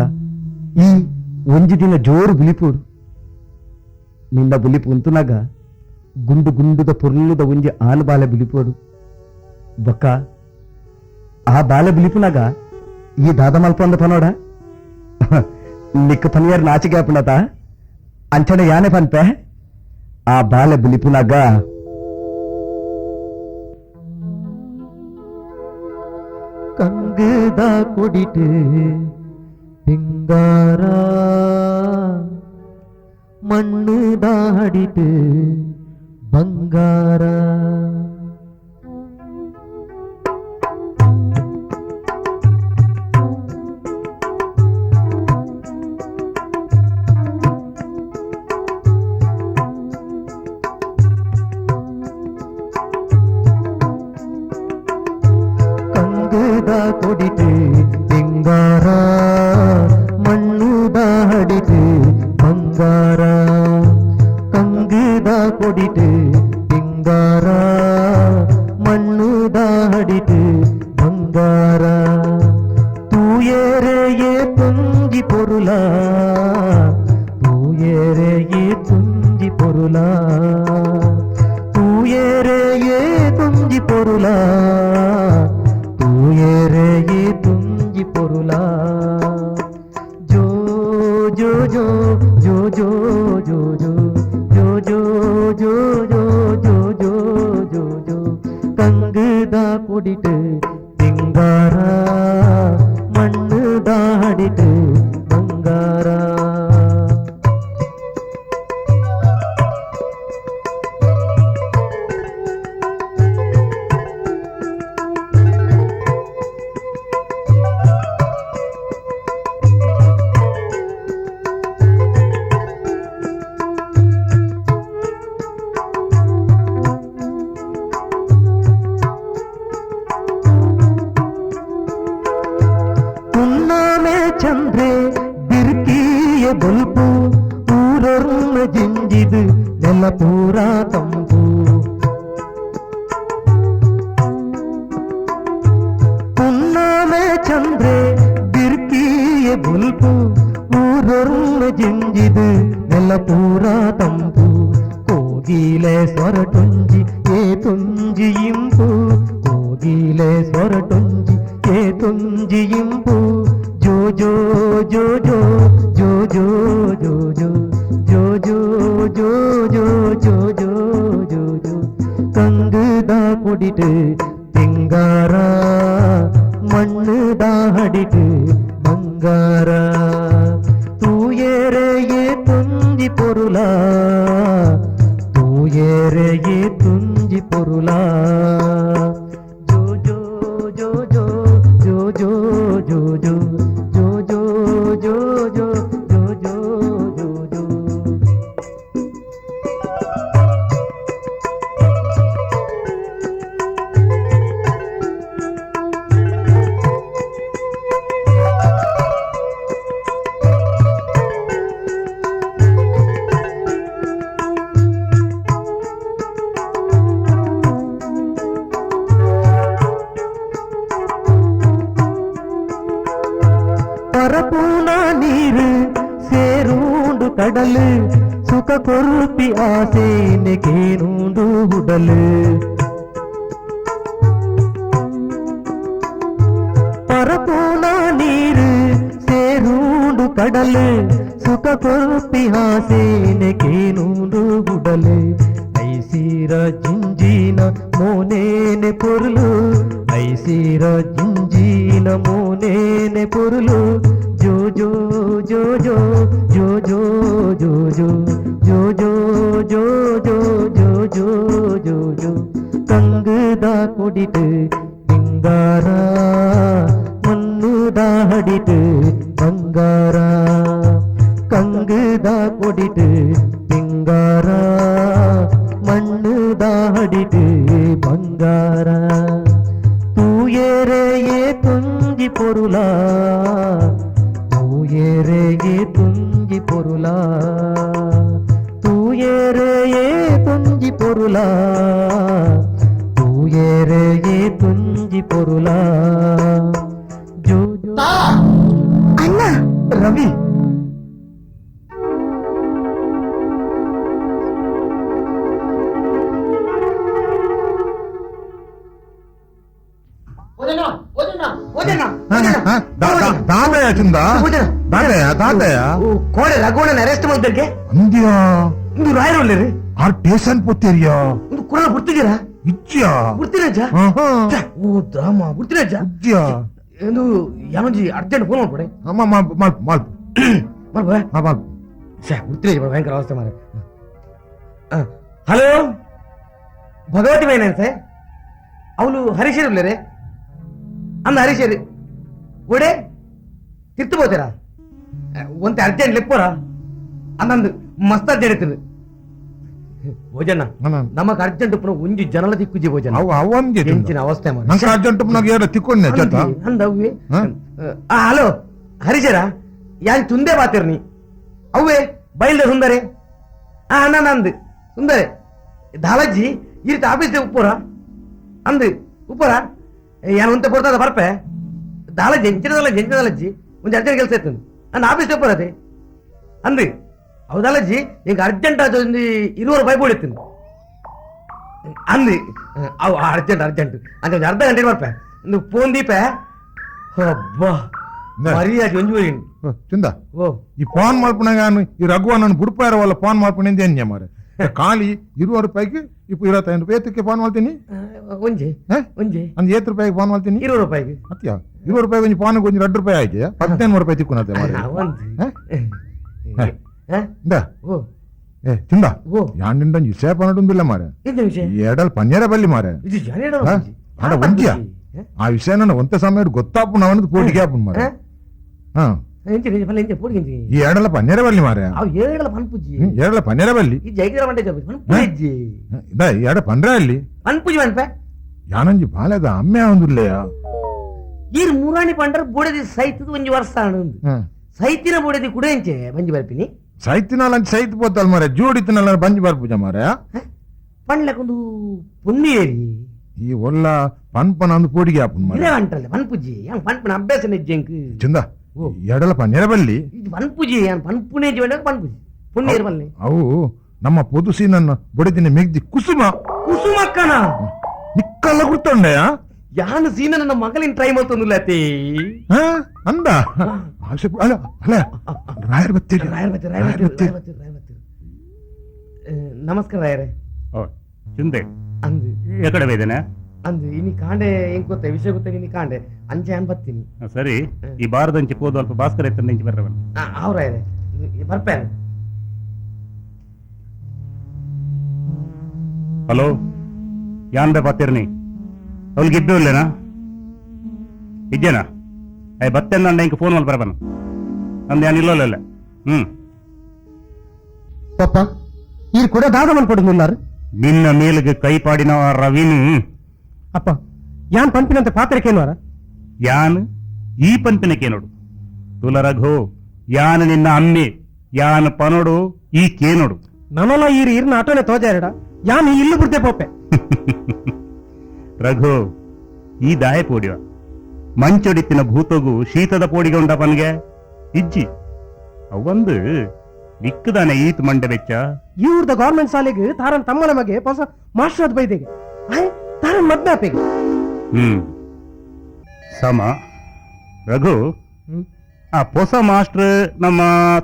ಈ ಒಂಜಿ ದಿನ ಜೋರು ಬುಲಿಪೋಡು ನಿನ್ನ ಬುಲಿಪು ಉಂತುನಾಗ ಗುಂಡು ಗುಂಡುದ ಪೊರ್ಲುದ ಒಂಜಿ ಆನು ಬಾಲೆ ಬುಲಿಪೋಡು ಬಕ್ಕ ಆ ಬಾಲೆ ಬುಲಿಪುನಾಗ ಈ ದಾದ ಮಲ್ಪಂದ ಪನೋಡ ನಿಕ್ಕ ಪನಿಯರ್ ನಾಚಿಗೆ ಆಪುಣತ ಅಂಚನೆ ಯಾನೆ ಪನ್ಪೆ ಆ ಬಾಲೆ ಬುಲಿಪುನಾಗ ಕಂಗದ ಕೊಡಿಟು ಪಿಂಗಾರ ಮಣ್ಣುದ ಅಡಿಟು ಬಂಗಾರ ಕಂಗದ ಕೊಡಿಟು ಪಿಂಗಾರ ಮಣ್ಣುದ ಅಡಿಟು ಬಂಗಾರ ಕಂಗದ ಕೊಡಿಟು ಪಿಂಗಾರ ಮಣ್ಣುದ ಅಡಿಟು ಬಂಗಾರ ತೂಯೇರೆಯೇ ತುಂಜಿ ಪೊರುಲ ತೂಯೇರೆಯೇ ತುಂಜಿ ಪೊರುಲ ತೂಯೇರೆಯೇ ತುಂಜಿ ಪೊರುಲ ತೂಯೇರೆಯೇ ತುಂಜಿ ಪೊರುಲ ಜೋ ಜೋ ಜೋ ಜೋ ಜೋ ಜೋ ಜೋ ಜೋ ಜೋ ಜೋ ಜೋ ಜೋ ಜೋ ಜೋ ಜೋ ಕಂಗದ ಕೊಡಿಟು ಪಿಂಗಾರ ಮಣ್ಣುದ ಅಡಿಟು ಬಂಗಾರ ಚಂದ್ರೆ ಬಿರ್ಕಿಯ ಬೊಲ್ಪು ಊರೊರ್ಮ ಜಿಂಜಿದು ನೆಲ ಪೂರ ತಂಪು. ಪುನ್ನಾಮೆ ಚಂದ್ರೆ ಬಿರ್ಕಿಯ ಬೊಲ್ಪು ಊರೊರ್ಮ ಜಿಂಜಿದು ನೆಲ ಪೂರ ತಂಪು. ಕೋಗಿಲೆ ಸ್ವರಟುಂಜಿ ಏ ತುಂಜಿ ಇಂಪು, ಕೋಗಿಲೆ ಸ್ವರಟುಂಜಿ ಏ ತುಂಜಿ ಇಂಪು. ಜೋ ಜೋ ಜೋ ಜೋ ಜೋ ಜೋ ಜೋ ಜೋ ಜೋ ಜೋ ಜೋ ಜೋ ಜೋ ಜೋ ಜೋ ಜೋ. ಕಂಗುದ ಕೊಡಿட்டு ತಿಂಗಾರ, ಮಣ್ಣುದ ಹಡಿட்டு ಬಂಗಾರ. ತೂಯರೆಯೇ ತುಂಜಿ ಪೊರುಲ, ತೂಯರೆಯೇ ತುಂಜಿ ಪೊರುಲ. ಜೋ ಜೋ ಜೋ ಜೋ ಜೋ ಜೋ ಜೋ ಜೋ ಜೋ ಜೋ ಜೋ ಜೋ ಜೋ ಜೋ ಜೋ ಜೋ. ಪರಪೂನ ನೀರು ಸೇರೂಂಡು ಕಡಲು, ಸುಖ ಕೊರುಪಿ ಆಸೇನೆಗೇನೂಂಡು ಉಡಲು. ಪರಪೂನ ನೀರು ಸೇರೂಂಡು ಕಡಲು, ಸುಖ ಕೊರುಪಿ ಆಸೇನೆಗೇನೂಂಡು ಉಡಲು. ಐಸೀರ ಜಿಂಜಿನ ಮೋನೇನೆ ಪೊರುಲು, ಐಸೀರ ಜಿಂಜಿನ ಮೋನೇನೆ ಪೊರುಲು. ಜೋ ಜೋ ಜೋ ಜೋ ಜೋ ಜೋ ಜೋ ಜೋ ಜೋ ಜೋ ಜೋ ಜೋ ಜೋ ಜೋ ಜೋ ಜೋ. ಕಂಗುದ ಕೊಡಿட்டு ತಿಂಗಾರ, ಮಣ್ಣುದ ಹಡಿட்டு ಬಂಗಾರ. ಕಂಗುದ ಕೊಡಿட்டு ತಿಂಗಾರ, ಮಣ್ಣುದ ಹಡಿட்டு ಬಂಗಾರ. ತೂಯರೆಯೇ ತುಂಜಿ ಪೊರುಲ, ತೂಯರೆಯೇ ತುಂಜಿ ಪೊರುಲ, ತೂಯರೆಯೇ ತುಂಜಿ ಪೊರುಲ, ತೂಯರೆಯೇ ತುಂಜಿ ಪೊರುಲ. ಜೋ ಜೋ. ಅಣ್ಣ ರವಿ, ದಾದಯ ಚಂದ ದಾದಯ ದಾದಯ ಕೋಡೆ ರಘುವಣ್ಣನ ಅರೆಸ್ಟ್ ಮಾಡಿದ್ದಕ್ಕೆ ಅಂದ್ಯಾ ಇಂದು ರಾಯರೊಳ್ಳೆ ಆರ್ ಟೇಷನ್ ಪೋತೇರಿಯಾ ಒಂದು ಕುರಳ ಬಿಡ್ತಿದ್ದೀರಾ ಇಚ್ಚಿಯಾ ಬಿಡ್ತೀರಜ್ಜ? ಓ ದ್ರಾಮ ಬಿಡ್ತೀರಜ್ಜ ಇಚ್ಚಿಯಾ ಎಂದು ಯಾವಂಜಿ ಅರ್ಜೆಂಟ್ ಫೋನ್ ಮಾಡ್ಕೊಡೆ. ಅಮ್ಮ ಮಾಲ್ಪ್ ಮಾಲ್ಪ್ ಮಾಲ್ಪ್ ಮಾಲ್ಪ ಮಾಲ್ಪ್ ಛೇ ಬಿಡ್ತೀರಜ್ಜ, ಭಯಂಕರ ಅವಸ್ಥೆ ಮಾರೆ. ಹಲೋ ಭಗವತಿ ಮೇನನ್ ಸರ್, ಅವಳು ಹರೀಶರ್ ಅಂದ ಹರೀಶರ್ ಒಡೆ ತಿರ್ತು పోతారా ಒಂತೆ ಅರ್ಜೆಂಟ್ ಲೆಪ್ಪೋರ ಅಂದಂದು ಮಸ್ತ್ ಅರ್ಜೆಂಟ್ ಇರ್ತದೆ ಭೋಜನ. ನಮಕ್ ಅರ್ಜೆಂಟ್ ಉಪ್ಪುನ ಒಂಜಿ ಜನಲ ತಿಕ್ಕುಜಿ ಭೋಜನ. ಎಂಚಿನ ಅವಸ್ಥೆ ನಂಗೆ ಅರ್ಜೆಂಟ್ ಉಪ್ಪುನಾಗ ಏರ ತಿಕ್ಕೊಂಡೆ ಜೊತ ಅಂದ ಅವ್ವೆ. ಹಲೋ ಹರಿಜರ ಯಾನ್ ತುಂದೆ ಬಾತಿರ್ನಿ ಅವ್ವೆ ಬಯಲ್ದ ಸುಂದರೆ ಅಣ್ಣ ನಂದು ಸುಂದರೆ ದಾಲಜ್ಜಿ ಈ ರೀತಿ ಆಫೀಸ್ ಉಪ್ಪುರ ಅಂದು ಉಪ್ಪುರ ಯಾನ್ ಒಂತೆ ಪೊರ್ತದ ಬರ್ಪೆ ದಾಲಜ್ಜಿ ಎಂಚಿನ ದಾಲಜ್ಜಿ ಎಂಚಿನ ದಾಲಜ್ಜಿ ಒಂಜಿ ಅರ್ಜೆಂಟ್ ಕೆಲಸ ಇತ್ತು ಅಂದ್ ಆಫೀಸ್ ಉಪ್ಪುರತೆ ಅಂದು ಹೌದಲ್ಲಜ್ಜಿ ಈಗ ಅರ್ಜೆಂಟ್ ಅದು ಒಂದು 20 ರೂಪಾಯಿ ಬೋಳಿತ್ತು ಅಂದು ಅವು ಅರ್ಜೆಂಟ್ ಅರ್ಜೆಂಟ್ ಅಂತ ಒಂದು ಅರ್ಧ ಗಂಟೆ ಬರ್ಪೆ ಒಂದು ಫೋನ್ ದೀಪ ಅಬ್ಬಾ ಮರ್ಯಾದೆ ಒಂಜಿ ಚಂದ. ಓ ಈ ಫೋನ್ ಮಾಡ್ಪಣಾಗ ಈ ರಘುವ ನಾನು ಬುಡ್ಪಾರವಲ್ಲ ಫೋನ್ ಮಾಡ್ಪಣಿಂದ ಏನ್ ಮಾರೆ ಖಾಲಿ 20 ರೂಪಾಯಿಗೆ ಇಪ್ಪ 25 ರೂಪಾಯಿ ಏತಕ್ಕೆ ಫೋನ್ ಮಾಡ್ತೀನಿ ಒಂಜಿ ಒಂಜಿ ಅಂದ್ ಏತ್ ರೂಪಾಯಿಗೆ ಫೋನ್ ಮಾಡ್ತೀನಿ 20 ರೂಪಾಯಿಗೆ ಅತ್ಯ 20 ರೂಪಾಯಿ ಒಂಜಿ ಫೋನ್ ಒಂಜಿ 2 ರೂಪಾಯಿ ಆಯ್ತು 15 ರೂಪಾಯಿ ತಿಕ್ಕು ಮಾರೆ. ಚಿಂದ ಯಾಂಡಿಂಡ ವಿಷಯ ಪನ್ನಡುಂದಿಲ್ಲ ಮಾರೆ ಎಡಲ್ ಪನ್ನೇರ ಬಲ್ಲಿ ಮಾರೆ ಆಡ ಒಂಜಿಯ ಆ ವಿಷಯ ನನ್ನ ಒಂತೆ ಸಮಯ ಗೊತ್ತಾಪು ನಾವನ್ನದು ಪೋಟಿಗೆ ಆಪುನ್ ಮಾರೆ. ಈ ಎಡಲ ಪನ್ನೇರ ಬಲ್ಲಿ ಮಾರೆ ಎಡಲ ಪನ್ನೇರ ಬಲ್ಲಿ ಎಡ ಪನ್ರೆ ಅಲ್ಲಿ ಯಾನಂಜಿ ಬಾಲೆದ ಅಮ್ಮೆ ಒಂದುಲ್ಲೆಯ. ಈರ್ ಮುರಾಣಿ ಪಂಡರ್ ಬುಡದಿ ಸೈತದ ಒಂಜಿ ವರ್ಷ ಸೈತಿನ ಬುಡದಿ ಕುಡೇಂಚೆ ಬಂಜಿ ಬರ್ಪಿನಿ ಸೈತಿನ ಸೈತ್ ಪೋತಲ್ ಮಾರೆ ಜೋಡಿತಿನ ಬಂಜಿ ಬರ್ಪುಜ ಮಾರೆ ಪಂಡ್ಲಕ್ಕೊಂದು ಪುಣ್ಯೇರಿ ಈ ಒಲ್ಲ ಪನ್ಪನ ಅಂದು ಪೋಡಿಗೆ ಆಪುನ್ ಮಾರೆ ಅಂಟಲ್ಲ ಪನ್ಪುಜಿ ಯಾನ್ ಪನ್ಪನ ಅಭ್ಯಾಸ ನಿಜ್ಜೆಂಕ್ ಚಂದ ಎಡಲ ಪನ್ನೆರ ಬಲ್ಲಿ ಪನ್ಪುಜಿ ಯಾನ್ ಪನ್ಪುನೇ ಜೀವನ ಪನ್ಪುಜಿ ಪುಣ್ಯೇರಿ ಬಲ್ಲಿ ಅವು ನಮ್ಮ ಪೊದುಸಿ ನನ್ನ ಬೊಡಿದಿನ ಮೆಗ್ದಿ ಕುಸುಮ ಕುಸುಮಕ್ಕನ ನಿಕ್ಕಲ್ಲ ಗುರ್ತೊಂಡೆಯ ಯಾನು ಸೀನ ನನ್ನ ಮಗಳಿನ ಟ್ರೈ ಮಾಡ್ತಂದಿಲ್ಲ ಅತಿ ಅಂದ ಅಲ್ಲ ಅಲ್ಲ ರಾಯರ್ ಬತ್ತೀರಿ ರಾಯರ್ ಬತ್ತೀರಿ ರಾಯರ್ ಬತ್ತೀರಿ ರಾಯರ್ ಬತ್ತೀರಿ. ನಮಸ್ಕಾರ ರಾಯರೇ. ಓ ಚುಂದೆ ಅಂದು ಎಕಡೆ ಬೈದೇನೆ ಅಂದು ಇನಿ ಕಾಂಡೆ ಹೆಂಗ್ ಗೊತ್ತ ವಿಷಯ ಗೊತ್ತ ಇನಿ ಕಾಂಡೆ ಅಂಚೆ ಅನ್ ಬತ್ತೀನಿ. ಸರಿ ಈ ಬಾರದಂಚಿ ಪೋದು ಅಲ್ಪ ಭಾಸ್ಕರ ಎತ್ತಂಚಿ ಬರ್ರವನ್. ಅವ್ ರಾಯರೇ ಬರ್ಪೇನೆ. ಹಲೋ ಯಾನ್ ಬೇ ಪಾತಿರ್ನಿ ಅವ್ಳಿಗೆ ಇಬ್ಬೆ ಉಲ್ಲೇನಾ ಇದ್ದೇನಾ ಅಯ್ಯ ಬತ್ತೆಂದ ಅಂಡ ಇಂಕ ಫೋನ್ ಮಲ್ಪ ಬರಬನ ಅಂದ ಯಾನ್ ಇಲ್ಲೋಲ್ಲ. ಹ್ಮ್ ಪಪ್ಪ ಈ ಕೂಡ ದಾದ ಮಲ್ಪಡುన్నారు ನಿನ್ನ ಮೇಲಿಗೆ ಕೈ ಪಾಡಿನ ರವಿನು. ಅಪ್ಪ ಯಾನ್ ಪಂಪಿನಂತೆ ಪಾತ್ರಕ್ಕೇನುವಾರ ಯಾನ್ ಈ ಪಂಪಿನಕೇನೋಡು ತುಲ ರಘು ಯಾನ್ ನಿನ್ನ ಅಮ್ಮೆ ಯಾನ್ ಪನೋಡು ಈ ಕೇನೋಡು ನನಲ ಈರು ಈರ್ನ ಆಟೋನೆ ತೋಜಾರಡ ಯಾನ್ ಇಲ್ಲು ಬುರ್ದೆ ಪೋಪೆ. ರಘು ಈ ದಾಯ ಪೋಡಿವ ಮಂಚೊಡಿತ್ತಿನ ಭೂತಗು ಶೀತದ ಪೋಡಿಗೆ ಉಂಡ ಪನ್ಗೆ ಇಜ್ಜಿ ಅವೊಂದು ನಿಕ್ಕದಾನೆ ಈತ್ ಮಂಡೆ ಬೆಚ್ಚ. ಇವ್ರದ ಗೌರ್ಮೆಂಟ್ ಶಾಲೆಗೆ ತಾರನ್ ತಮ್ಮನ ಮಗೆ ಹೊಸ ಮಾಸ್ಟರ್ ಬೈದೆಗೆ ತಾರನ್ ಮದ್ವೆ ಆಪೆಗೆ. ಹ್ಮ್ ಸಮ ರಘು ಆ ಹೊಸ ಮಾಸ್ಟರ್ ನಮ್ಮ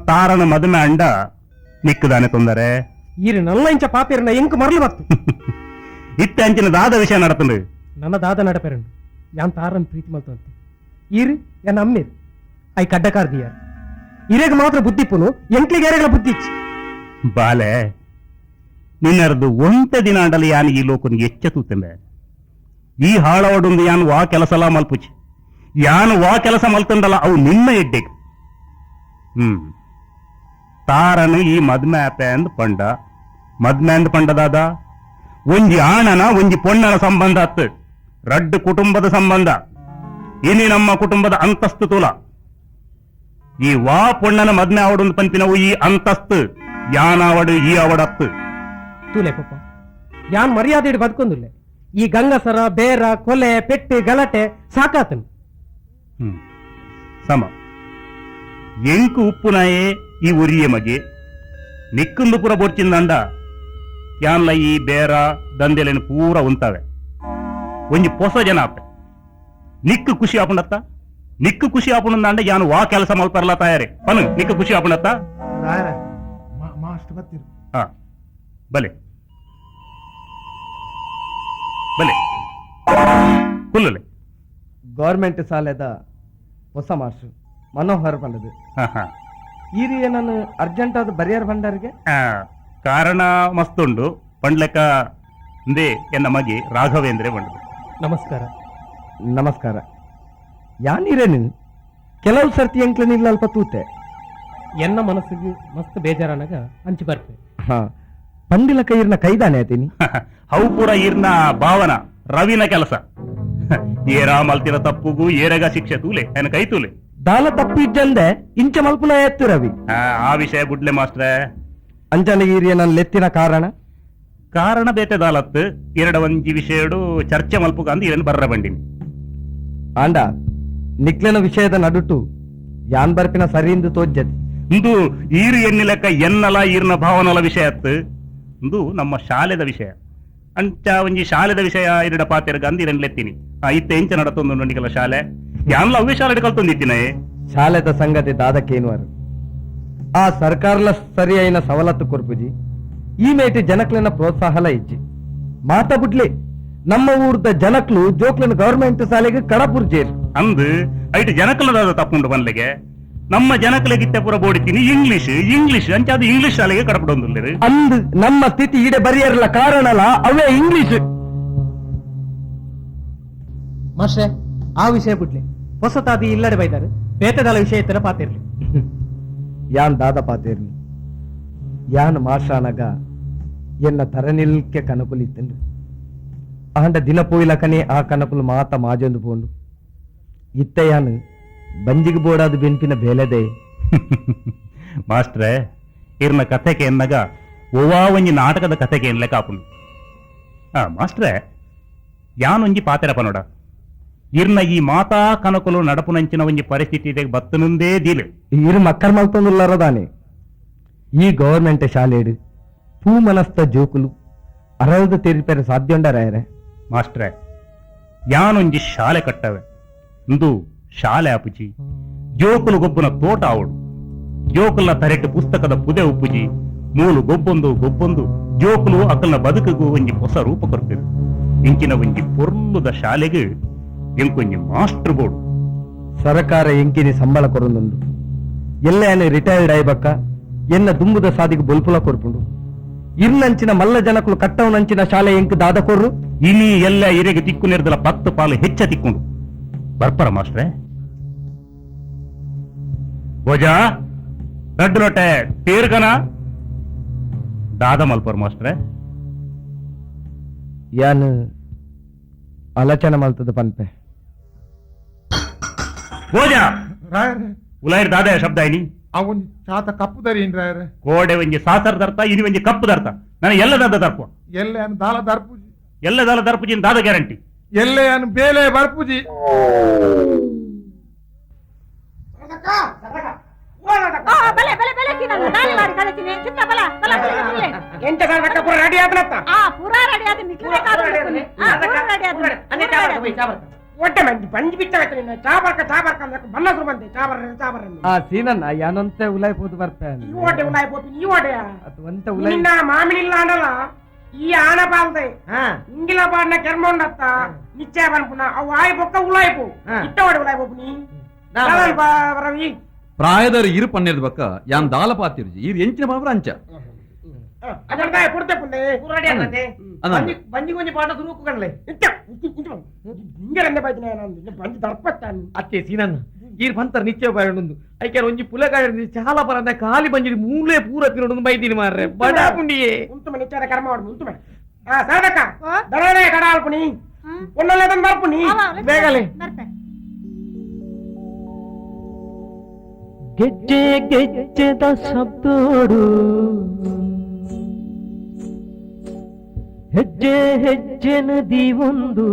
ತಾರನ ಮದುವೆ ಅಂಡ ನಿಕ್ಕದಾನೆ ತೊಂದರೆ ಈರು ನಲ್ಲ ಇಂಚ ಪಾಪಿರನ ಎಂಕ್ ಮರಲು ಬತ್ತು ಇತ್ತೆ ಅಂಚಿನ ದಾದ ವಿಷಯ ನಡತಂಡು ನನ್ನ ದಾದ ನಡಪೆರಂಡು ಯಾನ್ ತಾರನ್ ಪ್ರೀತಿ ಮಲ್ತಂತೆ ಈರು ಎನ್ನ ಅಮ್ಮಿರು I ಕಡ್ಡಕಾರ್ದಿಯಾರ್ ಇರೇಗ ಮಾತ್ರ ಬುದ್ಧಿಪುನು ಎಂಕ್ಲಿಗೆ ಎರೆಗಳ ಬುದ್ಧಿ ಬಾಲೆ ನಿನ್ನರದು ಒಂತೆ ದಿನ ಅಂಡಲಿ ಯಾನ್ ಈ ಲೋಕನ್ ಎಚ್ಚ ತೂತೆಂಬೆ ಈ ಹಾಳವಡೊಂದು ಯಾನ್ ವಾ ಕೆಲಸಲ ಮಲ್ಪುಚಿ ಯಾನ್ ವಾ ಕೆಲಸ ಮಲ್ತಂಡಲ ಅವು ನಿನ್ನ ಎಡ್ಡೆಗ್. ಹ್ಮ್ ತಾರನು ಈ ಮದ್ಮೆ ಆಪೆ ಅಂದ್ ಪಂಡ ಮದ್ಮೆ ಅಂದ್ ಪಂಡದಾದ ಒಂಜಿ ಆಣನ ಒಂಜಿ ಪೊಣ್ಣನ ಸಂಬಂಧ ಅತ್ತು ರಡ್ಡು ಕುಟುಂಬದ ಸಂಬಂಧ ಇನಿ ನಮ್ಮ ಕುಟುಂಬದ ಅಂತಸ್ತು ತೂಲ ಈ ವಾ ಪೊಣ್ಣನ ಮದ್ಮೆ ಆವಡೊಂದು ಪಂಪಿನವು ಈ ಅಂತಸ್ತು ಯಾನಾವಡು ಈ ಅವಡತ್ತು ತೂಲೆ ಪಪ್ಪ ಯಾನ್ ಮರ್ಯಾದೆ ಇಡು ಬದುಕೊಂದಿಲ್ಲ ಈ ಗಂಗಸರ ಬೇರ ಕೊಲೆ ಪೆಟ್ಟು ಗಲಾಟೆ ಸಾಕಾತನು. ಹ್ಮ್ ಸಮ ಎಂಕು ಉಪ್ಪುನಾಯೇ ಈ ಒರಿಯ ಮಗೆ ನಿಕ್ಕಂದು ಪೂರ ಬೊರ್ಚಿಂದಂಡ ಯಾನ್ಲ ಈ ಬೇರ ದಂದೆಲೇನು ಪೂರ ಉಂತಾವೆ ಒಂಜಿ ಪೊಸ ಜನ ಆಪೆ ನಿಕ್ಕು ಖುಷಿ ಆಪುಂಡತ್ತ ನಿಕ್ಕು ಖುಷಿ ಆಪುಂಡಂದ ಯಾನು ವಾ ಕೆಲಸ ಮಲ್ಪರ್ಲ ತಯಾರಿ ಪನು ನಿಕ್ಕು ಖುಷಿ ಆಪುಂಡತ್ತ. ಹಾ ಬಲೆ ಬಲೆ ಕುಲ್ಲಲೆ ಗೌರ್ಮೆಂಟ್ ಸಾಲೆದ ಹೊಸ ಮಾಸ್ಟರ್ ಮನೋಹರ್ ಬಂದದು ಈ ನಾನು ಅರ್ಜೆಂಟ್ ಆದ ಬರಿಯರ್ ಭಂಡಾರಿಗೆ ಕಾರಣ ಮಸ್ತುಂಡು ಪಂಡ್ಲೆಕ್ಕ ಅಂದೇ ಎನ್ನ ಮಗಿ ರಾಘವೇಂದ್ರೆ ಬಂಡದು. ನಮಸ್ಕಾರ. ನಮಸ್ಕಾರ. ಯಾನಿರೇನು ಕೆಲವು ಸರ್ತಿ ಎಂಕ್ಲನಿಲ್ಲ ಅಲ್ಪ ತೂತೆ ಎನ್ನ ಮನಸ್ಸಿಗೆ ಮಸ್ತ್ ಬೇಜಾರನಾಗ ಅಂಚು ಬರ್ತೆ. ಹಾ ಪಂಡಿಲ ಕೈರ್ನ ಕೈದಾನೆ ಆತೀನಿ ಅವು ಪೂರ ಈರ್ನ ಭಾವನ ರವಿನ ಕೆಲಸ ಏರಾ ಮಲ್ತಿನ ತಪ್ಪುಗೂ ಏರಗ ಶಿಕ್ಷೆ ತೂಲೆ ಎನ್ನ ಕೈ ತೂಲೆ ದಾಲ ತಪ್ಪು ಇಜ್ಜಂದೆ ಇಂಚ ಮಲ್ಪುನ ಎತ್ತು ರವಿ. ಆ ವಿಷಯ ಬುಡ್ಲೆ ಮಾಸ್ಟ್ರೆ. ಅಂಜನಗಿರಿಯ ನನ್ನ ಲೆತ್ತಿನ ಕಾರಣ ಕಾರಣ ಬೇತೆ ದಾಲತ್ತು ಎರಡ ಒಂಜಿ ವಿಷಯಡು ಚರ್ಚೆ ಮಲ್ಪುಗ ಅಂದ್ ಇರನ್ ಬರ್ರ ಬಂಡಿನಿ ಆಂಡ ನಿಕ್ಲೆನ ವಿಷಯದ ನಡುಟು ಯಾನ್ ಬರ್ಪಿನ ಸರಿಯಿಂದ ತೋಜ್ಜತಿ ಇಂದು ಈರು ಎನ್ನಿಲಕ್ಕ ಎನ್ನಲ ಈರ್ನ ಭಾವನಲ ವಿಷಯ ಅತ್ತು ಇಂದು ನಮ್ಮ ಶಾಲೆದ ವಿಷಯ ಅಂಚ ಒಂಜಿ ಶಾಲೆದ ವಿಷಯ ಎರಡ ಪಾತೆರ್ಗ ಅಂದ್ ಇರನ್ ಲೆತ್ತೀನಿ. ಆ ಇತ್ತೆ ಎಂಚ ನಡತೊಂದು ನಿಕಲ ಶಾಲೆ ಯಾನ್ಲ ಅವೇ ಶಾಲೆ ಕಲ್ತೊಂದಿತ್ತಿನ ಶಾಲೆದ ಸಂಗತಿ ದಾದಕ್ಕೇನುವಾರು ಆ ಸರ್ಕಾರಲ ಸರಿ అయిన ಸವಲತ್ತು ಕೊರ್ಪುಜಿ ಈ ಮೇಟಿ ಜನಕ್ಲೆನ ಪ್ರೋತ್ಸಾಹಲ ಇಜ್ಜಿ ಮಾತ ಬುಡ್ಲಿ ನಮ್ಮ ಊರ್ದ ಜನಕ್ಲು ಜೋಕ್ಲನ ಗವರ್ಮೆಂಟ್ ಶಾಲೆಗೆ ಕಡಪುರ್ ಜೇರು ಅಂದು ಐಟ್ ಜನಕಲದಾದ ತಪ್ಪುಂಡು ಬನ್ಲೆಗೆ ನಮ್ಮ ಜನಕಲೆಗಿತ್ತೆ ಪೂರ ಬೋಡಿತೀನಿ ಇಂಗ್ಲಿಷ್ ಇಂಗ್ಲಿಷ್ ಅಂಚ ಅದು ಇಂಗ್ಲಿಷ್ ಶಾಲೆಗೆ ಕಡಪಡೊಂದುಲ್ಲೇರು ಅಂದು ನಮ್ಮ ಸ್ಥಿತಿ ಈಡೆ ಬರಿಯರ್ಲ ಕಾರಣಲ ಅವೇ ಇಂಗ್ಲಿಷ್. ಮಾಸ್ಟ್ರೆ ಆ ವಿಷಯ ಬಿಡ್ಲಿ ಹೊಸತಾದಿ ಇಲ್ಲಡೆ ಬೈದಾರೆ ಬೇತದಾಲ ವಿಷಯ ಇತ್ತರ ಪಾತಿರ್ಲಿ. ಯಾನ್ ದಾದ ಪಾತೇರ್ನಿ ಯಾನ್ ಮಾಸ್ಟ್ರಾನಗ ಎನ್ನ ತರನಿಲ್ಕೆ ಕನಕುಲಿತ್ತಂಡು ಆಂಡ ದಿನ ಪೋಯಿಲಕನೆ ಆ ಕನಕುಲು ಮಾತ ಮಾಜೊಂದು ಪೋಂಡು. ಇತ್ತಯಾನು ಬಂಜಿಗೆ ಬೋಡಾದು ಬೆನ್ಪಿನ ಬೇಲೆದೆ. ಮಾಸ್ಟ್ರೆ, ಇರ್ನ ಕಥೆಗೆ ಎನ್ನಗ ಒವ್ವಾ ಒಂಜಿ ನಾಟಕದ ಕಥೆಗೆ ಎನ್ಲೆ ಕಾಪುನು. ಮಾಸ್ಟ್ರೆ, ಯಾನೊಂಜಿ ಪಾತೆರ ಪನೋಡ, ಇರ್ನ ಈ ಮಾತಾ ಕನಕುಲು ನಡಪುನಂಚಿನ ಒಂಜಿ ಪರಿಸ್ಥಿತಿ ಬತ್ತನುಂದೇ ದೀಲು. ಇರು ಮಕ್ಕಳ ಮಲ್ತೊಂದುಲ್ಲಾರದಾನೆ. ಈ ಗವರ್ಮೆಂಟ್ ಶಾಲೆಡು ಪೂ ಮನಸ್ತ ಜೋಕುಲು ಅರಳದು ತೆರಿಪೆರೆ ಸಾಧ್ಯ. ಮಾಸ್ಟ್ರೆ, ಯಾನೊಂಜಿ ಶಾಲೆ ಕಟ್ಟವೆ ಇಂದು ಶಾಲೆ ಆಪುಜಿ, ಜೋಕುಲು ಗೊಬ್ಬುನ ತೋಟ ಆವಡು, ಜೋಕುಲ್ನ ತರೆಟ್ಟು ಪುಸ್ತಕದ ಪುದೆ ಉಪ್ಪುಜಿ, ಮೂಲು ಗೊಬ್ಬೊಂದು ಗೊಬ್ಬೊಂದು ಜೋಕುಲು ಅಕಲ್ನ ಬದುಕುಗು ಒಂಜಿ ಹೊಸ ರೂಪ ಕೊರ್ಪೆರು. ಇಂಚಿನ ಒಂಜಿ ಪೊರ್ಲುದ ಶಾಲೆಗೆ ಎಂಕೊಂಜಿ ಮಾಸ್ಟರ್ ಬೋರ್ಡು. ಸರಕಾರ ಎಂಕಿನಿ ಸಂಬಳ ಕೊರೊಂದುಂಡು, ಎಲ್ಲ ರಿಟೈರ್ಡ್ ಆಯ್ಬಕ್ಕ ಎನ್ನ ದುಂಬುದ ಸಾದಿಗೆ ಬೊಲ್ಪುಲ ಕೊರ್ಪುಂಡು. ಇರ್ನಂಚಿನ ಮಲ್ಲ ಜನಕುಲು ಕಟ್ಟವನಂಚಿನ ಶಾಲೆ ಎಂಕ್ ದಾದ ಕೊರ್ರು. ಇನಿ ಎಲ್ಲ ಇರೆಗೆ ತಿಕ್ಕು ನಿರ್ದಲ 10 ಪಾಲು ಹೆಚ್ಚ ತಿಕ್ಕೊಂಡು ಬರ್ಪರ ಮಾಸ್ಟ್ರೆ. ಭೋಜಾ ದೊಡ್ಡ ಲೊಟ್ಟೆ ತೇರ್ಗನ ದಾದ ಮಲ್ಪರ್ ಮಾಸ್ಟ್ರೆ. ಯಾನು ಆಲೋಚನೆ ಮಲ್ತದ ಪನ್ಪೆ. ಭೋಜಾ ಉಲಾಯಿರ್ ದಾದ ಶಬ್ದ ಐನಿ ಅವನ್ ಚಾತ ಕಪ್ಪು ದರೀನ್ ರಾಯರೆ. ಕೋಡೆ ಒಂಜಿ ಸಾಸರ್ ದರ್ತ, ಇನಿ ಒಂಜಿ ಕಪ್ಪು ದರ್ತ, ನಾನು ಎಲ್ಲ ದಾದ ದರ್ಪು, ಎಲ್ಲ ದಾಲ ದರ್ಪುಜಿ, ಎಲ್ಲ ದಾಲ ದರ್ಪುಜಿ ದಾದ ಗ್ಯಾರಂಟಿ, ಎಲ್ಲ ಬೇಲೆ ಬರ್ಪುಜಿ. ಯಾನಂತೆ ಉಲಾಯ್ ಪೋದು ಬರ್ಪೆ ಮಾಮಿನಿಲ್ಲ ಅಂಡಲ ಈ ಆನ ಪಾಲ್ದೆ ಇಂಗಿಲ ಪಾಡಿನ ಕೆರ್ಮೊಂಡತ್ತ ನಿಶ್ಚಯ ಪನ್ಪುನ ಅವು ಆಯ್ ಬೊಕ್ಕ ಉಲಾಯ್ಪು ಇಟ್ಟ ಓಡೆ ಉಲಾಯ್ಪು ನೀ ರವಿ. ಪ್ರಾಯದವರು ಇರು ಪನ್ನೇರ್ದ ಬಕ್ಕ ಯಾನ್ ದಾಲ ಪಾತಿರ್ಜಿ ಇರು ಎಂಚಿನ ಪಾಪರ ಅಂಚ ಅತ್ತೆ ಸೀನನ್ನ ಈರ್ ಬಂತರ ನಿಶ್ಚಯ ಬಾಯೊಂದು ಐಕೆ ಒಂಜಿ ಪುಲಗಾಡ ಚಾಲ ಪರಂದ ಖಾಲಿ ಬಂಜಿ ಮೂಲೆ ಪೂರ ತಿನ್ನೊಂದು ಬೈದಿನಿ ಮಾರ್ರೆ ಬಡ ಪುಂಡಿಯೇ ಉಂತುಮ ನಿಶ್ಚಯ ಕರ್ಮ ಮಾಡು ಉಂತುಮ. ಆ ಸಾಧಕ ದರನೆ ಕಡಾಲ್ಪುನಿ ಒನ್ನಲೆ ತಂದು ಬರ್ಪುನಿ ಬೇಗಲೆ. ಗೆಜ್ಜೆ ಗೆಜ್ಜೆದ ಶಬ್ದೋಡು ಹೆಜ್ಜೆ ಹೆಜ್ಜೆ ನದಿ ಒಂದು,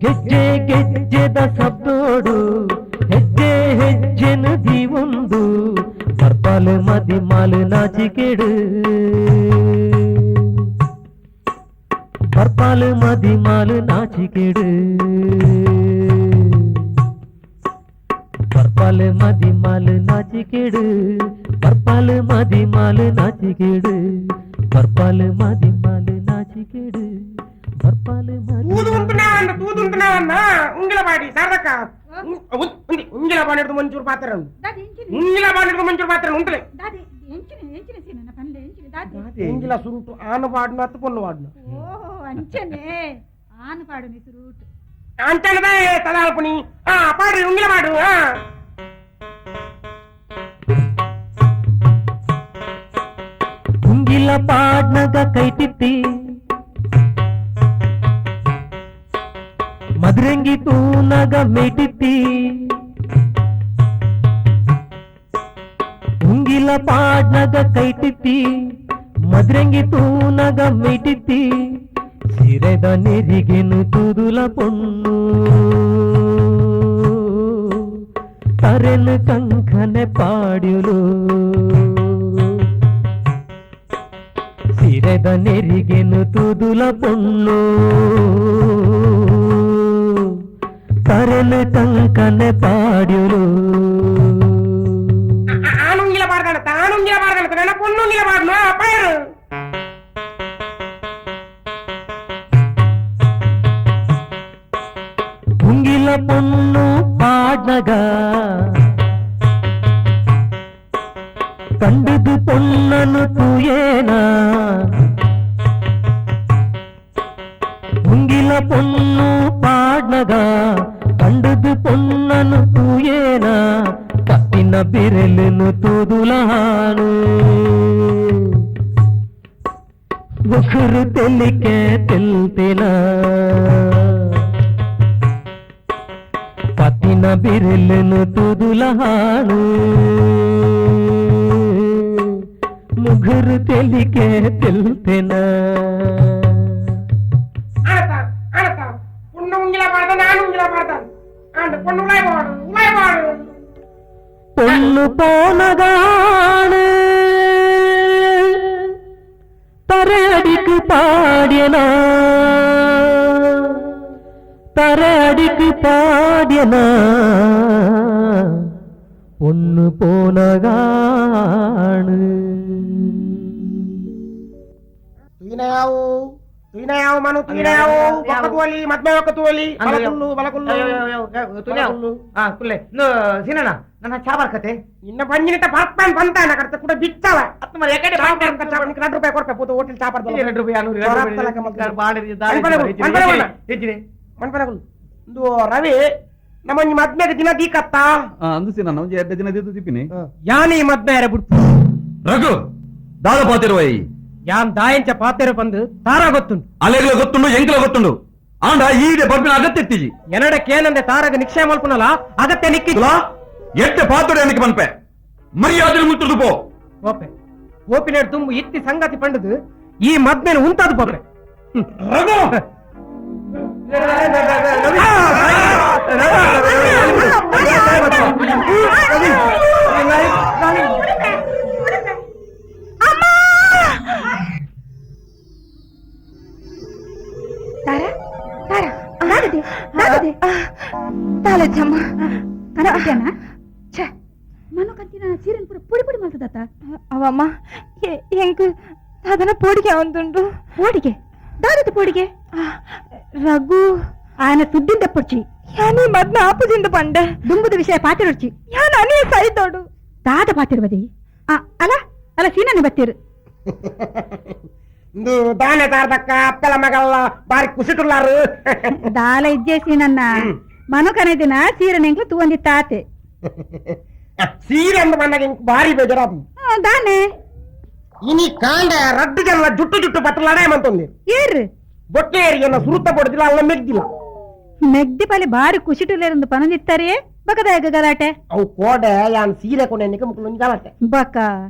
ಗೆಜ್ಜೆ ಗೆಜ್ಜೆದ ಶಬ್ದೋಡು ಹೆಜ್ಜೆ ಹೆಜ್ಜೆ ನದಿ ಒಂದು, ಬರ್ಪಾಲು ಮದಿ ಮಾಲು ನಾಚಿಕೆಡು, ಬರ್ಪಾಲು ಮದಿ ಮಾಲು ನಾಚಿಕೆಡು, ಬರ್ಪಾಲು ಮದಿ ಮಾಲು ನಾಚಿಕೆಡು, ಬರ್ಪಾಲು ಮದಿ ಮಾಲು ನಾಚಿಕೆಡು, ಬರ್ಪಾಲು ಮದಿ ಮಾಲು ನಾಚಿಕೆಡು, ಬರ್ಪಾಲು ತೂದುಂಟುನಾವನ್ನ ಉಂಗಿಲಪಾಡಿ ಸಾರದಕ್ಕ ಉಂಗಿಲಪಾಡಿ ಮಂಚೂರು ಪಾತ್ರ, ಉಂಗಿಲಪಾಡಿ ಮಂಚೂರು ಪಾತ್ರ ಉಂಟಲೆ ಉಂಗಿಲ ಸುರುಟು ಆನು ಪಾಡ್ನ ಅತ್ತು ಪೊಣ್ಣು ಪಾಡ್ನ ಆನು ಪಾಡುನಿ ಸುರುಟು ಅಂಚನದೇ ತದಾಲ್ಪುನಿ. ಆ ಪಾಡ್ರಿ ಉಂಗಿಲ ಪಾಡು. ಉಂಗಿಲ ಪಾಡ್ನಗ ಕೈಟಿತ್ತಿ ಮದ್ರಂಗಿ ತೂನಗ ಮೇಟಿತ್ತಿ, ಉಂಗಿಲ ಪಾಡ್ನಗ ಕೈಟಿತ್ತಿ ಮದ್ರಂಗಿ ತೂನಗ ಮೇಟಿತ್ತಿ, ಸಿರೆದ ನೆರಿಗೆನು ತುದುಲ ಪೊಣ್ಣು ತರೆನು ಕಂಕನೆ ಪಾಡ್ಯುಲು, ಸಿರೆದ ನೆರಿಗೆನು ತುದುಲ ಪೊಣ್ಣು ತರೆನು ಕಂಕನೆ ಪಾಡ್ಯುಲು. ಆನುಂಗಿಲ ಪಾಡ್ದಾನ ತಾನುಂಗಿಲ ಪಾಡ್ದಾನ ಪೊಣ್ಣುಂಗಿಲ ಪಾಡ್ನ ಪೈರು. ಉಂಗಿಲ ಪೊಣ್ಣು ಪಾಡ್ನಗ ಕಂಡುದು ಪೊಣ್ಣನು ತೂಯೇನ, ಉಂಗಿಲ ಪೊಣ್ಣು ಪಾಡ್ನಗ ಕಂಡುದು ಪೊಣ್ಣನು ತೂಯೇನ, ಕತ್ತಿನ ಬಿರಲನು ತೂದುಲಾನು ಒಕರು ತೆಲಿಕೆ ತೆಲ್ತಿನ, ಬಿರೆಲ್ಲನು ತುದುಲಹಾಳು ಮುಗುರು ತೆಲಿಕೆ ತೆಲ್ತೆನ பொண்ணு போனதானு தரையடிக்கு பாடியனா தரையடிக்கு பாடியனா பொண்ணு போனகாணு ತುಯಿನಯಾವು ತುಯಿನಯಾವು ಮನು ತುಯಿನಯಾವು ಒಕ್ಕತುವಲಿ ಮದ್ಮೆ ಒಕ್ಕತುವಲಿ ಬಲಕುಲ್ಲು ಬಲಕುಲ್ಲು ತುಯಿನಯಾವು ಆ ಕುಲ್ಲೆ ಸೀನಣ್ಣ ನನ್ನ ಚಾ ಬರ್ಕತೆ ನಿನ್ನ ಬಂಜಿನಿಟ ಬರ್ತಾನ ಬಂತಾನ ಕರ್ತ ಕೂಡ ಬಿಚ್ಚವ ಅತ್ತ ಮರ ಎಕಡೆ ಚಾ ನಿನಗೆ 2 ರೂಪಾಯಿ ಕೊಡ್ಪೆ ಪೂತ ಹೋಟೆಲ್ ಚಾ ಬರ್ದಲ್ಲ 2 ರೂಪಾಯಿ ಮನ್ಪನಗುಲ್ ಇಂದು ರವಿ ನಮ್ಮ ಮದ್ಮೆಗೆ ದಿನ ದೀಕತ್ತ ಅಂದು ಸೀನಣ್ಣ ಒಂಜಿ ಎರಡು ದಿನ ದೀತು ದಿಪ್ಪಿನಿ ಯಾನಿ ಮದ್ಮೆ ಅರೆ ಬಿಡ್ಪು ರಘು ದಾದ ಪಾತಿರುವೈ ಯಾನ್ ದಾಯಂಚ ಪಾತೆರ ಬಂದು ತಾರಾ ಗೊತ್ತುಂಡು ಅಲೆಗ್ಲ ಗೊತ್ತುಂಡು ಎಂಕ್ಲ ಗೊತ್ತುಂಡು ಆಂಡ ಈಡೆ ಬರ್ಪಿನ ಅಗತ್ಯ ಇತ್ತೀಜಿ ಎನಡಕ್ಕೇನಂದೆ ತಾರಾಗ ನಿಕ್ಷಯ ಮಲ್ಪುನಲ ಅಗತ್ಯ ನಿಕ್ಕಿ ಎಟ್ಟೆ ಪಾತುಡೆ ಅನಕ್ಕೆ ಪನ್ಪೆ ಮರ್ಯಾದೆ ಮುತ್ತುದು ಪೋ ಪೋಪೆ ಪೋಪಿನೇಡ್ ತುಂಬು ಇತ್ತಿ ಸಂಗತಿ ಪಂಡದು ಈ ಮದ್ಮೇಲೆ ಉಂತಾದು ಪೋಪೆ ರಘು ತಾರಾ ತಾರಾ ದಾದದೆ ದಾದದೆ ತಾಲಜ್ಜಮ್ಮ ಕನಕನ ಛೆ ಮನು ಕಂತಿನ ಸೀರೆನ್ ಪೂರ ಪುಡಿ ಪುಡಿ ಮಲ್ತದತ್ತ ಅವಮ್ಮ ಎಂಕ್ ಸಾಧನ ಪೋಡಿಗೆ ಅವಂದುಂಡು ಪೋಡಿಗೆ ದಾದದ ಪೋಡಿಗೆ ರಘು ಆಯನ ಸುದ್ದಿಂದ ಪೊಡ್ಚಿ ಯಾನಿ ಮದ್ನ ಆಪುಜಿಂದ ಪಂಡೆ ದುಂಬುದ ವಿಷಯ ಪಾತಿರೊಡ್ಚಿ ಯಾನ್ ಅನೇ ಸೈತೋಡು ದಾದ ಪಾತಿರುವದಿ ಅಲ್ಲ ಅಲ್ಲ ಸೀನನೆ ಬತ್ತೀರು ಇಂದು ದಾನೆ ತಾರದಕ್ಕ ಅಪ್ಪಲ ಮಗಲ್ಲ ಬಾರಿ ಕುಸಿಟುಲ್ಲಾರು ದಾಲ ಇಜ್ಜೆ ಸೀನನ್ನ ಮನು ಕನೆ ದಿನ ಸೀರೆ ನೆಂಕ್ಲು ತೂವಂದಿತ್ತಾತೆ ಸೀರೆ ಅಂದು ಬಂದಾಗ ಇಂಕ್ ಬಾರಿ ಬೇಜಾರಾದು ದಾನೆ ಇನಿ ಕಾಂಡ ರಡ್ಡು ಜನ ಜುಟ್ಟು ಜುಟ್ಟು ಪತ್ರ ಲಡಾಯಿ ಮಂತೊಂದು ಏರು ಬೊಟ್ಟೆ ಏರಿಗೆಲ್ಲ ಸುರುತ್ತ ಪೊಡ್ದಿಲ್ಲ ಅಲ್ಲ ಮೆಗ್ದಿಲ್ಲ ಮೆಗ್ದಿ ಪಾಲೆ ಬಾರಿ ಕುಸಿಟುಲ್ಲೇರಂದು ಪನಂದಿತ್ತಾರೆ ಬಕದಾಯಗ ಗಲಾಟೆ ಅವು ಕೋಡೆ ಯಾನ್ ಸೀರೆ ಕೊನೆ ಮುಕ್ಲು ಗಲಾಟೆ ಬಕ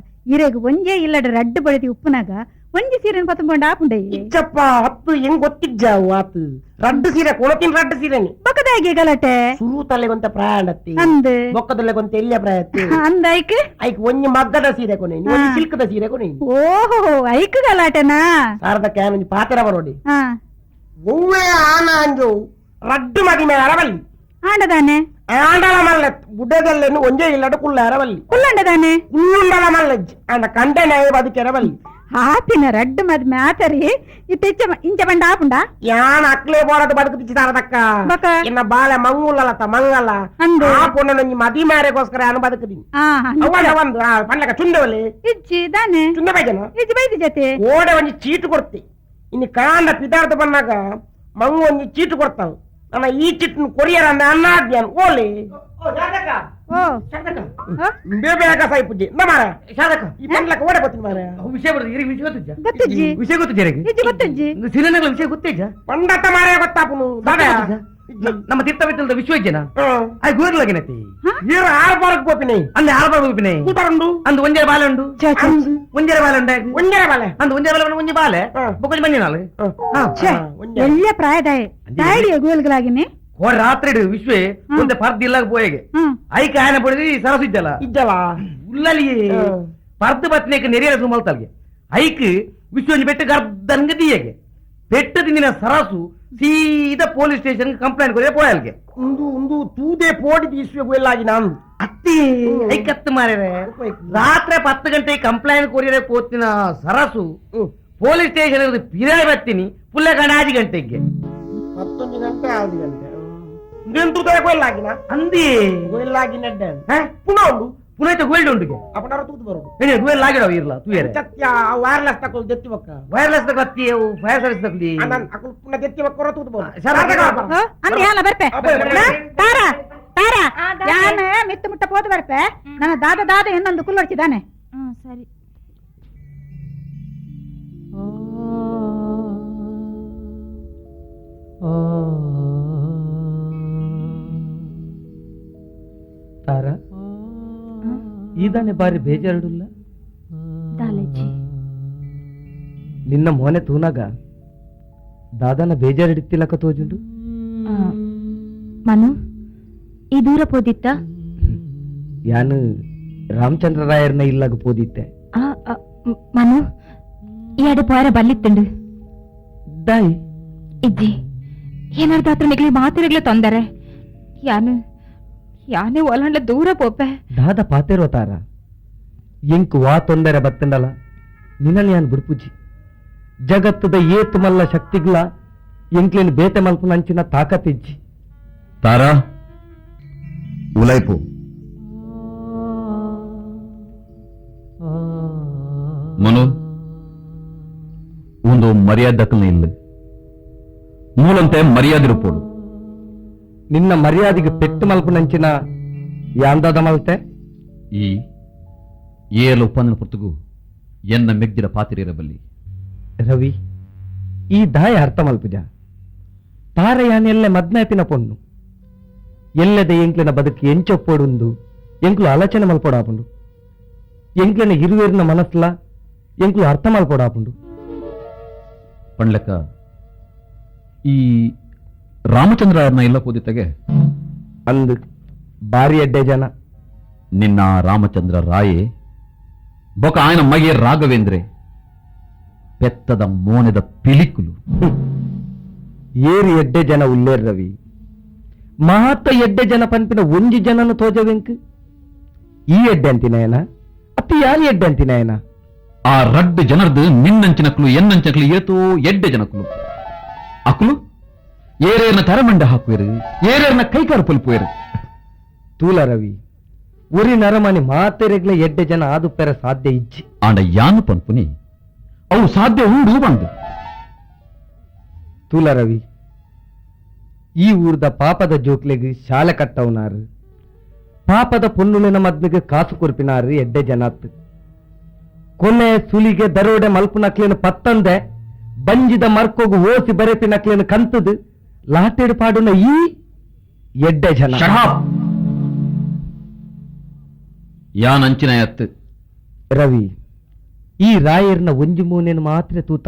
ಇರೆಗ್ ಒಂಜೇ ಇಲ್ಲಡ ರಡ್ಡು ಬಡದಿ ಉಪ್ಪುನಾಗ ಒಂಜಿ ಸೀರೆನ್ ಪತ್ತಂಬೊಂಡ ಆಪುಂಡೆ ಇಚ್ಚಪ್ಪ ಹತ್ತು ಹೆಂಗ್ ಗೊತ್ತಿಜ್ಜಾವು ಆತು ರಡ್ಡು ಸೀರೆ ಕೊಣತಿನ ರಡ್ಡು ಸೀರೆನಿ ಬಕದಾಗೆ ಗಲಾಟೆ ಸುರು ತಲೆಗೊಂತ ಪ್ರಾಯಣತ್ತಿ ಅಂದ್ ಬೊಕ್ಕದಲ್ಲೆಗೊಂತ ಎಲ್ಲಿಯ ಪ್ರಾಯತ್ತಿ ಅಂದ ಐಕ್ ಐಕ್ ಒಂಜಿ ಮಗ್ಗದ ಸೀರೆ ಕೊನೆ ಒಂಜಿ ಸಿಲ್ಕದ ಸೀರೆ ಕೊನೆ ಓಹೋ ಐಕ್ ಗಲಾಟೆನಾ ಶಾರದಕ್ಕೆ ಒಂಜಿ ಪಾತ್ರ ಬರೋಡಿ ಒವ್ವೇ ಆನ ಅಂಜು ರಡ್ಡು ಮದಿ ಮೇಲೆ ಅರವಲ್ಲಿ ಆಂಡದಾನೆ ಆಂಡಲ ಮಲ್ಲ ಬುಡ್ಡದಲ್ಲೇನು ಒಂಜೇ ಇಲ್ಲಡ ಕುಲ್ಲ ಅರವಲ್ಲಿ ಕುಲ್ಲಂಡದಾನೆ ಕುಲ್ಲುಂಡಲ ಮಲ್ಲಜ್ಜಿ ಆಂಡ ಕಂಡನೆ ಬದುಕೆ ಅರವಲ್ಲಿ ಆಪಿನ ರಡ್ಡು ಮದ್ಮೆ ಆತರಿ ಇತ್ತೆಚ್ಚ ಇಂಚ ಬಂಡ ಆಪುಂಡ ಯಾನ್ ಅಕ್ಲೆ ಬೋಡದ ಬದುಕು ತಿಚ್ಚಿದಾರದಕ್ಕ ಬಕ ಎನ್ನ ಬಾಳೆ ಮಂಗುಲಲತ ಮಂಗಲ ಅಂದು ಆ ಪೊಣ್ಣನ ಮದಿ ಮಾರೆಗೋಸ್ಕರ ನಾನು ಬದುಕುದೀನಿ ಅವನ ಒಂದು ಪಂಡ್ಲಕ ಚುಂಡವಲಿ ಇಜ್ಜಿ ದಾನೆ ಚುಂಡ ಬೈಜನ ಇಜ್ಜಿ ಬೈದಿ ಜೊತೆ ಓಡೆ ಒಂಜಿ ಚೀಟು ಕೊಡ್ತಿ ಇನ್ನು ಕಾಂಡ ಪಿದಾರ್ಥ ಬಂದಾಗ ಮಂಗು ಒಂಜಿ ಚೀಟು ಕೊಡ್ತಾವ ನನ್ನ ಈ ಚೀಟನ್ನು ಕೊರಿಯರ್ ಅಂದ ಅನ್ನಾದ್ಯಾನ್ ಓಲಿ ಬೇಗ ಸಾಯಿಪುಜ್ಜಿ ಮಾರ ಶಾರಕ ಈ ಪಂಡ್ಲಕ ಓಡೆ ಗೊತ್ತಿನ ಮಾರ ವಿಷಯ ಬರ್ತದೆ ಇರಿಗೆ ವಿಷಯ ಗೊತ್ತಿಜ್ಜ ಗೊತ್ತಿಜ್ಜಿ ವಿಷಯ ಗೊತ್ತಿಜ್ಜ ಇಜ್ಜಿ ಗೊತ್ತಿಜ್ಜಿ ಸಿನಿಮಾಗಳ ವಿಷಯ ಗೊತ್ತಿಜ್ಜ ಪಂಡತ ಮಾರೇ ಗೊತ್ತಾಪುನು ದಾದ ನಮ್ಮ ತೀರ್ಥವಿತ್ತಲದ ವಿಶ್ವಜ್ಜನ ಆಯ್ ಗೂರ್ಲಾಗಿನತಿ ಇರು ಆರು ಬಾರಕ್ ಗೋಪಿನಿ ಅಂದೆ ಆರು ಬಾರ ಗೋಪಿನಿ ಕೂಟರುಂಡು ಅಂದು ಒಂಜರ ಬಾಲೆ ಉಂಡು ಒಂಜರ ಬಾಲೆ ಉಂಡ ಒಂಜರ ಬಾಲೆ ಅಂದು ಒಂಜರ ಬಾಲೆ ಒಂಜಿ ಬಾಲೆ ಬೊಕೊಂಜಿ ಮಂಜಿನಾಳು ಒಳ್ಳೆ ಪ್ರಾಯದಾಯ ತಾಯಿಡಿಯ ಗೋಲ್ಗಳಾಗಿನಿ ಓ ರಾತ್ರಿ ವಿಶ್ವೇ ಒಂದೇ ಪರ್ದ್ ಇಲ್ಲ ಪೋಯಗೆ ಐಕ ಆಯನ ಪಡೆದು ಸರಸು ಇದ್ದಲ್ಲ ಇದ್ದಲ್ಲ ಉಲ್ಲಲಿ ಪರ್ದ್ ಬತ್ನೇಕ ನೆರಿಯರ ಸುಮಲ್ತಲ್ಗೆ ಐಕ್ ವಿಶ್ವ ಬೆಟ್ಟ ಗರ್ದನ್ಗೆ ದಿಯಗೆ ಪೆಟ್ಟು ತಿಂದಿನ ಸರಸು ಸೀದಾ ಪೊಲೀಸ್ ಸ್ಟೇಷನ್ ಕಂಪ್ಲೇಂಟ್ ಕೊರಿಯ ಪೋಯಲ್ಗೆ ಒಂದು ಒಂದು ತೂದೆ ಪೋಡಿ ವಿಶ್ವ ಗೊಲ್ಲಾಗಿ ನಾನು ಅತ್ತಿ ಐಕತ್ತು ಮಾರ್ರೆ ರಾತ್ರಿ 10 ಗಂಟೆ ಕಂಪ್ಲೇಂಟ್ ಕೊರಿಯರೆ ಪೋತಿನ ಸರಸು ಪೊಲೀಸ್ ಸ್ಟೇಷನ್ ಪಿರಾಯ್ ಬತ್ತೀನಿ ಪುಲ್ಲೆ ಗಂಡ 5 ಗಂಟೆಗೆ 11 ಗಂಟೆ 5 ಗಂಟೆ ನಿಂತು ಗೊಲ್ಲಾಗಿನ ಅಂದಿ ಗೊಲ್ಲಾಗಿನ ಪುನಃ ಉಂಡು ಪುನಃ ಗೋಲ್ಡ್ ಉಂಟು ಅಪನಾರ ತೂತು ಬರೋದು ಏನೇ ಗೋಲ್ಡ್ ಲಾಗಿಡವ ಇರ್ಲ ತೂಯರೆ ಸತ್ಯ ವೈರ್ಲೆಸ್ ತಕಲ್ ದೆತ್ತಿ ಬಕ್ಕ ವೈರ್ಲೆಸ್ ತಕತ್ತಿ ಫೈರ್ ಸರ್ವಿಸ್ ತಕಲಿ ಅನನ್ ಅಕಲ್ ಪುನಃ ದೆತ್ತಿ ಬಕ್ಕ ಹೊರ ತೂತು ಬರೋದು ಅಂದ್ರೆ ಯಾಲ ಬರ್ಪೆ ತಾರಾ ತಾರಾ ಯಾನ ಮೆತ್ತು ಮುಟ್ಟ ಪೋದು ಬರ್ಪೆ ನನ್ನ ದಾದ ದಾದ ಇನ್ನೊಂದು ಕುಲ್ಲೊಡ್ಚಿದಾನೆ ಸರಿ ಈದಾನೆ ಬಾರಿ ಬೇಜಾರುಡುಲ್ಲ. ದಾಲಜ್ಜಿ ನಿನ್ನ ಮೋನೆ ತೂನಾಗ ದಾದಾನ ಬೇಜಾರಿಡಿತ್ತಿಲ್ಲಕ ತೋಜುಂಡು. ಮನು ಈ ದೂರ ಪೋದಿತ್ತ? ಯಾನು ರಾಮಚಂದ್ರ ರಾಯರ್ನ ಇಲ್ಲಾಗ ಪೋದಿತ್ತೆ. ಮನು ಈ ಅಡೆ ಪೋರ ಬಲ್ಲಿತ್ತುಂಡು. ದಾಯಿ ಇಜ್ಜಿ ಏನಾರ್ದಾತ್ರ ನಿಗ್ಲಿ ಮಾತಿರಗ್ಲ ತೊಂದರೆ. ಯಾನು ಯಾನೇ ಒಲಂಡ ದೂರ ಪೋಪೆ. ದಾದ ಪಾತೆರೋ ತಾರ ಎಂಕ್ ವಾ ತೊಂದರೆ ಬತ್ತಂಡಲ ನಿನ್ನನ್ನು ಯಾನ್ ಬಿಡ್ಪುಜಿ. ಜಗತ್ತದ ಏತು ಮಲ್ಲ ಶಕ್ತಿಗ್ಲ ಎಂಕ್ಲೇನು ಬೇತೆ ಮಲ್ಪುನಂಚಿನ ತಾಕತ್ತಿಜ್ಜಿ. ತಾರಾ ಉಲೈಪು ಮನು ಒಂದು ಮರ್ಯಾದಕ್ಕನ ಇಲ್ಲ ಮೂಲಂತೆ ಮರ್ಯಾದಿರುಪೋಡು. ನಿನ್ನ ಮರ್ಯಾದೆಗೆ ಪೆಟ್ಟು ಮಲ್ಪುನಂಚಿನ ಯಾಂದಾದ ಮಲ್ತೆ ಈ ಏಲ ಒಪ್ಪಂದನ ಪೊರ್ತುಗು ಎನ್ನ ಮೆಗ್ದಿರ ಪಾತಿರಿರಬಲ್ಲಿ. ರವಿ ಈ ದಾಯ ಅರ್ಥ ಮಲ್ಪುಜ. ತಾರ ಯಾನೆಲ್ಲ ಮದ್ನಾಪಿನ ಪೊಣ್ಣು ಎಲ್ಲದ ಎಂಕ್ಲಿನ ಬದುಕು ಎಂಚೊಪ್ಪೋಡುಂದು ಎಂಕ್ಲು ಆಲೋಚನೆ ಮಲ್ಪೋಡಾಪುಂಡು. ಎಂಕ್ಲಿನ ಇರುವೇರಿನ ಮನಸ್ಲ ಎಂಕ್ಲು ಅರ್ಥ ಮಲ್ಪೋಡಾಪುಂಡು. ಪಣ್ಲೆಕ್ಕ ಈ ರಾಮಚಂದ್ರ ಎಲ್ಲ ಪೋದಿತ್ತಗೆ ಅಂದು ಬಾರಿ ಎಡ್ಡೆ ಜನ. ನಿನ್ನ ರಾಮಚಂದ್ರ ರಾಯೇ ಬೊಕ ಆಯನ ಮಗೆ ರಾಘವೇಂದ್ರೆ ಪೆತ್ತದ ಮೋನೆದ ಪಿಲಿಕುಲು. ಏರು ಎಡ್ಡೆ ಜನ ಉಲ್ಲೇರ್ ರವಿ. ಮಹತ್ತ ಎಡ್ಡೆ ಜನ ಪನ್ಪಿನ ಒಂಜಿ ಜನನು ತೋಜವೆಂಕ್ ಈ ಎಡ್ಡೆ ಅಂತಿನಾಯನ ಅತ್ತಿ ಯಾನ್ ಎಡ್ಡೆ ಅಂತಿನಾಯನ. ಆ ರಡ್ಡು ಜನರ್ದು ನಿನ್ನಂಚಿನಕ್ಲು ಎನ್ನಂಚಿನಕ್ಲು ಏತೋ ಎಡ್ಡೆ ಜನಕ್ಲು ಅಕ್ಲು ಏರೇರ್ನ ತರಮಂಡ ಹಾಕುವೇರು, ಏರೇರ್ನ ಕೈಕಾರು ಪೊಲ್ಪುವೇರು. ತೂಲ ರವಿ ಒರಿ ನರಮನಿ ಮಾತೆರೆಗ್ಲ ಎಡ್ಡೆ ಜನ ಆದುಪ್ಪೆರ ಸಾಧ್ಯ ಇಜ್ಜಿ. ಆಂಡ ಯಾನು ಪನ್ಪುನಿ ಅವು ಸಾಧ್ಯ ಉಂಡು ಬಂದು. ತೂಲ ರವಿ ಈ ಊರ್ದ ಪಾಪದ ಜೋಕ್ಲೆಗ್ ಶಾಲೆ ಕಟ್ಟವನಾರು, ಪಾಪದ ಪೊನ್ನುಲಿನ ಮದ್ಮಿಗೆ ಕಾಸು ಕೊರ್ಪಿನಾರು ಎಡ್ಡೆ ಜನಾತ್. ಕೊನೆ ಸುಲಿಗೆ ದರೋಡೆ ಮಲ್ಪುನಕ್ಲೇನು ಪತ್ತಂದೆ ಬಂಜಿದ ಮರ್ಕೋಗು ಓಸಿ ಬರೆಪಿನಕ್ಲೇನು ಕಂತದು ಲಾಟೆಡು ಪಾಡುನ ಈ ಎಡ್ಡೆ ಜನ. ಯಾನಂಚಿನ ಎತ್ತು ರವಿ ಈ ರಾಯರ್ನ ಒಂಜಿ ಮೂನೇನು ಮಾತ್ರ ತೂತ.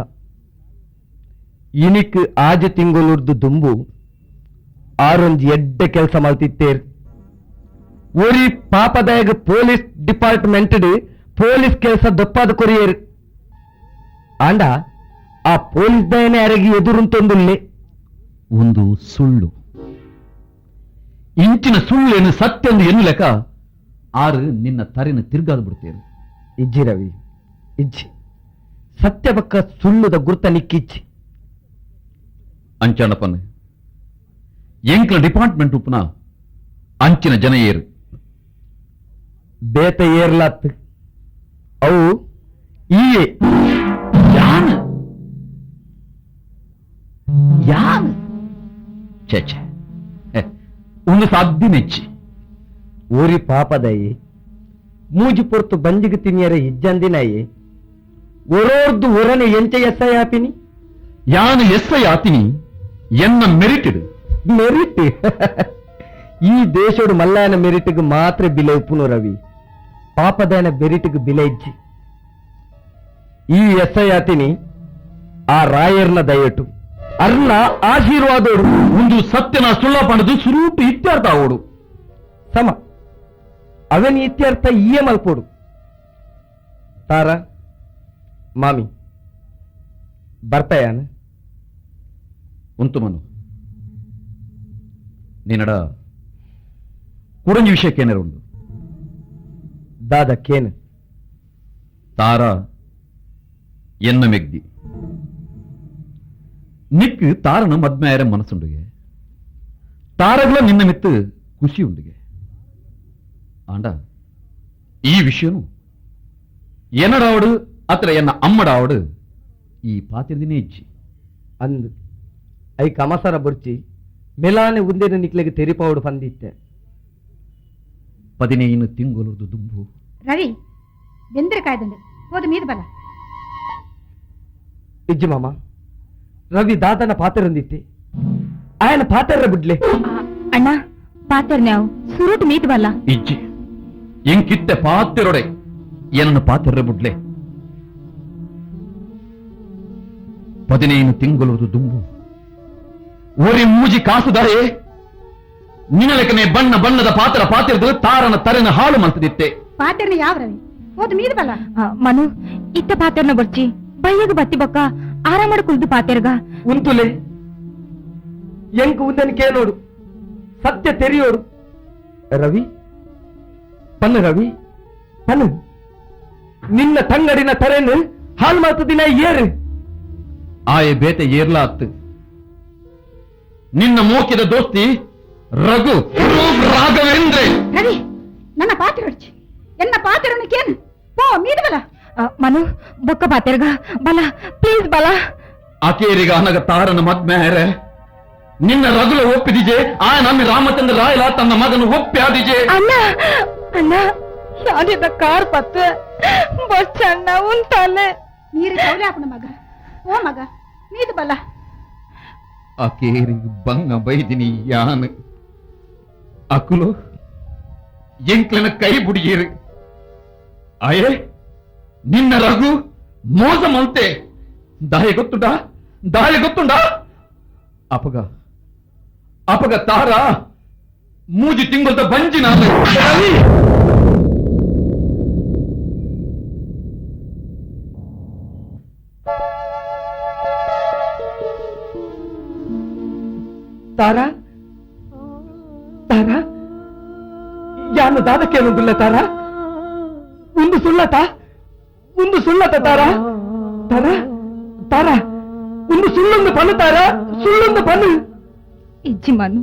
ಇನಿಕ್ ಆಜ ತಿಂಗೊಲುರ್ದು ದುಂಬು ಆರೊಂಜಿ ಎಡ್ಡೆ ಕೆಲಸ ಮಲ್ತಿತ್ತೇರ್. ಒರಿ ಪಾಪದಾಯಗ police department police ಕೆಲಸ ದೊಪ್ಪಾದ ಕೊರಿಯೇರ್. ಆಂಡ ಆ ಪೊಲೀಸ್ ದಯನೆ ಅರಗಿ ಎದುರುಂತೊಂದುಲ್ಲೆ. ಒಂದು ಸುಳ್ಳು ಇಂಚಿನ ಸುಳ್ಳೇನು ಸತ್ಯಂದು ಎನ್ನುಲೆಕ ಆರು ನಿನ್ನ ತರಿನ ತಿರ್ಗಾದು ಬಿಡ್ತೇರು. ಇಜ್ಜಿ ರವಿ ಇಜ್ಜಿ, ಸತ್ಯ ಬಕ್ಕ ಸುಳ್ಳುದ ಗುರ್ತ ನಿಕ್ಕಿಜ್ಜಿ. ಅಂಚಾಣಪ್ಪನ ಎಂಕ್ಲ ಡಿಪಾರ್ಟ್ಮೆಂಟ್ ಉಪ್ಪುನ ಅಂಚಿನ ಜನ ಏರು ಬೇತ ಏರ್ಲಾತ್ ಅವು ಈಯೇ. ಯಾನ್ ಯಾನ್ ಛೇ ಛೇ ಒಂದು ಸಾಧ್ಯ ನೆಚ್ಚಿ. ಊರಿ ಪಾಪದಯಿ ಮೂಜಿ ಪೊರ್ತು ಬಂಜಿಗೆ ತಿನ್ನಿಯರ ಇಜ್ಜಂದಿನಾಯಿ ಒರೋರ್ದು ಒರನೆ ಎಂಚ ಎಸ್ಐ ಆಪಿನಿ. ಯಾನು ಎಸ್ಐ ಆತಿನಿ ಎನ್ನ ಮೆರಿಟೆಡ್ ಮೆರಿಟ್. ಈ ದೇಶೋಡು ಮಲ್ಲಾಯನ ಮೆರಿಟ್ಗೆ ಮಾತ್ರ ಬಿಲೆ ಉಪ್ಪುನು ರವಿ, ಪಾಪದಾಯನ ಮೆರಿಟ್ಗೆ ಬಿಲೆ ಇಜ್ಜಿ. ಈ ಎಸ್ಐ ಆತಿನಿ ಆ ರಾಯರ್ನ ದಯಟು ಅರ್ನ ಆಶೀರ್ವಾದೋಡು. ಒಂದು ಸತ್ಯನ ಸುಳ್ಳ ಪಣದು ಸುರೂಟು ಇತ್ಯರ್ಥ ಆವೋಡು ಸಮ ಅವನ್ ಇತ್ಯರ್ಥ ಈಯೆ ಮಲ್ಪೋಡು. ತಾರ ಮಾಮಿ ಬರ್ತಾಯಾನ ಉಂತು ಮನು ನಿನ್ನಡ ಕುರಂಜಿ ವಿಷಯಕ್ಕೇನಾರು ಉಂಡು. ದಾದ ಕೇನು ತಾರ ಎನ್ನ ಮೆಗ್ದಿ ನಿಕ್ ತಾರನ ಮದ್ಮೆಯರ ಮನಸ್ಸುಂಡುಗೆ ತಾರಗಳ ನಿನ್ನ ಮಿತ್ತು ಖುಷಿ ಉಂಡುಗೆ. ಆಂಡ ಈ ವಿಷಯನು ಎನ್ನಡಾವಡು ಅತ್ರ ಎನ್ನ ಅಮ್ಮಡಾವಡು ಈ ಪಾತಿರ್ದಿನೇ ಇಜ್ಜಿ ಅಂದು I ಕಮಸರ ಬುರ್ಚಿ ಮೆಲಾನೆ ಉಂದೇನ ನಿಕ್ಲೆಗೆ ತೆರಿಪಾವಡು ಪಂದಿತ್ತೆ. 15 ತಿಂಗಳು ದುಂಬು ರವಿ ಬೆಂದ್ರೆ ಕಾಯ್ದಂಡೆ ಹೋದ ಮೀದ ಬಲ ಇಜ್ಜಿ ಮಾಮ. ರವಿ ದಾದನ ಪಾತೆರಂದಿತ್ತೆ ಆಯನ ಪಾತೆರ ಬಿಡ್ಲೆ. ಅಣ್ಣ ಪಾತೆರ್ ನಾವು ಸುರುಟು ಮೀದ ಬಲ್ಲ ಇಜ್ಜಿ. ಎಂಕಿತ್ತೆ ಪಾತಿರೊಡೆ ಏನನ್ನು ಪಾತಿರ ಬುಡ್ಲೆ 15 ತಿಂಗಳು ದುಂಬು ಒರಿ ಮೂಜಿ ಕಾಸುದಾರೆ ನಿನಲೆಕನೆ ಬಣ್ಣ ಬಣ್ಣದ ಪಾತ್ರ ಪಾತಿರದು ತಾರನ ತರೆನ ಹಾಳು ಮಂತದಿತ್ತೆ. ಪಾತ್ರನ ಯಾವ ರವಿ ಹೋದ್ ಮೀದ ಬಲ್ಲ ಮನು ಇತ್ತ ಪಾತ್ರನ ಬರ್ಚಿ ಬೈಯಗ ಬತ್ತಿ ಬಕ್ಕ ಆರಾಮಡು ಕುಲ್ದು ಪಾತೆರ್ಗ ಉಂತುಲೆ ಎಂಕ್ ಉಂದನ್ ಕೇಳೋಡು ಸತ್ಯ ತೆರಿಯೋಡು. ರವಿ ಪನ್ನು, ರವಿ ಪನ್ನು, ನಿನ್ನ ತಂಗಡಿನ ತರೆನು ಹಾಳು ಮಾತು ದಿನ ಏರು ಆಯೆ ಬೇತೆ ಏರ್ಲಾತ್ ನಿನ್ನ ಮೋಕಿದ ದೋಸ್ತಿ ರಘು ರಾಘವೇಂದ್ರೆ. ರವಿ ನನ್ನ ಪಾತ್ರ ಹೊಡ್ಚಿ ಎನ್ನ ಪಾತ್ರನ ಕೇನು ಪೋ ಮೀದಬಲ ಮನು ಬೊಕ್ಕ ಪಾತೆರ್ಗ ಬಲ ಪ್ಲೀಸ್ ಬಲ. ಅಕೇರಿಗ ಅನಗ ತಾರನ ಮದ್ಮೇರೆ ನಿನ್ನ ರಘುಲ ಒಪ್ಪಿದಿಜೆ ಆ ನಮ್ಮ ರಾಮಚಂದ್ರ ರಾಯಲ ತನ್ನ ಮಗನು ಒಪ್ಪಿ ಆದಿಜೆ. ಅಣ್ಣ ಅಣ್ಣ ಯಾರಿದ ಕಾರ್ ಪತ್ತ ಬಚ್ಚಣ್ಣ ಉಂಟಾಲೆ ನೀರು ಚೌಲೆ ಹಾಕುಣ ಮಗ ಓ ಮಗ ಮೀದು ಬಲ. ಅಕೇರಿಗೆ ಬಂಗ ಬೈದಿನಿ ಯಾನು ಅಕುಲು ಎಂಕ್ಲನ ಕೈ ಬುಡಿಯೇರು ಅಯೇ ನಿನ್ನ ರಘು ಮೋಸ ಮಲ್ತೆ ದಾಯ ಗೊತ್ತುಂಡಾ ದಾಯ ಗೊತ್ತುಂಡಾ ಅಪಗ ಅಪಗ ತಾರ ಮೂಜಿ ತಿಂಗಳದ ಬಂಜಿ ನಾನು. ತಾರಾ ತಾರಾ ಯಾನು ದಾದಕ್ಕೆ ಒಂದುಲ್ಲ ತಾರಾ ಒಂದು ಸುಳ್ಳತ ಒಂದು ಸುಳ್ಳತ ತಾರಾ ತಾರಾ ತಾರಾ ಒಂದು ಸುಳ್ಳೊಂದು ಪನ್ನು ತಾರಾ ಸುಳ್ಳೊಂದು ಪನ್ನು. ಇಜ್ಜಿ ಮನು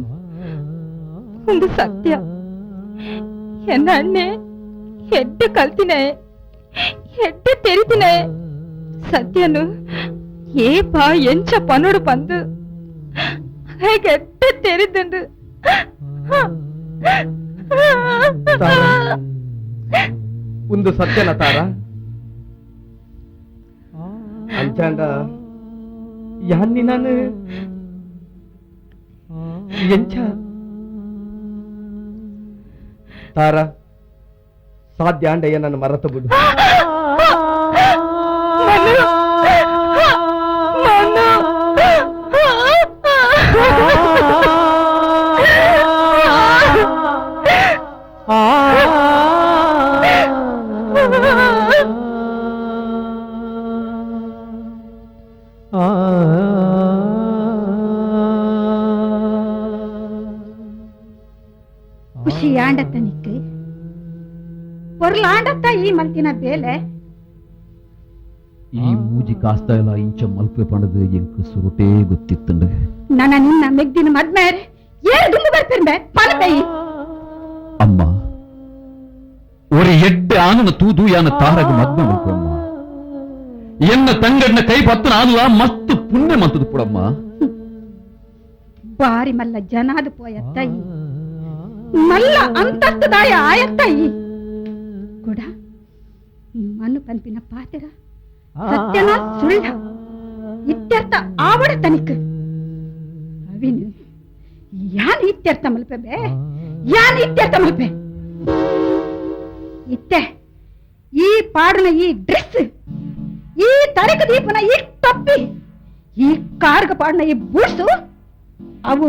ಒಂದು ಸತ್ಯ ಎನ್ನ ಅಣ್ಣೆ ಎಡ್ಡೆ ಕಲ್ತಿನೇ ಎಡ್ಡೆ ತೆರಿತಿನೇ ಸತ್ಯನು ಏಪ ಎಂಚ ಪನ್ನೋಡು ಪಂದು ಹೇಗೆ ಎಡ್ಡೆ ತೆರಿದುಂಡು. ಒಂದು ಸತ್ಯನ ತಾರಾ ಅಂಚಾಂಡ ಯಾನ್ನಿ ನಾನು ಎಂಚ ತಾರ ಸಾಧ್ಯ ಅಂಡಯ್ಯ ನನ್ನ ಮರತ ಬಿಡು. ಖುಷಿ ಆಂಡತ್ತ ನಿಕ್ಕ ಪೊರ್ಲಾಂಡತ್ತ ಈ ಮಲ್ತಿನ ಬೇಲೆ ಈ ಮೂಜಿ ಕಾಸ್ತಾ ಇಲ್ಲ ಇಂಚ ಮಲ್ಪೆ ಪಣದು ಎಂಕ್ ಸುರುಟೇ ಗೊತ್ತಿತ್ತಂಡು. ನನ್ನ ನಿನ್ನ ಮೆಗ್ದಿನ ಮದ್ಮೇರೆ ಏರು ದುಂಬು ಬರ್ತಿರ್ಬೆ ಪಲಬೈ. ಅಮ್ಮ ಒರಿ ಎಡ್ಡೆ ಆನನ ತೂದು ಯಾನ ತಾರಗ ಮದ್ಮೆ ಮಲ್ಪಮ್ಮ ಎನ್ನ ತಂಗಡ್ನ ಕೈ ಪತ್ತು ನಾನುಲ ಮಸ್ತ್ ಪುಣ್ಯ ಮಂತದು ಪುಡಮ್ಮ. ಬಾರಿ ಮಲ್ಲ ಜನಾದ ಪೋಯತ್ತಾಯಿ ಮಲ್ಲ ಅಂತಸ್ತದಾಯ ಆಯತ್ತಾಯಿ ಕೂಡ ಮನು ಪನ್ಪಿನ ಪಾತೆರ ಸತ್ಯನ ಸುಳ್ಳ ಇತ್ಯರ್ಥ ಆವಡ ತನಿಕ್ ಅವಿನು ಯಾನ್ ಇತ್ಯರ್ಥ ಮಲ್ಪೆ ಬೇ ಯಾನ್ ಇತ್ಯರ್ಥ ಮಲ್ಪೆ ಇತ್ತೆ ಈ ಪಾಡನ ಈ ಡ್ರೆಸ್ ಈ ತರಕ ದೀಪನ ಈ ಟೊಪ್ಪಿ ಈ ಕಾರ್ಗ ಪಾಡನ ಈ ಬೂಟ್ಸು ಅವು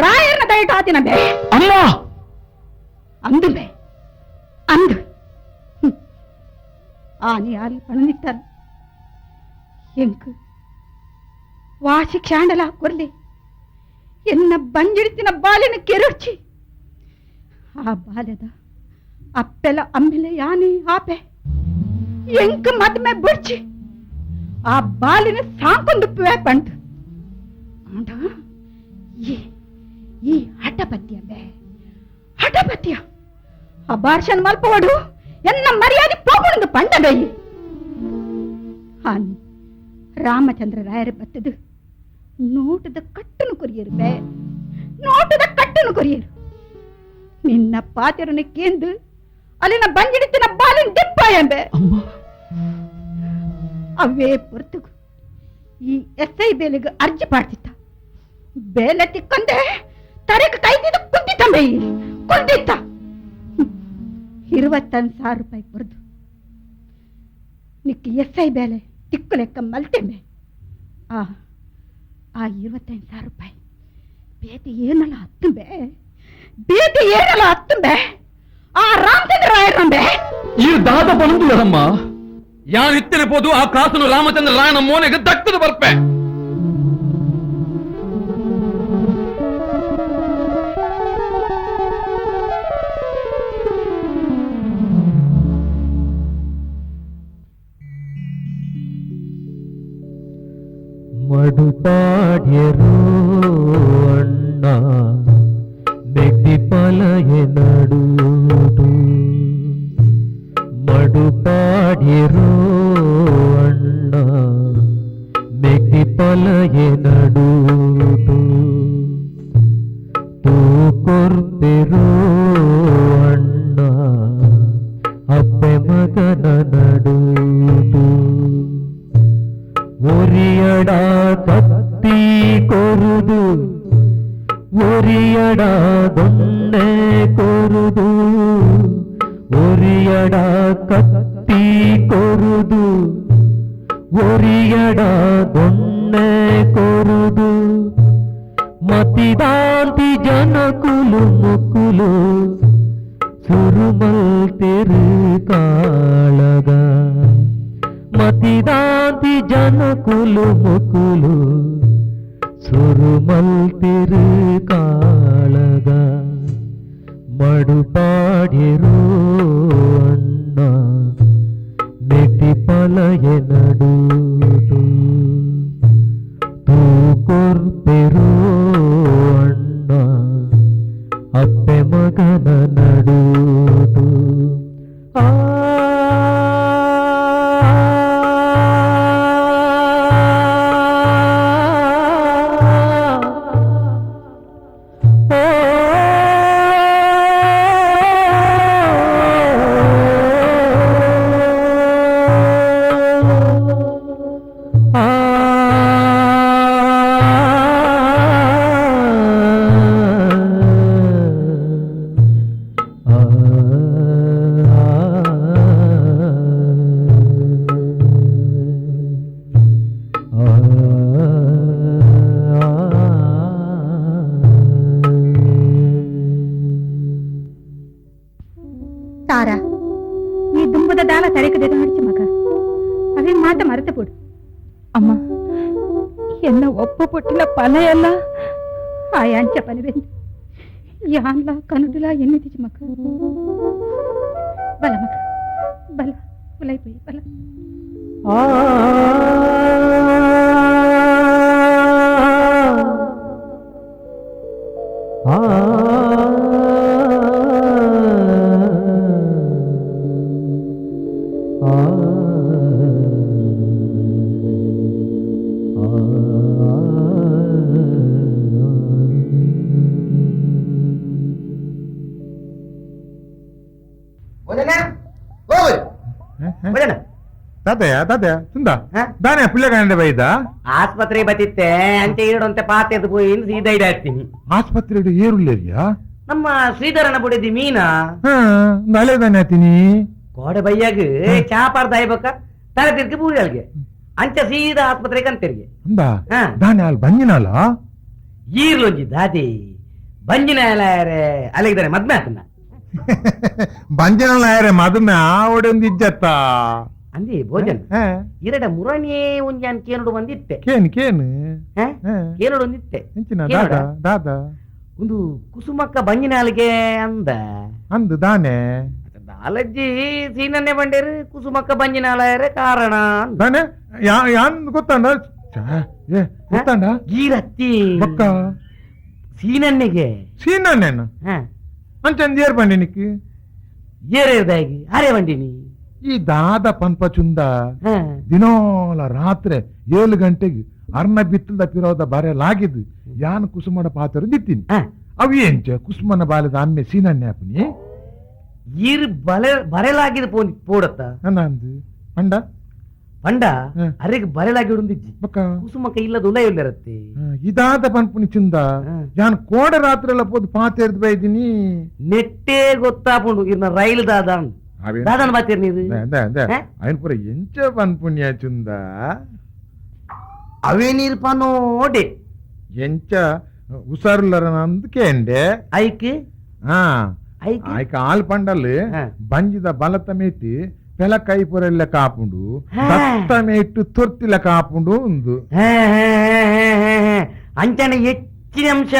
ರಾಯರ್ನ ದಯಟ ಆತಿನ ಬೇ ಅಮ್ಮ ಅಂದು ಬೇ ಅಂದು ಆನಿ ಆಲಿ ಪಣನಿತ್ತಾರ ಎಂಕ್ ವಾಸಿ ಕ್ಷಾಂಡಲ ಕೊರ್ಲಿ ಎನ್ನ ಬಂಜಿಡ್ತಿನ ಬಾಲಿನ ಕೆರಡ್ಚಿ ಆ ಬಾಲ್ಯದ ಅಪ್ಪೆಲ ಅಮ್ಮೆಲೆ ಯಾನಿ ಆಪೆ ಎಂಕ್ ಮದ್ಮೆ ಬುಡ್ಚಿ ಆ ಬಾಲಿನ ಸಾಂಕೊಂದು ಪಂಡು ಆಂಡ ಈ ಈ ಹಠಪತ್ಯ ಬೇ ಹಠಪತ್ಯ ಆ ಬಾರ್ಷನ್ ಮಲ್ಪವಡು ಎನ್ನ ಮರ್ಯಾದೆ ಪೋಗುಣದು ಪಂಡ ಬೈ ಹಾನಿ ರಾಮಚಂದ್ರ ರಾಯರ ಬತ್ತದು ನೋಟದ ಕಟ್ಟನು ಕೊರಿಯರು ಬೇ ನೋಟದ ಕಟ್ಟನು ಕೊರಿಯರು ನಿನ್ನ ಪಾತೆರನ ಕೇಂದು ಅಲ್ಲಿನ ಬಂಜಿಡಿತಿನ ಬಾಲಿನ ದಿಪ್ಪ ಎಂಬೆ ಅವೇ ಪೊರ್ತುಗು ಈ ಎಸ್ I ಬೇಲೆಗೆ ಅರ್ಜಿ ಪಾಡ್ತಿತ್ತ ಬೇಲೆ ತಿಕ್ಕಂದೆ ತರೆಗೆ ಕೈದಿದ್ದು ಕುದ್ದಿತ್ತ ಬೈ ಕುದ್ದಿತ್ತ. 25,000 ರೂಪಾಯಿ ಕೊರ್ದು ನಿಕ್ಕ ಎಸ್ I ಬೇಲೆ ತಿಕ್ಕು ಲೆಕ್ಕ ಮಲ್ತೆಂಬೆ. ಆ ಆ 25,000 ರೂಪಾಯಿ ಬೇತೆ ಏನಲ್ಲ ಹತ್ತುಂಬೆ, ಬೇತೆ ಏನಲ್ಲ ಹತ್ತುಂಬೆ. ಆ ರಾಮಚಂದ್ರ ರಾಯರಂಬೆ ಈ ದಾದ ಬಂದುಲಮ್ಮ ಯಾರು ಇತ್ತಿರಬಹುದು ಆ ಕಾಸನು ರಾಮಚಂದ್ರ ರಾಯನ ಮೋನೆಗೆ ದಕ್ಕದು ಬರ್ಪೆ. ಮಡುಪಾಡ್ಯರು ಅಣ್ಣ ಮೆಟ್ಟಿ ಪಲಯೆ ನಡುಟು, ಮಡುಪಾಡ್ಯರು ಅಣ್ಣ ಮೆಟ್ಟಿ ಪಲಯೆ ನಡುಟು, ತೂಕೊರ್ಪೆರು ಅಣ್ಣ ಅಪ್ಪೆ ಮಗನ ನಡುಟು, ಒರಿಯಡ ಕತ್ತಿ ಕೊರುದು ಒರಿಯಡ ದೊಣ್ಣೆ ಕೊರುದು, ಒರಿಯಡ ಕತ್ತಿ ಕೊರುದು ಒರಿಯಡ ದೊಣ್ಣೆ ಕೊರುದು, ಮತಿದಾಂತಿ ಜನಕುಲು ಮುಕುಲು ಸುರುಮಲ್ ತೆರು ಕಾಳಗ, ಮತಿದಾಂತಿ ಜನಕುಲು ಮುಕುಲು ಸುರುಮಲ್ ತಿರು ಕಾಳಗ, ಮಡುಪಾಡಿರು ಅಣ್ಣ ಮೆಟ್ಟಿ ಪಲಯೆ ನಡುಟು, ತೂಕೊರ್ಪೆರು ಅಣ್ಣ ಅಪ್ಪೆ ಮಗನ ನಡುಟು. ಆ ತಾರಾ, ಈ ದುಂಬದ ದಾಲ ತರೆಕದೆ ಹೊಡಿಚು ಮಗ, ಅವೇನ್ ಮಾತ ಮರೆತು ಬಿಡು. ಅಮ್ಮ, ಎನ್ನ ಒಪ್ಪು ಪುಟ್ಟಿನ ಪಲೆಯಲ್ಲ ಆಯಾಂಚ ಪಲವೆಂದು ಯಾನ್ಲ ಕನುಡುಲ ಎನ್ನಿತಿಚು ಮಗ. ಬಲ ಮಗ ಬಲ, ಉಲೈಪೋಯಿ ಬಲ. ಆ ದಾನೆ ಪುಳ್ಳೆಗಾಂಡೆ ಬೈದ ಆಸ್ಪತ್ರೆ ಬತ್ತಿತ್ತೆ ಅಂಚೆ ಈಡಂತೆ ಪಾತೆದು ಪೋಯಿ ಸೀದಾ ಇಡಾಡ್ತೀನಿ. ಆಸ್ಪತ್ರೆ ಏರುಲ್ಲೇರಿಯಾ ನಮ್ಮ ಶ್ರೀಧರನ ಬುಡಿದಿ ಮೀನಾ ನಾಳೆ ಆತೀನಿ ಕೋಡೆ ಬೈಯಾಗ ಚಾಪಾರ್ದ ಆಯ್ಬೇಕ ತಲೆ ತಿರ್ಗಿ ಪೂಜಲ್ಗೆ ಅಂಚೆ ಸೀದಾ ಆಸ್ಪತ್ರೆಗೆ ಅಂತಿರ್ಗೆ ಅಂದ ದಾನೆ ಅಲ್ಲಿ ಬಂಜಿನಾಲ ಈರ್ಲೊಂಜಿ ದಾದಿ ಬಂಜಿನಾಲ ಅಲ್ಲಿಗಿದ್ದಾರೆ ಮದ್ಮೆ ಆತನ ಬಂಜಿನಾಲ ಯಾರೇ ಮದ್ಮೆ ಆವಡೆ ಒಂದು ಇಜ್ಜತ್ತ ಅಂದಿ ಭೋಜನ ಇರಡ ಮುರಣಿಯೇ ಒಂಜಾನ್ ಕೇನುಡು ಬಂದಿತ್ತೆ ಕೇನ್ ಕೇನು ಕೇನುಡು ಒಂದಿತ್ತೆ ದಾದ ದಾದ ಒಂದು ಕುಸುಮಕ್ಕ ಬಂಜಿನಾಲಿಗೆ ಅಂದ ಅಂದು ದಾನೆ ದಾಲಜ್ಜಿ ಸೀನನ್ನೇ ಬಂಡೇರು ಕುಸುಮಕ್ಕ ಬಂಜಿನಾಲಯರೇ ಕಾರಣ ದಾನೆ ಯಾನ್ ಗೊತ್ತಾಂಡ ಗೊತ್ತಾಂಡ ಗೀರತ್ತಿ ಬಕ್ಕ ಸೀನನ್ನೆಗೆ ಸೀನನ್ನೇನ ಅಂಚಂದು ಏರ್ ಬಂಡಿ ನಿಕ್ಕಿ ಏರೇರ್ದಾಗಿ ಅರೆ ಬಂಡಿನಿ ಈ ದಾದ ಪನ್ಪ ಚುಂದ ದಿನೋಲ ರಾತ್ರಿ 7 ಗಂಟೆಗೆ ಅರ್ಣ ಬಿತ್ತಲ್ದ ಪಿರೋದ ಬಾರೆ ಲಾಗಿದ್ದು ಯಾನ್ ಕುಸುಮನ ಪಾತ್ರ ದಿತ್ತೀನಿ ಅವು ಎಂಚ ಕುಸುಮನ ಬಾಲದ ಅಮ್ಮೆ ಸೀನನ್ನೇ ಅಪ್ಪನಿ ಈರ್ ಬಲೆ ಬರೆಲಾಗಿದ್ದು ಪೋಡತ್ತ ನಂದು ಅಂಡ ಪಂಡ ಅರೆಗ್ ಬರೆಲಾಗಿ ಉಂದಿಜ್ಜಿ ಕುಸುಮಕ್ಕ ಇಲ್ಲದ ಉಲಯುಲ್ಲರತ್ತೆ ಇದಾದ ಪನ್ಪುನಿ ಚಿಂದ ಯಾನ್ ಕೋಡ ರಾತ್ರಿ ಎಲ್ಲ ಪೋದು ಪಾತೆರ್ದು ಬೈದಿನಿ ನೆಟ್ಟೇ ಗೊತ್ತಾಪುಂಡು ಇರ್ನ ರೈಲು ದಾದ ದಾದನ್ ಬಾತಿರ್ ನೀರು ಅಯ್ಯನ್ ಪೂರ ಎಂಚ ಪನ್ಪುನಿಯ ಚುಂದ ಅವೇ ನೀರು ಪನೋಡೆ ಎಂಚ ಉಸಾರುಲ್ಲರ ಅಂದ್ಕೇಂಡೆ ಐಕ್ ಐಕ್ ಆಲ್ ಪಂಡಲ್ ಬಂಜಿದ ಬಲತ ಮೇಟಿ ಪೆಲ ಕೈ ಪೊರೆಲ್ಲ ಕಾಪುಂಡು ದತ್ತ ಮೇಟು ತೊರ್ತಿಲ ಕಾಪುಂಡು ಒಂದು ಅಂಚನೆ ಹೆಚ್ಚಿನ ಅಂಶ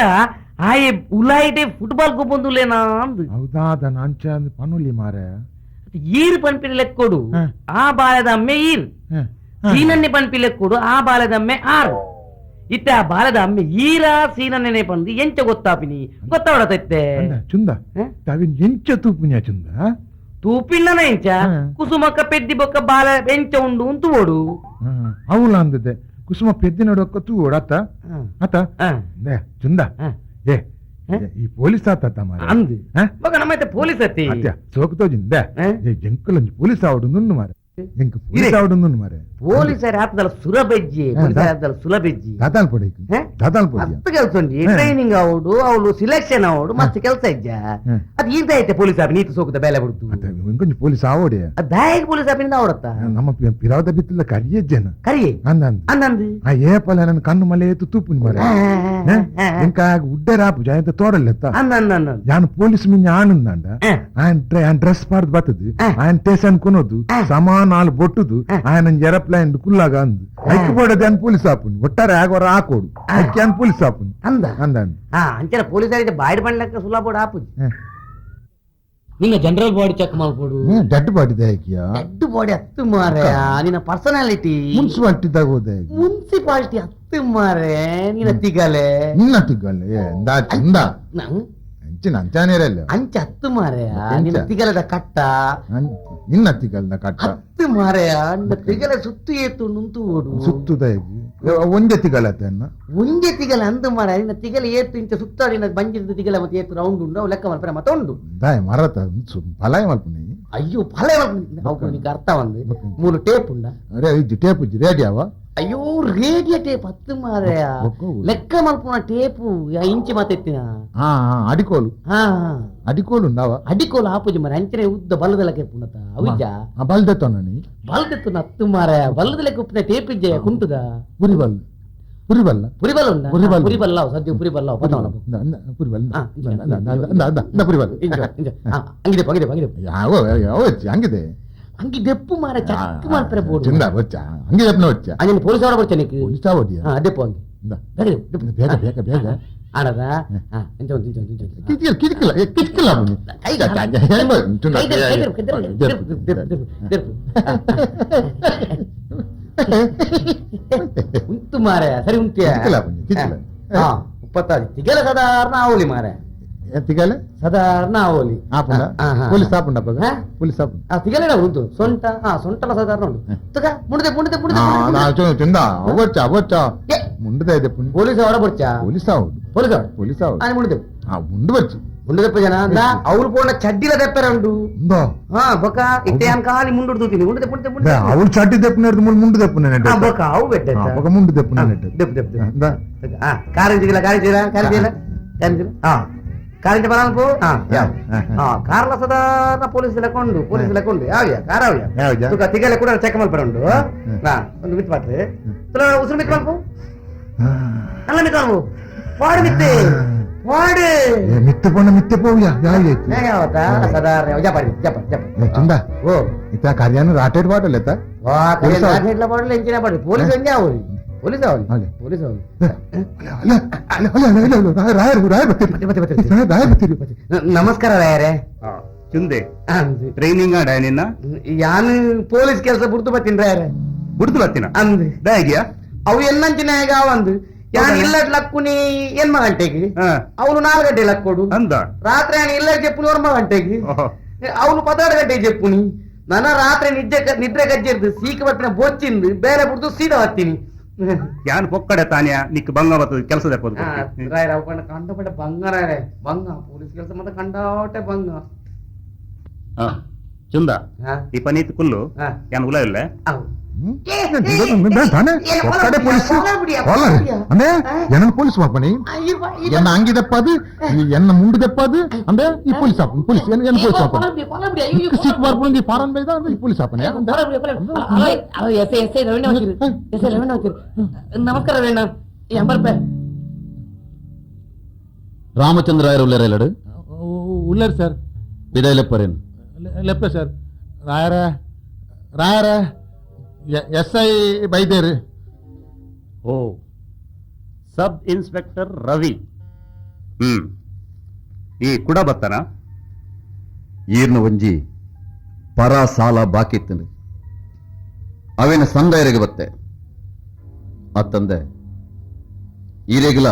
ಆಯೆ ಉಲಾಯಿಟೆ ಫುಟ್ಬಾಲ್ ಗೊಬ್ಬೊಂದುಲೇನಾ ಅಂದು ಹೌದಾದ ಅಂಚ ಪನುಲಿ ಮಾರೆ ಈರ್ ಪನ್ಪಿನ ಲೆಕ್ಕೊಡು ಆ ಬಾಲದ ಅಮ್ಮೆ ಈರ್ ಸೀನನ್ನೆ ಪನ್ಪಿ ಲೆಕ್ಕೊಡು ಆ ಬಾಲದ ಅಮ್ಮೆ ಆರು ಇತ್ತೆ ಆ ಬಾಲದ ಅಮ್ಮೆ ಈರ ಸೀನನ್ನೇ ಪಂದು ಎಂಚ ಗೊತ್ತಾಪಿನಿ ಗೊತ್ತಾವಡತೈತೆ ಚುಂದ ತಾವಿನ ಎಂಚ ತೂಪಿನ ಚುಂದ ತೂಪಿಣ್ಣನ ಎಂಚ ಕುಸುಮಕ್ಕ ಪೆದ್ದಿ ಬೊಕ್ಕ ಬಾಲ ಎಂಚ ಉಂಡು ಉಂತು ಓಡು అవుಲ ಅಂದದೆ ಕುಸುಮ ಪೆದ್ದಿ ನಡುವಕ್ಕ ತೂ ಓಡು ಅತ್ತ ಅತ್ತ ಚುಂದ ಏ ಈ ಪೊಲೀಸ್ ಆತ ಮಾರೆ ಅಂದು ಬೊಕ್ಕ ನಮ್ಮೈತೆ ಪೊಲೀಸ್ ಅತ್ತಿ ಅತ್ಯ ಸೋಕ್ತೋಜಿಂದ ಜಂಕಲಂಜಿ ಪೊಲೀಸ್ ಆವಡು ನುಣ್ಣು ಮಾರೆ ಎಂಕ್ ಪೊಲೀಸ್ ಆವಡು ನುಣ್ಣು ಮಾರೆ ಪೊಲೀಸರ ಆತದಲ್ಲ ಸುರಬೆಜ್ಜಿ ಪೊಲೀಸರ ಆತದಲ್ಲ ಸುಲಬೆಜ್ಜಿ ದಾದಾಲ್ ಪೊಡಿ ದಾದಾಲ್ ಪೊಡಿ ಮಸ್ತ್ ಕೆಲಸ ಉಂಜಿ ಟ್ರೈನಿಂಗ್ ಆವಡು ಅವಳು ಸಿಲೆಕ್ಷನ್ ಆವಡು ಮಸ್ತ್ ಕೆಲಸ ಇಜ್ಜ ಅದು ಈತ ಐತೆ ಪೊಲೀಸ್ ಆಪಿ ನೀತು ಸೋಕುದ ಬೇಲೆ ಬಿಡ್ತು ಇಂಕೊಂಚ ಪೊಲೀಸ್ ಆವಡೆ ದಾಯಕ ಪೊಲೀಸ್ ಆಪಿನಿಂದ ಆವಡತ್ತ ನಮ್ಮ ಪಿರಾವದ ಬಿತ್ತಿಲ್ಲ ಕರಿಯಜ್ಜನ ಕರಿಯೆ ಅಂದಂದು ಅಂದಂದು ಆ ಏಪಲ ನನ್ನ ಕಣ್ಣು ಮಲೆ ಏತು ತೂಪುನಿ ಮಾರೆ ಎಂಕ ಉಡ್ಡರಾಪು ಜಾಯಂತ ತೋಡಲೆತ್ತ ಅಂದಂದ ಯಾನು ಪೊಲೀಸ್ ಮಿಂಜ ಆನಂದಾಂಡ ಆಯನ್ ಡ್ರೆಸ್ ಪಾಡ್ದು ಬತ್ತದು ಆಯನ್ ಟೇಷನ್ ಕೊನೋದು ಸಮಾನ ನಾಲ್ ಬೊಟ್ಟುದು ಆಯನ ಏರೋಪ್ಲೇನ್ ಕುಲ್ಲಾಗ ಅಂದು ಐಕ್ ಬೋಡದೆ ಅನ್ ಪೊಲೀಸ್ ಆಪುನಿ ಒಟ್ಟಾರೆ ಆಗೋರ ಹಾಕೋಡು ಐಕ್ಕೆ ಅನ್ ಪೊಲೀಸ್ ಆಪುನಿ ಅಂದ ಅಂದ ಅಂಚನ ಪೊಲೀಸ್ ಆಗಿದೆ ಬಾಯ್ಡ್ ಬಂಡ್ಲಕ್ಕ ಸುಲಭ ಬೋರ್ಡ್ ಆಪುಜಿ ನಿನ್ನ general body check ಮಾಡ್ಕೊಡು dead body ದಾಕಿಯಾ dead body ಹತ್ತು ಮಾರೆ ನಿನ್ನ ಪರ್ಸನಾಲಿಟಿ ಮುನ್ಸಿಪಾಲಿಟಿ ತಗೋದೆ ಮುನ್ಸಿಪಾಲಿಟಿ ಹತ್ತು ಮಾರೆ ನಿನ್ನ ತಿಗಲೆ ನಿನ್ನ ತಿಗಲೆ ಎಂದ ಚಂದ ಅಂಚಿನ ಅಂಚಾನೇರಲ್ಲ ಅಂಚ ಹತ್ತು ಮಾರೆ ನಿನ್ನ ತಿಗಲದ ಕಟ್ಟ ನಿನ್ನ ತಿಗಲದ ಕಟ್ಟ ಹತ್ತು ಮಾರೆ ನಿನ್ನ ತಿಗಲ ಸುತ್ತು ಏತು ನುಂತು ಓಡು ಸುತ್ತುದ ಒಂದೇ ತಿಗಲತ್ತೆ ಅನ್ನ ಒಂದೇ ತಿಗಲ ಅಂದು ಮಾರ ನಿನ್ನ ತಿಗಲ ಏತು ಇಂಚ ಸುತ್ತ ನಿನ್ನ ಬಂಜಿದ ತಿಗಲ ಮತ್ತೆ ಏತು ರೌಂಡ್ ಉಂಡು ಅವು ಲೆಕ್ಕ ಮಲ್ಪರೆ ಮತ್ತೆ ಉಂಡು ದಾಯ ಮರತ ಫಲಾಯ ಮಲ್ಪುನಿ ಅಯ್ಯೋ ಫಲಾಯ ಮಲ್ಪುನಿ ಅವು ನಿಂಗೆ ಅರ್ಥ ಒಂದು ಮೂರು ಟೇಪ್ ಉಂಡ ಅರೆ ಇಜ್ಜಿ ಟೇಪ್ ಇಜ್ಜಿ ರೇಡಿಯಾವ ಅಯ್ಯೋ ರೇಡಿಯೋ ಟೇಪ್ ಹತ್ತು ಮಾರೆ ಲೆಕ್ಕ ಮಲ್ಪುನ ಟೇಪು ಇಂಚಿ ಮಾತೆತ್ತಿನ ಅಡಿಕೋಲು ಅಡಿಕೋಲು ಉಂಡಾವ ಅಡಿಕೋಲು ಆಪುಜಿ ಮಾರೆ ಅಂಚನೆ ಉದ್ದ ಬಲ್ಲದ ಲೆಕ್ಕ ಇಪ್ಪುನತ ಅವಿಜ ಬಲ್ದೆತ್ತೋ ನೀ ಬಲ್ದೆತ್ತು ಹತ್ತು ಮಾರೆ ಬಲ್ಲದ ಲೆಕ್ಕ ಉಪ್ಪಿನ ಟೇಪ್ ಇಜ್ಜೆ ಕುಂಟುದ ಪುರಿಬಲ್ ಪುರಿಬಲ್ಲ ಪುರಿಬಲ್ ಉಂಡ ಪುರಿಬಲ್ಲ ಸದ್ಯ ಪುರಿಬಲ್ಲ ಪುರಿಬಲ್ ಪುರಿಬಲ್ ಅಂಗಿದೆ ಅಂಗಿದೆ ಅಂಗಿದೆ ಯಾವ ಯಾವ ಹಂಗಿದೆ ಅಂಗಿ ದೆಪ್ಪು ಮಾರ ಚಕ್ ಮಾಲ್ಪರೆ ಬೋಡು ಚಿಂದ ಬಚ್ಚ ಅಂಗಿ ದೆಪ್ಪನ ಬಚ್ಚ ಅಂಜನ ಪೊಲೀಸ್ ಅವರ ಬಚ್ಚ ನಿಕ್ ಪೊಲೀಸ್ ಅವಡಿಯ ಹಾ ದೆಪ್ಪು ಅಂಗಿ ಬೇಗ ಬೇಗ ಬೇಗ ಆಡದ ಹಾ ಇಂಚ ಒಂದು ಇಂಚ ಒಂದು ಇಂಚ ಕಿಟಿಕಲ್ ಕಿಟಿಕಲ್ ಕಿಟಿಕಲ್ ಆಪುನಿ ಉಂಟು ಮಾರೆ ಸರಿ ಉಂಟಿಯ ಕಿಟಿಕಲ್ ಆಪುನಿ ಕಿಟಿಕಲ್ ಹಾ ಉಪ್ಪತ್ತಾದಿ ತಿಗಲ ಸಾಧಾರಣ ಆವಲಿ ಮಾರೆ ತಿಗಲೆ ಸಾಧಾರಣ ಆವಲಿ ಆಪುಂಡ ಪೊಲೀಸ್ ಆಪುಂಡ ಅಪ್ಪಗ ಪೊಲೀಸ್ ಆಪುಂಡ ಆ ತಿಗಲೆ ಉಂಟು ಸೊಂಟ ಹಾ ಸೊಂಟಲ ಸಾಧಾರಣ ಉಂಟು ತುಗ ಮುಂಡದೆ ಮುಂಡದೆ ಮುಂಡದೆ ಚಂದ ಅವಚ್ಚ ಅವಚ್ಚ ಮುಂಡದೆ ಇದೆ ಪೊಲೀಸ್ ಅವರ ಬಚ್ಚ ಪೊಲೀಸ್ ಆವಡು ಪೊಲೀಸ್ ಅವಡು ಪೊಲೀಸ್ ಆವಡು ಆನೆ ಮುಂಡದೆ ಆ ಮುಂಡು ಬಚ್ಚು ಮುಂಡದಪ್ಪ ಜನ ಅಂದ ಅವ್ರು ಪೋಣ ಚಡ್ಡಿಲ ದೆಪ್ಪರ ಉಂಡು ಹಾ ಬೊಕ ಇತ್ತೆ ಯಾನ್ ಖಾಲಿ ಮುಂಡು ತೂತೀನಿ ಮುಂಡದೆ ಮುಂಡದೆ ಮುಂಡದೆ ಅವ್ರು ಚಡ್ಡಿ ದೆಪ್ಪನ ಮುಂಡು ದೆಪ್ಪನ ಆ ಬೊಕ ಅವು ಬೆಟ್ಟ ಬೊಕ ಮುಂಡು ದೆಪ್ಪನ ದೆಪ್ ದೆಪ್ ದೆಪ್ ಆ ಕಾರಂಜಿಗಿಲ್ಲ ಕಾರಂಜಿಲ್ಲ ಕಾರಂಜಿಲ್ಲ ಕಾರಂಜಿಲ್ಲ ಹಾ ಕಾರಿಂಜ ಬರಲ್ಪು ಹಾ ಯಾವ ಹಾ ಕಾರ್ಲ ಸಾಧಾರಣ ಪೊಲೀಸ್ ಲೆಕ್ಕೊಂಡು ಪೊಲೀಸ್ ಲೆಕ್ಕೊಂಡು ಯಾವ್ಯ ಕಾರ್ ಯಾವ್ಯ ತುಕ ತಿಗಲೆ ಕೂಡ ಚೆಕ್ ಮಲ್ಪರ ಉಂಡು ಹಾ ಒಂದು ಮಿತ್ ಮಾತ್ರೆ ತುಲ ಉಸಿರು ಮಿತ್ ಮಲ್ಪು ಅಲ್ಲ ಮಿತ್ ಮಲ್ಪು ವಾಡು ಮಿತ್ತೆ ವಾಡು ಮಿತ್ತೆ ಪೋಣ ಮಿತ್ತೆ ಪೋವ್ಯಾ ಯಾವ ಯಾವತ್ತ ಸಾಧಾರಣ ಜಪಾಡಿ ಜಪಾಡಿ ಜಪಾಡಿ ಚಂದ ಓ ಇತ್ತ ಕಾರ್ಯಾನು ರಾಟೇಡ್ ಬಾಟಲ್ ಎತ್ತ ವಾ ಕಾರ್ಯ ರಾಟೇಡ್ಲ ಬಾಟಲ್ ಎಂಚಿನ ಬಾಟಲ್ ಪೊಲೀಸ್ ಒಂಜೆ ಆವಲಿ ಪೊಲೀಸ್ ಅವಲಿ ಪೊಲೀಸ್ ಅವಲಿ ನಮಸ್ಕಾರ ರಾಯರೇ ಚುಂದೆ ಟ್ರೈನಿಂಗ್ ಆಡ ನಿನ್ನ ಯಾನು ಪೊಲೀಸ್ ಕೆಲಸ ಬುಡ್ದು ಬತ್ತೀನಿ ರಾಯರೇ ಬುಡ್ದು ಬತ್ತೀನ ಅಂದ್ ದಾಗಿಯಾ ಅವು ಎಲ್ಲಂಚಿನ ಅಂದು ಯಾನ್ ಇಲ್ಲ ಲಕ್ಕುನಿ ಎನ್ಮ ಗಂಟೆಗೆ ಅವನು 4 ಗಂಟೆ ಲಕ್ಕೋಡು ಅಂದ ರಾತ್ರಿ ಯಾನ್ ಇಲ್ಲ ಚೆಪ್ಪುನಿ 9 ಗಂಟೆಗೆ ಅವನು 16 ಗಂಟೆಗೆ ಚೆಪ್ಪುನಿ ನನ್ನ ರಾತ್ರಿ ನಿದ್ರೆ ಗಜ್ಜೆರ್ದು ಸೀಕ ಬತ್ತಿನ ಬೊಚ್ಚಿಂದು ಬೇರೆ ಬಿಡ್ದು ಸೀದಾ ಹತ್ತೀನಿ ಯಾನ್ ಪೊಕ್ಕಡೆ ತಾನ್ಯ ನಿಕ್ ಬಂಗ ಬರ್ತದೆ ಕೆಲಸದ ರಾಯರ ಅವು ಕಂಡಪಟ್ಟೆ ಬಂಗ ರಾಯರೇ ಬಂಗ ಪೊಲೀಸ್ ಕೆಲಸ ಮತ್ತೆ ಕಂಡಾಟೆ ಬಂಗ ಚುಂದ ಈ ಪನೀತ್ ಕುಲ್ಲು ಯಾನ್ ಉಲ ಇಲ್ಲ ಒಕ್ಕಡೆ ಪೊಲೀಸ್ ಅಂದೆ ಎನ್ನ ಪೊಲೀಸ್ ವಾಪನಿ ಎನ್ನ ಅಂಗಿ ದಪ್ಪಾದು ಎನ್ನ ಮುಂಡು ದಪ್ಪಾದು ಅಂದೆ ಈ ಪೊಲೀಸ್ ಆಪನ್ ಪೊಲೀಸ್ ಎನ್ನ ಪೊಲೀಸ್ ಆಪನ್ ಸಿಕ್ ಬರ್ಪುಂದು ಈ ಫಾರನ್ ಬೈದ ಅಂದ್ರೆ ಈ ಪೊಲೀಸ್ ಆಪನೆ S S I Ravina S I Ravina ನಮಸ್ಕಾರ ರವೀಣ ಎಂಬರ್ಪೆ ರಾಮಚಂದ್ರ ರಾಯರ್ ಉಳ್ಳೇರ ಇಲ್ಲಡು ಉಳ್ಳೇರು ಸರ್ ಬಿದೈ ಲೆಪ್ಪರೇನು ಲೆಪ್ಪೆ ಸರ್ ರಾಯರ ರಾಯರ ಎಸ್ I ಬೈದೇರು O sub inspector Ravi ಈ ಕುಡ ಬತ್ತನ ಈರ್ನ ಒಂಜಿ ಪರ ಸಾಲ ಬಾಕಿ ಇತ್ತು ಅವೇನ ಸಂದಾಯರಿಗೆ ಬತ್ತೆ ಅತ್ತಂದೆ ಈರೇಗಲ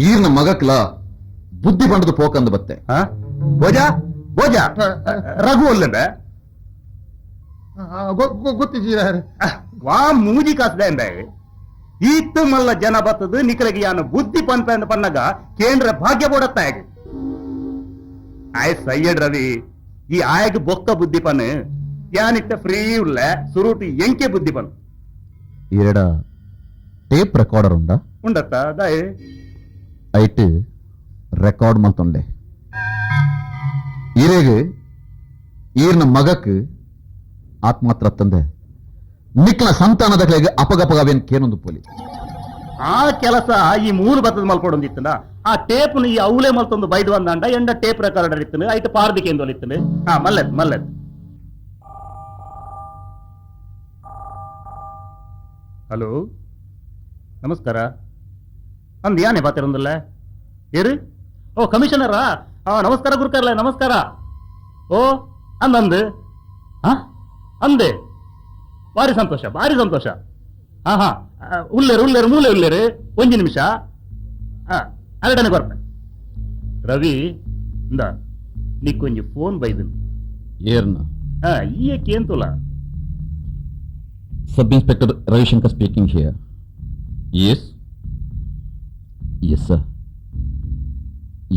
ಈರ್ನ ಮಗಕ್ಲ ಬುದ್ಧಿ ಬಂಡದು ಪೋಕಂದು ಬತ್ತೆ ಬೋಜಾ ಬೋಜಾ ರಘು ಅಲ್ಲದೆ ಗೊತ್ತಿದ್ದೀರ ವಾ ಮೂಜಿ ಕಾಸ್ದೆ ಅಂದ ಈತ್ತು ಮಲ್ಲ ಜನ ಬತ್ತದು ನಿಕಲಗಿ ಯಾನು ಬುದ್ಧಿ ಪನ್ಪ ಅಂತ ಪನ್ನಗ ಕೇಂದ್ರ ಭಾಗ್ಯ ಬೋಡತ್ತ ಆಯ್ ಸಯ್ಯಡ್ ರವಿ ಈ ಆಯಗ್ ಬೊಕ್ಕ ಬುದ್ಧಿ ಪನ್ ಯಾನಿಟ್ಟ ಫ್ರೀ ಉಳ್ಳ ಸುರೂಟಿ ಎಂಕೆ ಬುದ್ಧಿ ಪನ್ ಈರಡ ಟೇಪ್ ರೆಕಾರ್ಡರ್ ಉಂಡ ಉಂಡತ್ತ ದಾಯ್ ಐಟ್ ರೆಕಾರ್ಡ್ ಮಲ್ತೊಂಡೆ ಈರೇಗ್ ಈರ್ನ ಮಗಕ್ ಆತ್ಮಾತ್ರ ತಂದೆ ನಿಕ್ಲ ಸಂತಾನದ ಕಲೆಗೆ ಅಪಗಪಗವೇನ್ ಕೇನೊಂದು ಪೋಲಿ ಆ ಕೆಲಸ ಈ ಮೂರು ಬತ್ತದ ಮಲ್ಕೊಡೊಂದಿತ್ತನ ಆ ಟೇಪ್ನು ಈ ಅವಲೇ ಮಲ್ತೊಂದು ಬೈದು ಬಂದಂಡ ಎಂಡ ಟೇಪ್ ರೆಕಾರ್ಡರ್ ಇತ್ತನು ಐಟ್ ಪಾರ್ದಿಕೆ ಎಂದೊಲಿತ್ತನು ಹಾ ಮಲ್ಲದ್ ಮಲ್ಲದ್ ಹಲೋ ನಮಸ್ಕಾರ ಅಂದ್ ಯಾನೆ ಬಾತಿರೊಂದಲ್ಲ ಏರು ಓ ಕಮಿಷನರಾ ಹಾ ನಮಸ್ಕಾರ ಗುರುಕರ್ಲೆ ನಮಸ್ಕಾರ ಓ ಅಂದಂದು ಹಾ ಅಂದೆ ಭಾರಿ ಸಂತೋಷ ಭಾರಿ ಸಂತೋಷ ಹಾ ಹಾ ಉಲ್ಲೇರು ಉಲ್ಲೇರು ಮೂಲೆ ಉಲ್ಲೇರು ಒಂಜಿ ನಿಮಿಷ ಹಾ ಅರಡನೆ ಕೊರ್ಪೆ ರವಿ ಇಂದ ನಿಕ್ಕೊಂಜಿ phone ಬೈದನು ಏರ್ನ ha ಈಯಕ್ಕೆ ಏನ್ತುಲ sub inspector Ravishankar speaking here. Yes yes sir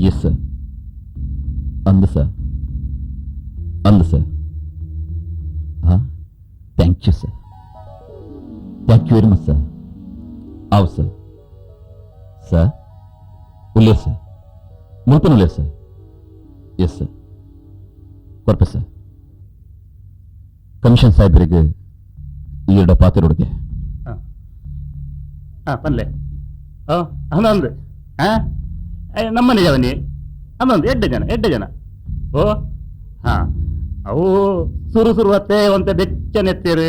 yes sir ಅಂದ ಸರ್ ಅಂದ ಸರ್ ಹಾಂ thank you sir thank you very much sir ಆವ್ ಸರ್ ಸರ್ ಉಲ್ಲೇರ್ ಸರ್ ಮುಲ್ಪನ್ ಉಲ್ಲೇರ್ sir yes sir ಕೊರ್ಪೆ sir commission ಸಾಹೇಬರಿಗೆ ಈರಡ ಪಾತಿರೋಡಿಗೆ ಹಾ ಪನ್ಲೆ ಓ ಹನ್ನೊಂದು ಹಾ ನಮ್ಮನೆ ಜವನಿ ಹನ್ನೊಂದು ಎಡ್ಡೆ ಜನ ಎಡ್ಡೆ ಜನ ಓ ಹಾ ಅವು ಸುರು ಸುರು ಅತ್ತೆ ಒಂತೆ ಬೆಚ್ಚನೆತ್ತೀರು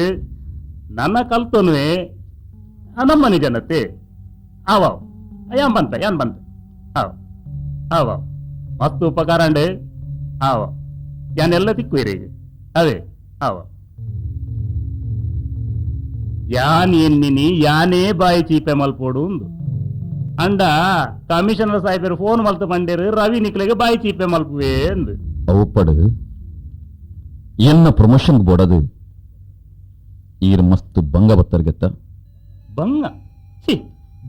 ನನ್ನ ಕಲ್ತೋನುವೆ ನಮ್ಮನೆ ಜನತೆ ಆವಾವ್ ಯಾನ್ ಬಂತ ಯಾನ್ ಬಂತ ಆವ್ ಆವ ಮಸ್ತ್ ಉಪಕಾರ ಅಂಡೆ ಆವ ಯಾನೆಲ್ಲ ತಿಕ್ಕುವಿರಿ ಈಗ ಅದೇ ಆವ ಯಾನ್ ಎನ್ನಿನಿ ಯಾನೇ ಬಾಯಿ ಚೀಪೆ ಮಲ್ಪೋಡು ಉಂದು ಅಂಡ ಕಮಿಷನರ್ ಸಾಹೇಬರು ಫೋನ್ ಮಲ್ತು ಬಂಡೇರು ರವಿ ನಿಕ್ಲೆಗೆ ಬಾಯಿ ಚೀಪೆ ಮಲ್ಪುವೆ ಎಂದು ಅವುಪಡು ಎನ್ನ ಪ್ರಮೋಷನ್ ಬೋಡದು ಈರ್ ಮಸ್ತ್ ಬಂಗ ಬತ್ತರ್ಗೆತ್ತ ಬಂಗ ಸಿ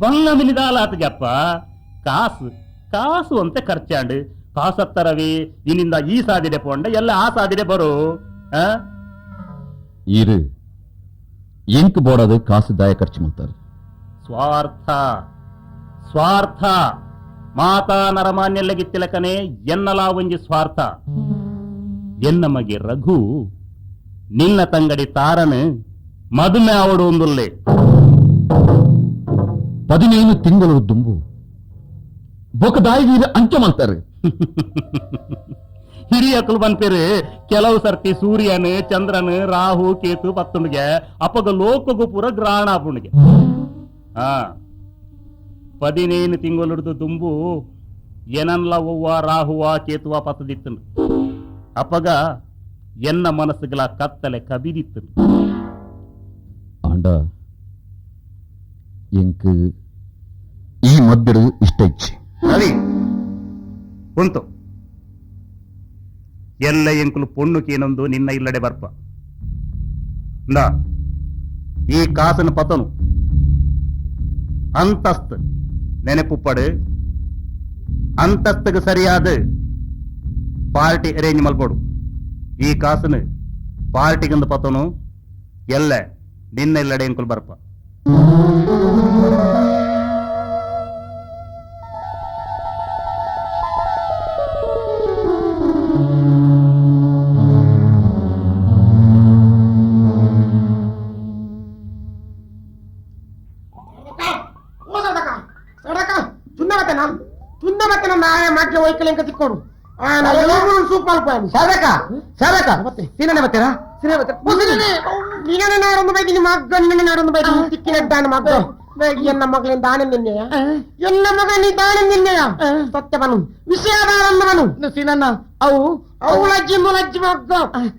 ಬಂಗ ಮಿನಿದಾಲ ಆತಗಪ್ಪ ಕಾಸು ಕಾಸು ಅಂತ ಖರ್ಚಾಂಡು ಕಾಸತ್ತ ರವಿ ಇನ್ನಿಂದ ಈ ಸಾದಿಡೆ ಪೋಂಡ ಎಲ್ಲ ಆ ಸಾದಿಡೆ ಬರು ಈರು ಎಂಕ್ ಬೋಡದು ಕಾಸು ದಾಯ ಖರ್ಚು ಮಾಡ್ತಾರೆ ಸ್ವಾರ್ಥ ಸ್ವಾರ್ಥ ಮಾತಾ ನರಮಾನ್ಯಲ್ಲಗಿತ್ತಿಲಕನೆ ಎನ್ನಲಾ ಒಂಜಿ ಸ್ವಾರ್ಥ ಎನ್ನ ಮಗೆ ರಘು ನಿನ್ನ ತಂಗಡಿ ತಾರನು ಮದುಮೆ ಅವಡು ಒಂದುಲ್ಲೆ 15 ತಿಂಗಳು ದುಂಬು ಬೊಕದಾಯಿ ಅಂಚೆ ಮಾಡ್ತಾರೆ ಹಿರಿಯಕಲು ಬನ್ಪೇರು ಕೆಲವು ಸರ್ತಿ ಸೂರ್ಯನು ಚಂದ್ರನು ರಾಹು ಕೇತು ಪತ್ತುಣಿಗೆ ಅಪಗ ಲೋಕಗು ಪೂರ ಗ್ರಹಣ ಪುಣಿಗೆ ಹಾ 15 ತಿಂಗಳು ದುಂಬು ಏನನ್ಲ ಒವ್ವ ರಾಹುವ ಕೇತುವ ಪತ್ತದಿತ್ತು ಅಪಗ ಎನ್ನ ಮನಸ್ಸುಗಳ ಕತ್ತಲೆ ಕಬಿದಿತ್ತು ಆಂಡ ಎಂಕ್ ಈ ಮದ್ದಿಡು ಇಷ್ಟ ಇಚ್ಛೆ ರವಿ ಉಂಟು ಎಲ್ಲ ಎಂಕುಲು ಪೊಣ್ಣು ಕೇನೊಂದು ನಿನ್ನ ಇಲ್ಲಡೆ ಬರ್ಪ ಇಂದಾ ಈ ಕಾಸನ ಪತನು ಅಂತಸ್ತು ನೆನಪುಪ್ಪಡು ಅಂತಸ್ತಗೆ ಸರಿಯಾದ ಪಾರ್ಟಿ ಅರೇಂಜ್ ಮಲ್ಪೋಡು ಈ ಕಾಸನು ಪಾರ್ಟಿಗಂದು ಪತನು ಎಲ್ಲ ನಿನ್ನ ಇಲ್ಲಡೆ ಎಂಕುಲ್ ಬರ್ಪ.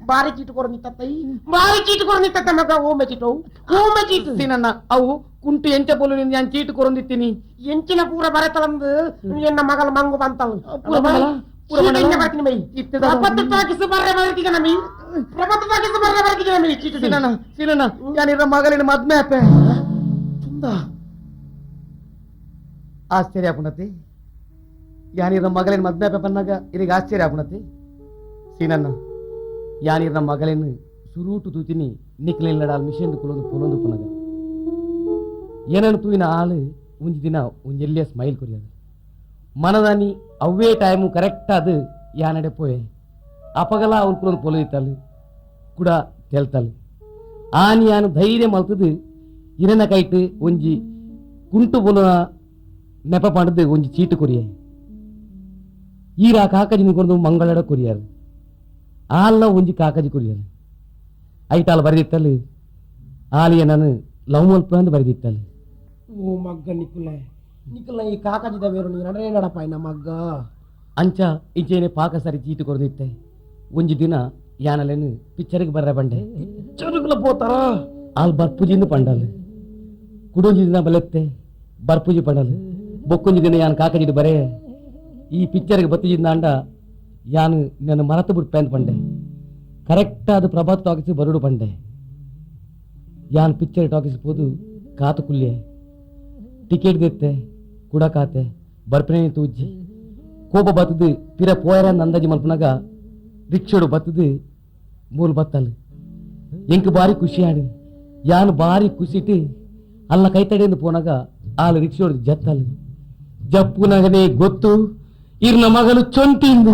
ಬಾರಿ ಚೀಟು ಕೊರ ನಿತ್ತ ಬಾರಿ ಚೀಟು ಕೊರ ನಿತ್ತ ಮಗ ಓಮೆ ಚೀಟು ಓಮೆ ಚೀಟು ಸೀನಣ್ಣ ಅವು ಕುಂಟು ಎಂಚ ಪೋಲು ನಾನು ಚೀಟು ಕೊರೊಂದಿತ್ತೀನಿ ಎಂಚಿನ ಪೂರ ಬರತಲಂದು ಎನ್ನ ಮಗಲ ಮಂಗು ಬಂತಲ್ ಪೂರ ಮಗಲ ಮಗಲಿನ ಮದ್ಮೆ ಅಪ್ಪೆ ಆಶ್ಚರ್ಯ ಆಪುಣತಿ ಯಾನಿರ ಮಗಲಿನ ಮದ್ಮೆ ಅಪ್ಪೆ ಪನ್ನಾಗ ಇದೀಗ ಆಶ್ಚರ್ಯ ಆಪುಣತಿ ಸೀನಣ್ಣ ಯಾನಿರ ಮಗಲಿನ ಸುರೂಟು ತೂತಿನಿ ನಿಕ್ಲಿಲ್ಲಡಾಲ್ ಮಿಷನ್ ಕುಲೊಂದು ಪೊಲೊಂದು ಪುನಗ ಏನನ್ನು ತೂಯಿನ ಆಳು ಒಂಜಿ ದಿನ ಒಂಜೆಲ್ಲಿಯ ಸ್ಮೈಲ್ ಕೊರಿಯದು ಮನದಾನಿ ಅವೇ ಟೈಮು ಕರೆಕ್ಟ್ ಅದು ಯಾನಡೆ ಪೋಯೆ ಅಪಗಲ ಅವನು ಕುಲೊಂದು ಪೊಲೊದಿತ್ತಾಳು ಕೂಡ ತೇಲ್ತಾಳು ಆನಿ ಯಾನು ಧೈರ್ಯ ಮಲ್ತದು ಇರನ ಕೈಟ್ ಒಂಜಿ ಕುಂಟು ಪೊಲುನ ನೆಪ ಪಂಡದು ಒಂಜಿ ಚೀಟು ಕೊರಿಯೆ ಈರಾ ಕಾಕಜಿನ ಕೊಂಡು ಮಂಗಳಡ ಕೊರಿಯಾರು ಆಲ್ಲ ಒಂಜಿ ಕಾಕಜಿ ಕೊರಿಯಾರು ಐಟಾಲ್ ಬರೆದಿತ್ತಲು ಆಲಿಯ ನಾನು ಲವ್ ಮಲ್ಪ ಅಂದು ಬರೆದಿತ್ತಲು. ಓ ಮಗ್ಗ ನಿಕ್ಕುಲೆ ನಿಕ್ಕಲ್ಲ ಈ ಕಾಕಜಿದ ಬೇರು ನೀನು ನಡೇ ನಡಪ್ಪ ನಮ್ಮ ಮಗ್ಗ ಅಂಚ ಇಂಚೇನೆ ಪಾಕ ಸರಿ ಚೀಟು ಕೊರದಿತ್ತೆ ಒಂಜಿ ದಿನ ಯಾನಲೇನು ಪಿಕ್ಚರ್ಗೆ ಬರ್ರೆ ಬಂಡೆ ಪಿಕ್ಚರ್ಗುಲ ಪೋತಾರ ಆಲ್ ಬರ್ಪುಜಿಂದು ಪಂಡಲ್ ಕುಡೊಂಜಿ ದಿನ ಬಲೆತ್ತೆ ಬರ್ಪುಜಿ ಪಂಡಲ್ ಬೊಕ್ಕೊಂಜಿ ದಿನ ಯಾನ್ ಕಾಕಜಿಡು ಬರೇ ಈ ಪಿಕ್ಚರ್ಗೆ ಬತ್ತಿಜಿಂದ ಅಂಡ ಯಾನು ನನ್ನ ಮರತು ಬಿಟ್ಟು ಪ್ಯಾಂಟ್ ಪಂಡೆ ಕರೆಕ್ಟ್ ಅದು ಪ್ರಭಾತ್ ಟಾಕೀಸ್ ಬರುಡು ಪಂಡೆ ಯಾನ್ ಪಿಕ್ಚರ್ ಟಾಕೀಸ್ ಪೋದು ಕಾತು ಕುಲ್ಯೆ ಟಿಕೆಟ್ ದಿತ್ತೆ ಕುಡ ಕಾತೆ ಬರ್ಪನೆ ತೂಜ್ಜಿ ಕೋಪ ಬತ್ತದು ಪಿರ ಪೋಯರ ಅಂದಾಜಿ ಮಲ್ಪನಾಗ ರಿಕ್ಷೋಡು ಬತ್ತದು ಮೂಲು ಬತ್ತಲು ಎಂಕ್ ಬಾರಿ ಖುಷಿ ಆಡಿ ಯಾನು ಬಾರಿ ಖುಷಿಟ್ಟು ಅಲ್ಲ ಕೈತಡೆಯಿಂದ ಪೋನಾಗ ಆಲು ರಿಕ್ಷೋಡು ಜತ್ತಲು ಜಪ್ಪುನಗನೇ ಗೊತ್ತು ಇರ್ನ ಮಗಲು ಚೊಂಟಿಂದು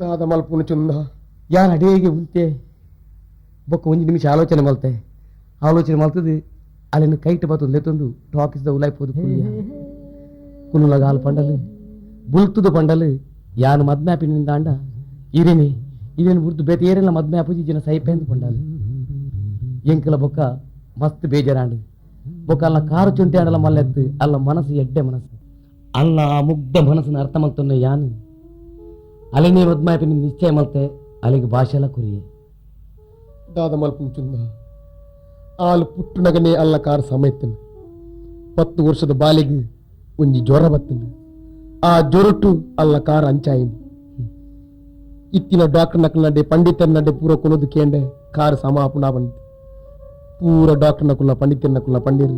ದಾದ ಮಲ್ಪುನು ಚುಂದ ಯಾನ್ ಅಡೇಗೆ ಉಂತೆ ಬೊಕ್ಕ ಒಂಜಿ ನಿಮಿಷ ಆಲೋಚನೆ ಮಲ್ತೆ ಆಲೋಚನೆ ಮಲ್ತದು ಅಲ್ಲಿನ ಕೈಟ್ ಬತ್ತದು ಲೆತ್ತೊಂದು ಟಾಕಿಸ್ದ ಉಲಾಯ್ಪೋದು ಕುಲ್ಯ ಕುಲ್ಲುಲಗ ಹಾಲು ಪಂಡಲು ಬುಲ್ತುದು ಪಂಡಲು ಯಾನು ಮದ್ಮ್ಯಾಪಿನಿಂದ ಅಂಡ ಇರೇನೆ ಇದೇನು ಬುರ್ದು ಬೇತೆ ಏರೆಲ್ಲ ಮದ್ಮ್ಯಾಪುಜಿ ಜನ ಸೈಪೆಂದು ಪಂಡಲು ಎಂಕಲ ಬೊಕ್ಕ ಮಸ್ತ್ ಬೇಜಾರಾಂಡು ಬೊಕ್ಕ ಅಲ್ಲ ಕಾರು ಚುಂಟಿ ಆಡಲ ಮಲ್ಲೆತ್ತು ಅಲ್ಲ ಮನಸ್ಸು ಎಡ್ಡೆ ಮನಸ್ಸು ಅಲ್ಲ ಆ ಮುಗ್ಧ ಮನಸ್ಸನ್ನು ಅರ್ಥ ಮಲ್ತೊನ್ನ ಯಾನು ಅಲೆನೇ ಮದ್ಮ್ಯಾಪಿನ ನಿಶ್ಚಯ ಮಲ್ತೆ ಅಲ್ಲಿಗೆ ಭಾಷೆಲ್ಲ ಕುರಿಯೆ ದಾದ ಮಲ್ಪುನು ಚುಂದ ಆಲು ಪುಟ್ಟುನಗನೇ ಅಲ್ಲ ಕಾರ್ ಸಮಯತ್ತನು 10 ವರ್ಷದ ಬಾಲಿಗೆ ಒಂಜಿ ಜ್ವರ ಬತ್ತನು ಆ ಜ್ವರಟು ಅಲ್ಲ ಕಾರ್ ಅಂಚಾಯಿನಿ ಇತ್ತಿನ ಡಾಕ್ಟರ್ ನಕಲ್ ನಡೆ ಪಂಡಿತರ ನಡೆ ಪೂರ ಕೊನೋದು ಕೇಂಡೆ ಕಾರ್ ಸಮಾಪುಣ ಬಂತು ಪೂರ ಡಾಕ್ಟರ್ ನಕುಲ ಪಂಡಿತರ ನಕುಲ ಪಂಡಿರು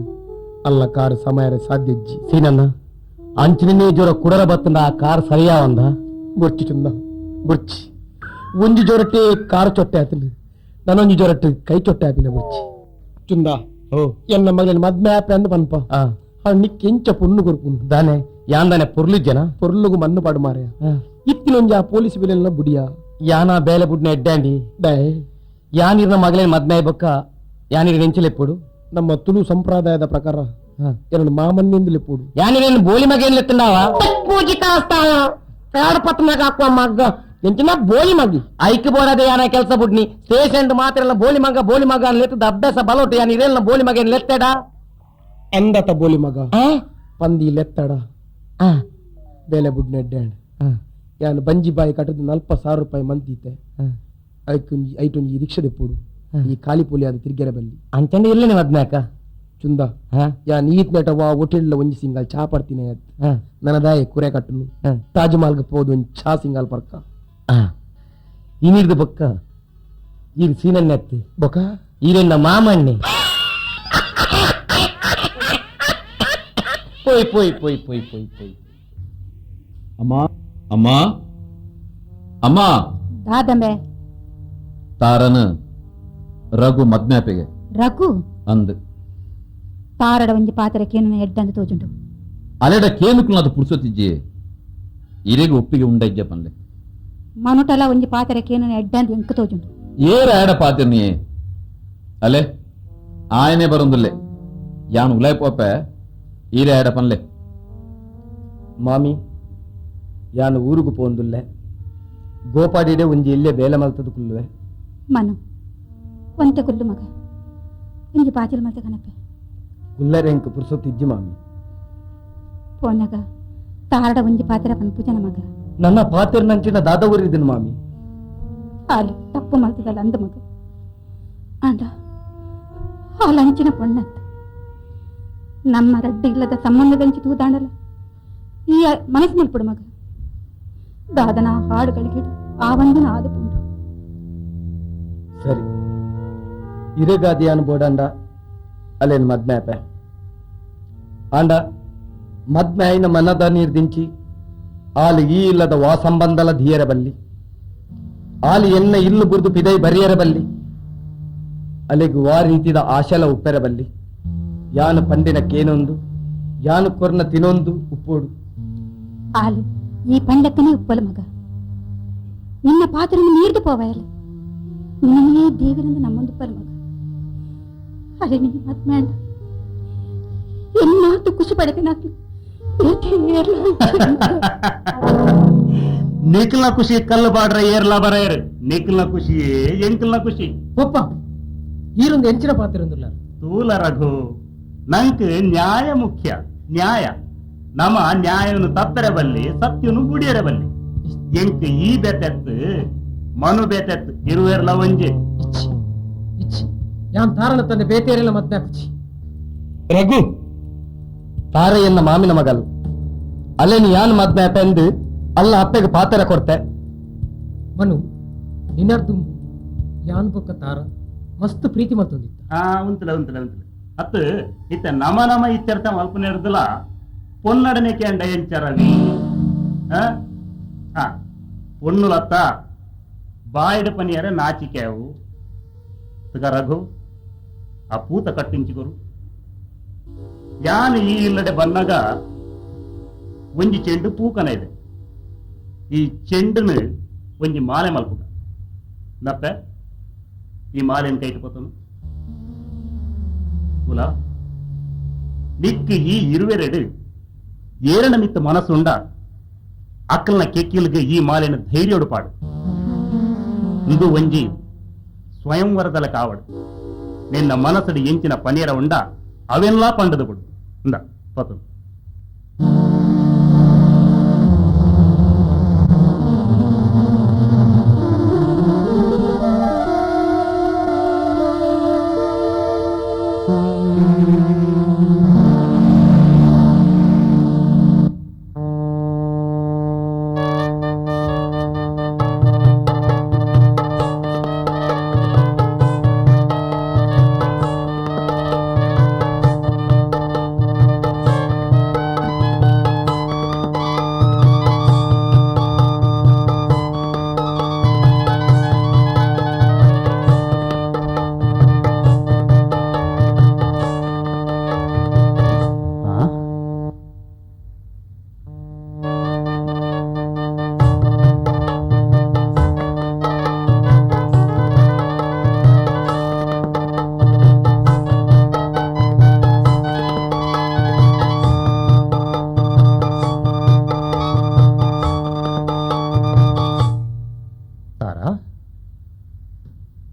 ಅಲ್ಲ ಕಾರ್ ಸಮಯ ಸಾಧ್ಯಜ್ಜಿ ಸೀನಣ್ಣ ಅಂಚಿನೇ ಜ್ವರ ಕುಡರ ಬತ್ತಂದ ಆ ಕಾರ್ ಸರಿಯಾ ಒಂದ ಬೊರ್ಚಿ ಚುಂದ ಬೊರ್ಚಿ ಒಂಜಿ ಜ್ವರಟೆ ಕಾರ್ ಚೊಟ್ಟೆ ಆತನು ನಾನೊಂಜಿ ಜ್ವರಟ್ಟು ಕೈ ಚೊಟ್ಟೆ ಆತಿನ ಬೊರ್ಚಿ ಚುಂದ ಎನ್ನ ಮಗನ ಮದ್ಮೆ ಆಪೆ ಅಂದ್ ಪನ್ಪ ನಿಕ್ಕೆಂಚ ಪೊಣ್ಣು ಕೊರ್ಪುಂಡು ದಾನೆ ಯಾಂದಾನೆ ಪೊರ್ಲಿಜ್ಜನ ಪೊರ್ಲುಗು ಮಣ್ಣು ಪಾಡು ಮಾರ್ಯ ಇತ್ತಿನೊಂಜಿ ಆ ಪೊಲೀಸ್ ಬೆಲೆಲ್ಲ ಬುಡಿಯ ಯಾನ ಬೇಲೆ ಬುಡ್ನ ಎಡ್ಡಾಂಡಿ ಡೈ ಯಾನಿರ್ನ ಮಗಲೇನ ಮದ್ಮೆ ಬೊಕ್ಕ ಯಾನಿರ್ ನೆಂಚಲೆಪ್ಪುಡು ನಮ್ಮ ತುಳು ಸಂಪ್ರದಾಯದ ಪ್ರಕಾರ ಎರಡು ಮಾಮನ್ಯಂದು ಲೆಪ್ಪುಡು ಯಾನಿರೇನು ಬೋಲಿ ಮಗ ಏನ್ ಲೆತ್ತಂಡಾವ ಪೂಜಿ ಕಾಸ್ತಾಳ ಕಾಡು ಪತ್ನಾಗ ಹಾಕುವ ಮಗ್ಗ ಎಂಚಿನ ಬೋಲಿ ಮಗಿ ಐಕ್ ಬೋರದೆ ಯಾನ ಕೆಲಸ ಬುಡ್ನಿ ಸ್ಟೇಷನ್ ಮಾತ್ರ ಎಲ್ಲ ಬೋಲಿ ಮಗ ಬೋಲಿ ಮಗ ಅನ್ಲೆತ್ತದ ಅಭ್ಯಾಸ ಬಲೋಟು ಯಾನ್ ಇರೇನ ಬೋಲಿ ಮಗ ಏನ್ ಲೆತ್ತಡ ಅಂದತ ಬೋಲಿ ಮಗ ಪಂದಿ ಲೆತ್ತಡ ಬೇಲೆ ಬುಡ್ನ ಎಡ್ಡಾಂಡ್ ಯಾನು ಬಂಜಿ ಬಾಯಿ ಕಟ್ಟದು 40,000 ರೂಪಾಯಿ ಮಂತೀತೆ ಐಕೊಂಜಿ ಐಟೊಂಜಿ ರಿಕ್ಷಾ ದೆಪ್ಪುಡು ಈ ಖಾಲಿ ಪೋಲಿ ಅದು ತಿರ್ಗೆರೆ ಬಲ್ಲಿ ಅಂಚಂಡ ಇಲ್ಲನೆ ಮದ್ಮ್ಯಾಕ ಚುಂದ ಯಾ ನೀತ್ ನೆಟವಾ ಹೋಟೆಲ್ ಒಂಜಿ ಸಿಂಗಲ್ ಚಾ ಪಡ್ತೀನಿ ನನದಾಯ ಕುರೆ ಕಟ್ಟನು ತಾಜ್ ಮಹಲ್ಗೆ ಪೋದು ಒಂಜಿ ಚಾ ಸಿಂಗಲ್ ಪರ್ಕ ಇನ್ನಿರ್ದು ಬೊಕ್ಕ ಈ ಸೀನನ್ನೆತ್ತು ಬೊಕ್ಕ ಈರೆನ್ನ ಮಾಮಣ್ಣೆ ಪೋಯ್ ಪೋಯ್ ಪೋಯ್ ಪೋಯ್ ಪೋಯ್ ಪೋಯ್ ಅಮ್ಮ ಅಮ್ಮ ಅಮ್ಮ ದಾದಂಬೆ ತಾರನ Raghu ಮದ್ಮ್ಯಾಪಿಗೆ ರಘು ಅಂದ್ ತಾರಡ ಒಂಜಿ ಪಾತ್ರ ಕೇನು ಎಡ್ಡಂದು ತೋಜುಂಡು ಅಲೆಡ ಕೇನುಕುಲ್ ಅದು ಪುರ್ಸೊತ್ತಿಜ್ಜಿ ಇರೆಗೆ ಒಪ್ಪಿಗೆ ಉಂಡಜ್ಜ ಪನ್ಲೆ ಮನುಟಲ ಒಂಜಿ ಪಾತ್ರ ಕೇನು ಎಡ್ಡಂದು ಎಂಕ್ ತೋಜುಂಡು ಏರ ಆಡ ಪಾತ್ರ ನೀ ಅಲೆ ಆಯನೆ ಬರೊಂದುಲ್ಲೆ ಯಾನ್ ಉಲಾಯ್ ಪೋಪೆ ಈರೆ ಆಡ ಪನ್ಲೆ ಮಾಮಿ ಯಾನು ಊರುಗು ಪೋಂದುಲ್ಲೆ ಗೋಪಾಡಿಡೆ ಒಂಜಿ ಇಲ್ಲೇ ಬೇಲೆ ಮಲ್ತದ ಕುಲ್ಲುವೆ ಮನು ಒಂತೆ ಕುಲ್ಲು ಮಗ ಒಂಜಿ ಬಾಜಿಲ್ ಮಲ್ತ ಕನಪೆ ಕುಲ್ಲರೆ ಎಂಕ್ ಪುರ್ಸೊತ್ತಿಜ್ಜಿ ಮಾಮಿ ಪೋನಗ ತಾರಡ ಒಂಜಿ ಪಾತ್ರ ಪನ್ಪುಜನ ಮಗ ನನ್ನ ಪಾತ್ರ ನಂಚಿನ ದಾದ ಊರಿದನು ಮಾಮಿ ಆಲು ತಪ್ಪು ಮಲ್ತದಲ್ಲ ಅಂದ ಮಗ ಆಂಡ ಹಾಲು ಅಂಚಿನ ಪೊಣ್ಣತ್ತು ನಮ್ಮ ರಡ್ಡಿ ಇಲ್ಲದ ಸಂಬಂಧದಂಚಿ ತೂದಾಂಡಲ ಈ ಮನಸ್ಸು ಮಲ್ಪಡು ಮಗ ದಾದನ ಹಾಡುಗಳಿಗೆ ಆ ಒಂದಿನ ಆದ ಪುಂಡು ಸರಿ ಇರೆಗಾದಿಯಾನು ಬೋಡಂಡ ಅಲ್ಲೇನು ಮದ್ಮೆ ಅಪೆ ಆಂಡ ಮದ್ಮೆ ಆಯ್ನ ಮನದ ನೀರು ದಿಂಚಿ ಆಲು ಈ ಇಲ್ಲದ ವಾ ಸಂಬಂಧಲ ಧೀಯರ ಬಲ್ಲಿ ಆಲು ಎನ್ನ ಇಲ್ಲು ಬುರ್ದು ಪಿದೈ ಬರಿಯರ ಬಲ್ಲಿ ಅಲೆಗು ವಾ ರೀತಿದ ಆಶಲ ಉಪ್ಪೆರ ಬಲ್ಲಿ ಯಾನು ಪಂಡಿನ ಕೇನೊಂದು ಯಾನು ಕೊರ್ನ ತಿನೊಂದು ಉಪ್ಪೋಡು ಆಲು ಈ ಪಂಡಕ್ಕನೇ ಉಪ್ಪಲು ಮಗ ನಿನ್ನ ಪಾತ್ರನ ನೀರ್ದು ಪೋವಯಲ್ಲ ನಿನ್ನೇ ದೇವರಿಂದ ನಮ್ಮೊಂದು ಉಪ್ಪಲು ಮಗ ಅರೆ ನೀ ಮದ್ಮೇಡ ಎನ್ನಾತು ಖುಷಿ ಪಡೆದ ನಿಖಲ್ನ ಖುಷಿ ಕಲ್ಲು ಬಾಡ್ರ ಏರ್ಲಾ ಬರ ನಿಖಲ್ನ ಖುಷಿ ಎಂಕಲ್ನ ಖುಷಿ ಒಪ್ಪ ಈರೊಂದು ಎಂಚಿನ ಪಾತ್ರ ತೂಲ ರಘು ನಂಕ್ ನ್ಯಾಯ ಮುಖ್ಯ ನ್ಯಾಯ ನಮ ನ್ಯಾಯವನ್ನು ತಪ್ಪರೆ ಬಲ್ಲಿ ಸತ್ಯನು ಗುಡಿಯರೆ ಬಲ್ಲಿ ಎಂಕ್ ಈ ಬೆತ್ತೆತ್ತು ಮನು ಬೇತೆತ್ತು ಇರುವೆರ್ಲ ಒಂಜೆ ಯಾನ್ ತಾರನ ತಂದೆ ಬೇತೇರೆಲ್ಲ ಮದ್ಮೆ ಕುಚಿ ರಘು ತಾರೆಯನ್ನ ಮಾಮಿನ ಮಗಲ್ ಅಲ್ಲೇನು ಯಾನ್ ಮದ್ಮೆ ಅಪ್ಪೆಂದು ಅಲ್ಲ ಅಪ್ಪೆಗೆ ಪಾತ್ರ ಕೊಡ್ತೆ ಮನು ನಿನ್ನರ್ದುಂಬು ಯಾನ್ ಬೊಕ್ಕ ತಾರ ಮಸ್ತ್ ಪ್ರೀತಿ ಮಲ್ತೊಂದಿತ್ತ ಉಂತಲ ಉಂತಲ ಉಂತಲ ಅತ್ತು ಇತ್ತ ನಮ ನಮ ಇತ್ಯರ್ಥ ಮಲ್ಪನೆರ್ದಲ ಪೊನ್ನಡನೆ ಕೇಂಡ ಎಂಚರವಿ ಪೊನ್ನುಲತ್ತ ಬಾಯಿಡ ಪನಿಯರ ನಾಚಿಕೆವು ತುಗ ರಘು ಆ ಪೂತ ಕಟ್ಟಿಂಚಿಕೊರು ಯಾನು ಈ ಇಲ್ಲಡೆ ಬನ್ನಗ ಒಂಜಿ ಚೆಂಡು ಪೂಕನ ಇದೆ ಈ ಚೆಂಡನು ಒಂಜಿ ಮಾಲೆ ಮಲ್ಪುಗ ನಪ್ಪೆ ಈ ಮಾಲೆನ್ ಕೈಟ್ ಪೋತನು ಕುಲ ನಿಕ್ಕು ಈ ಇರುವೆರಡು ಏರಣ ಮಿತ್ತ ಮನಸ್ಸುಂಡ ಅಕ್ಕಲ್ನ ಕೆಕ್ಕಿಲ್ಗೆ ಈ ಮಾಲೆನ ಧೈರ್ಯೋಡು ಪಾಡು ಇಂದು ಒಂಜಿ ಸ್ವಯಂವರದಲ ಕಾವಡು ನಿನ್ನ ಮನಸ್ಸು ಎಂಚಿನ ಪನೀರ ಉಂಡ ಅವೆಲ್ಲ ಪಂಡದು ಬಿಡು ಉಂಡ ಪತು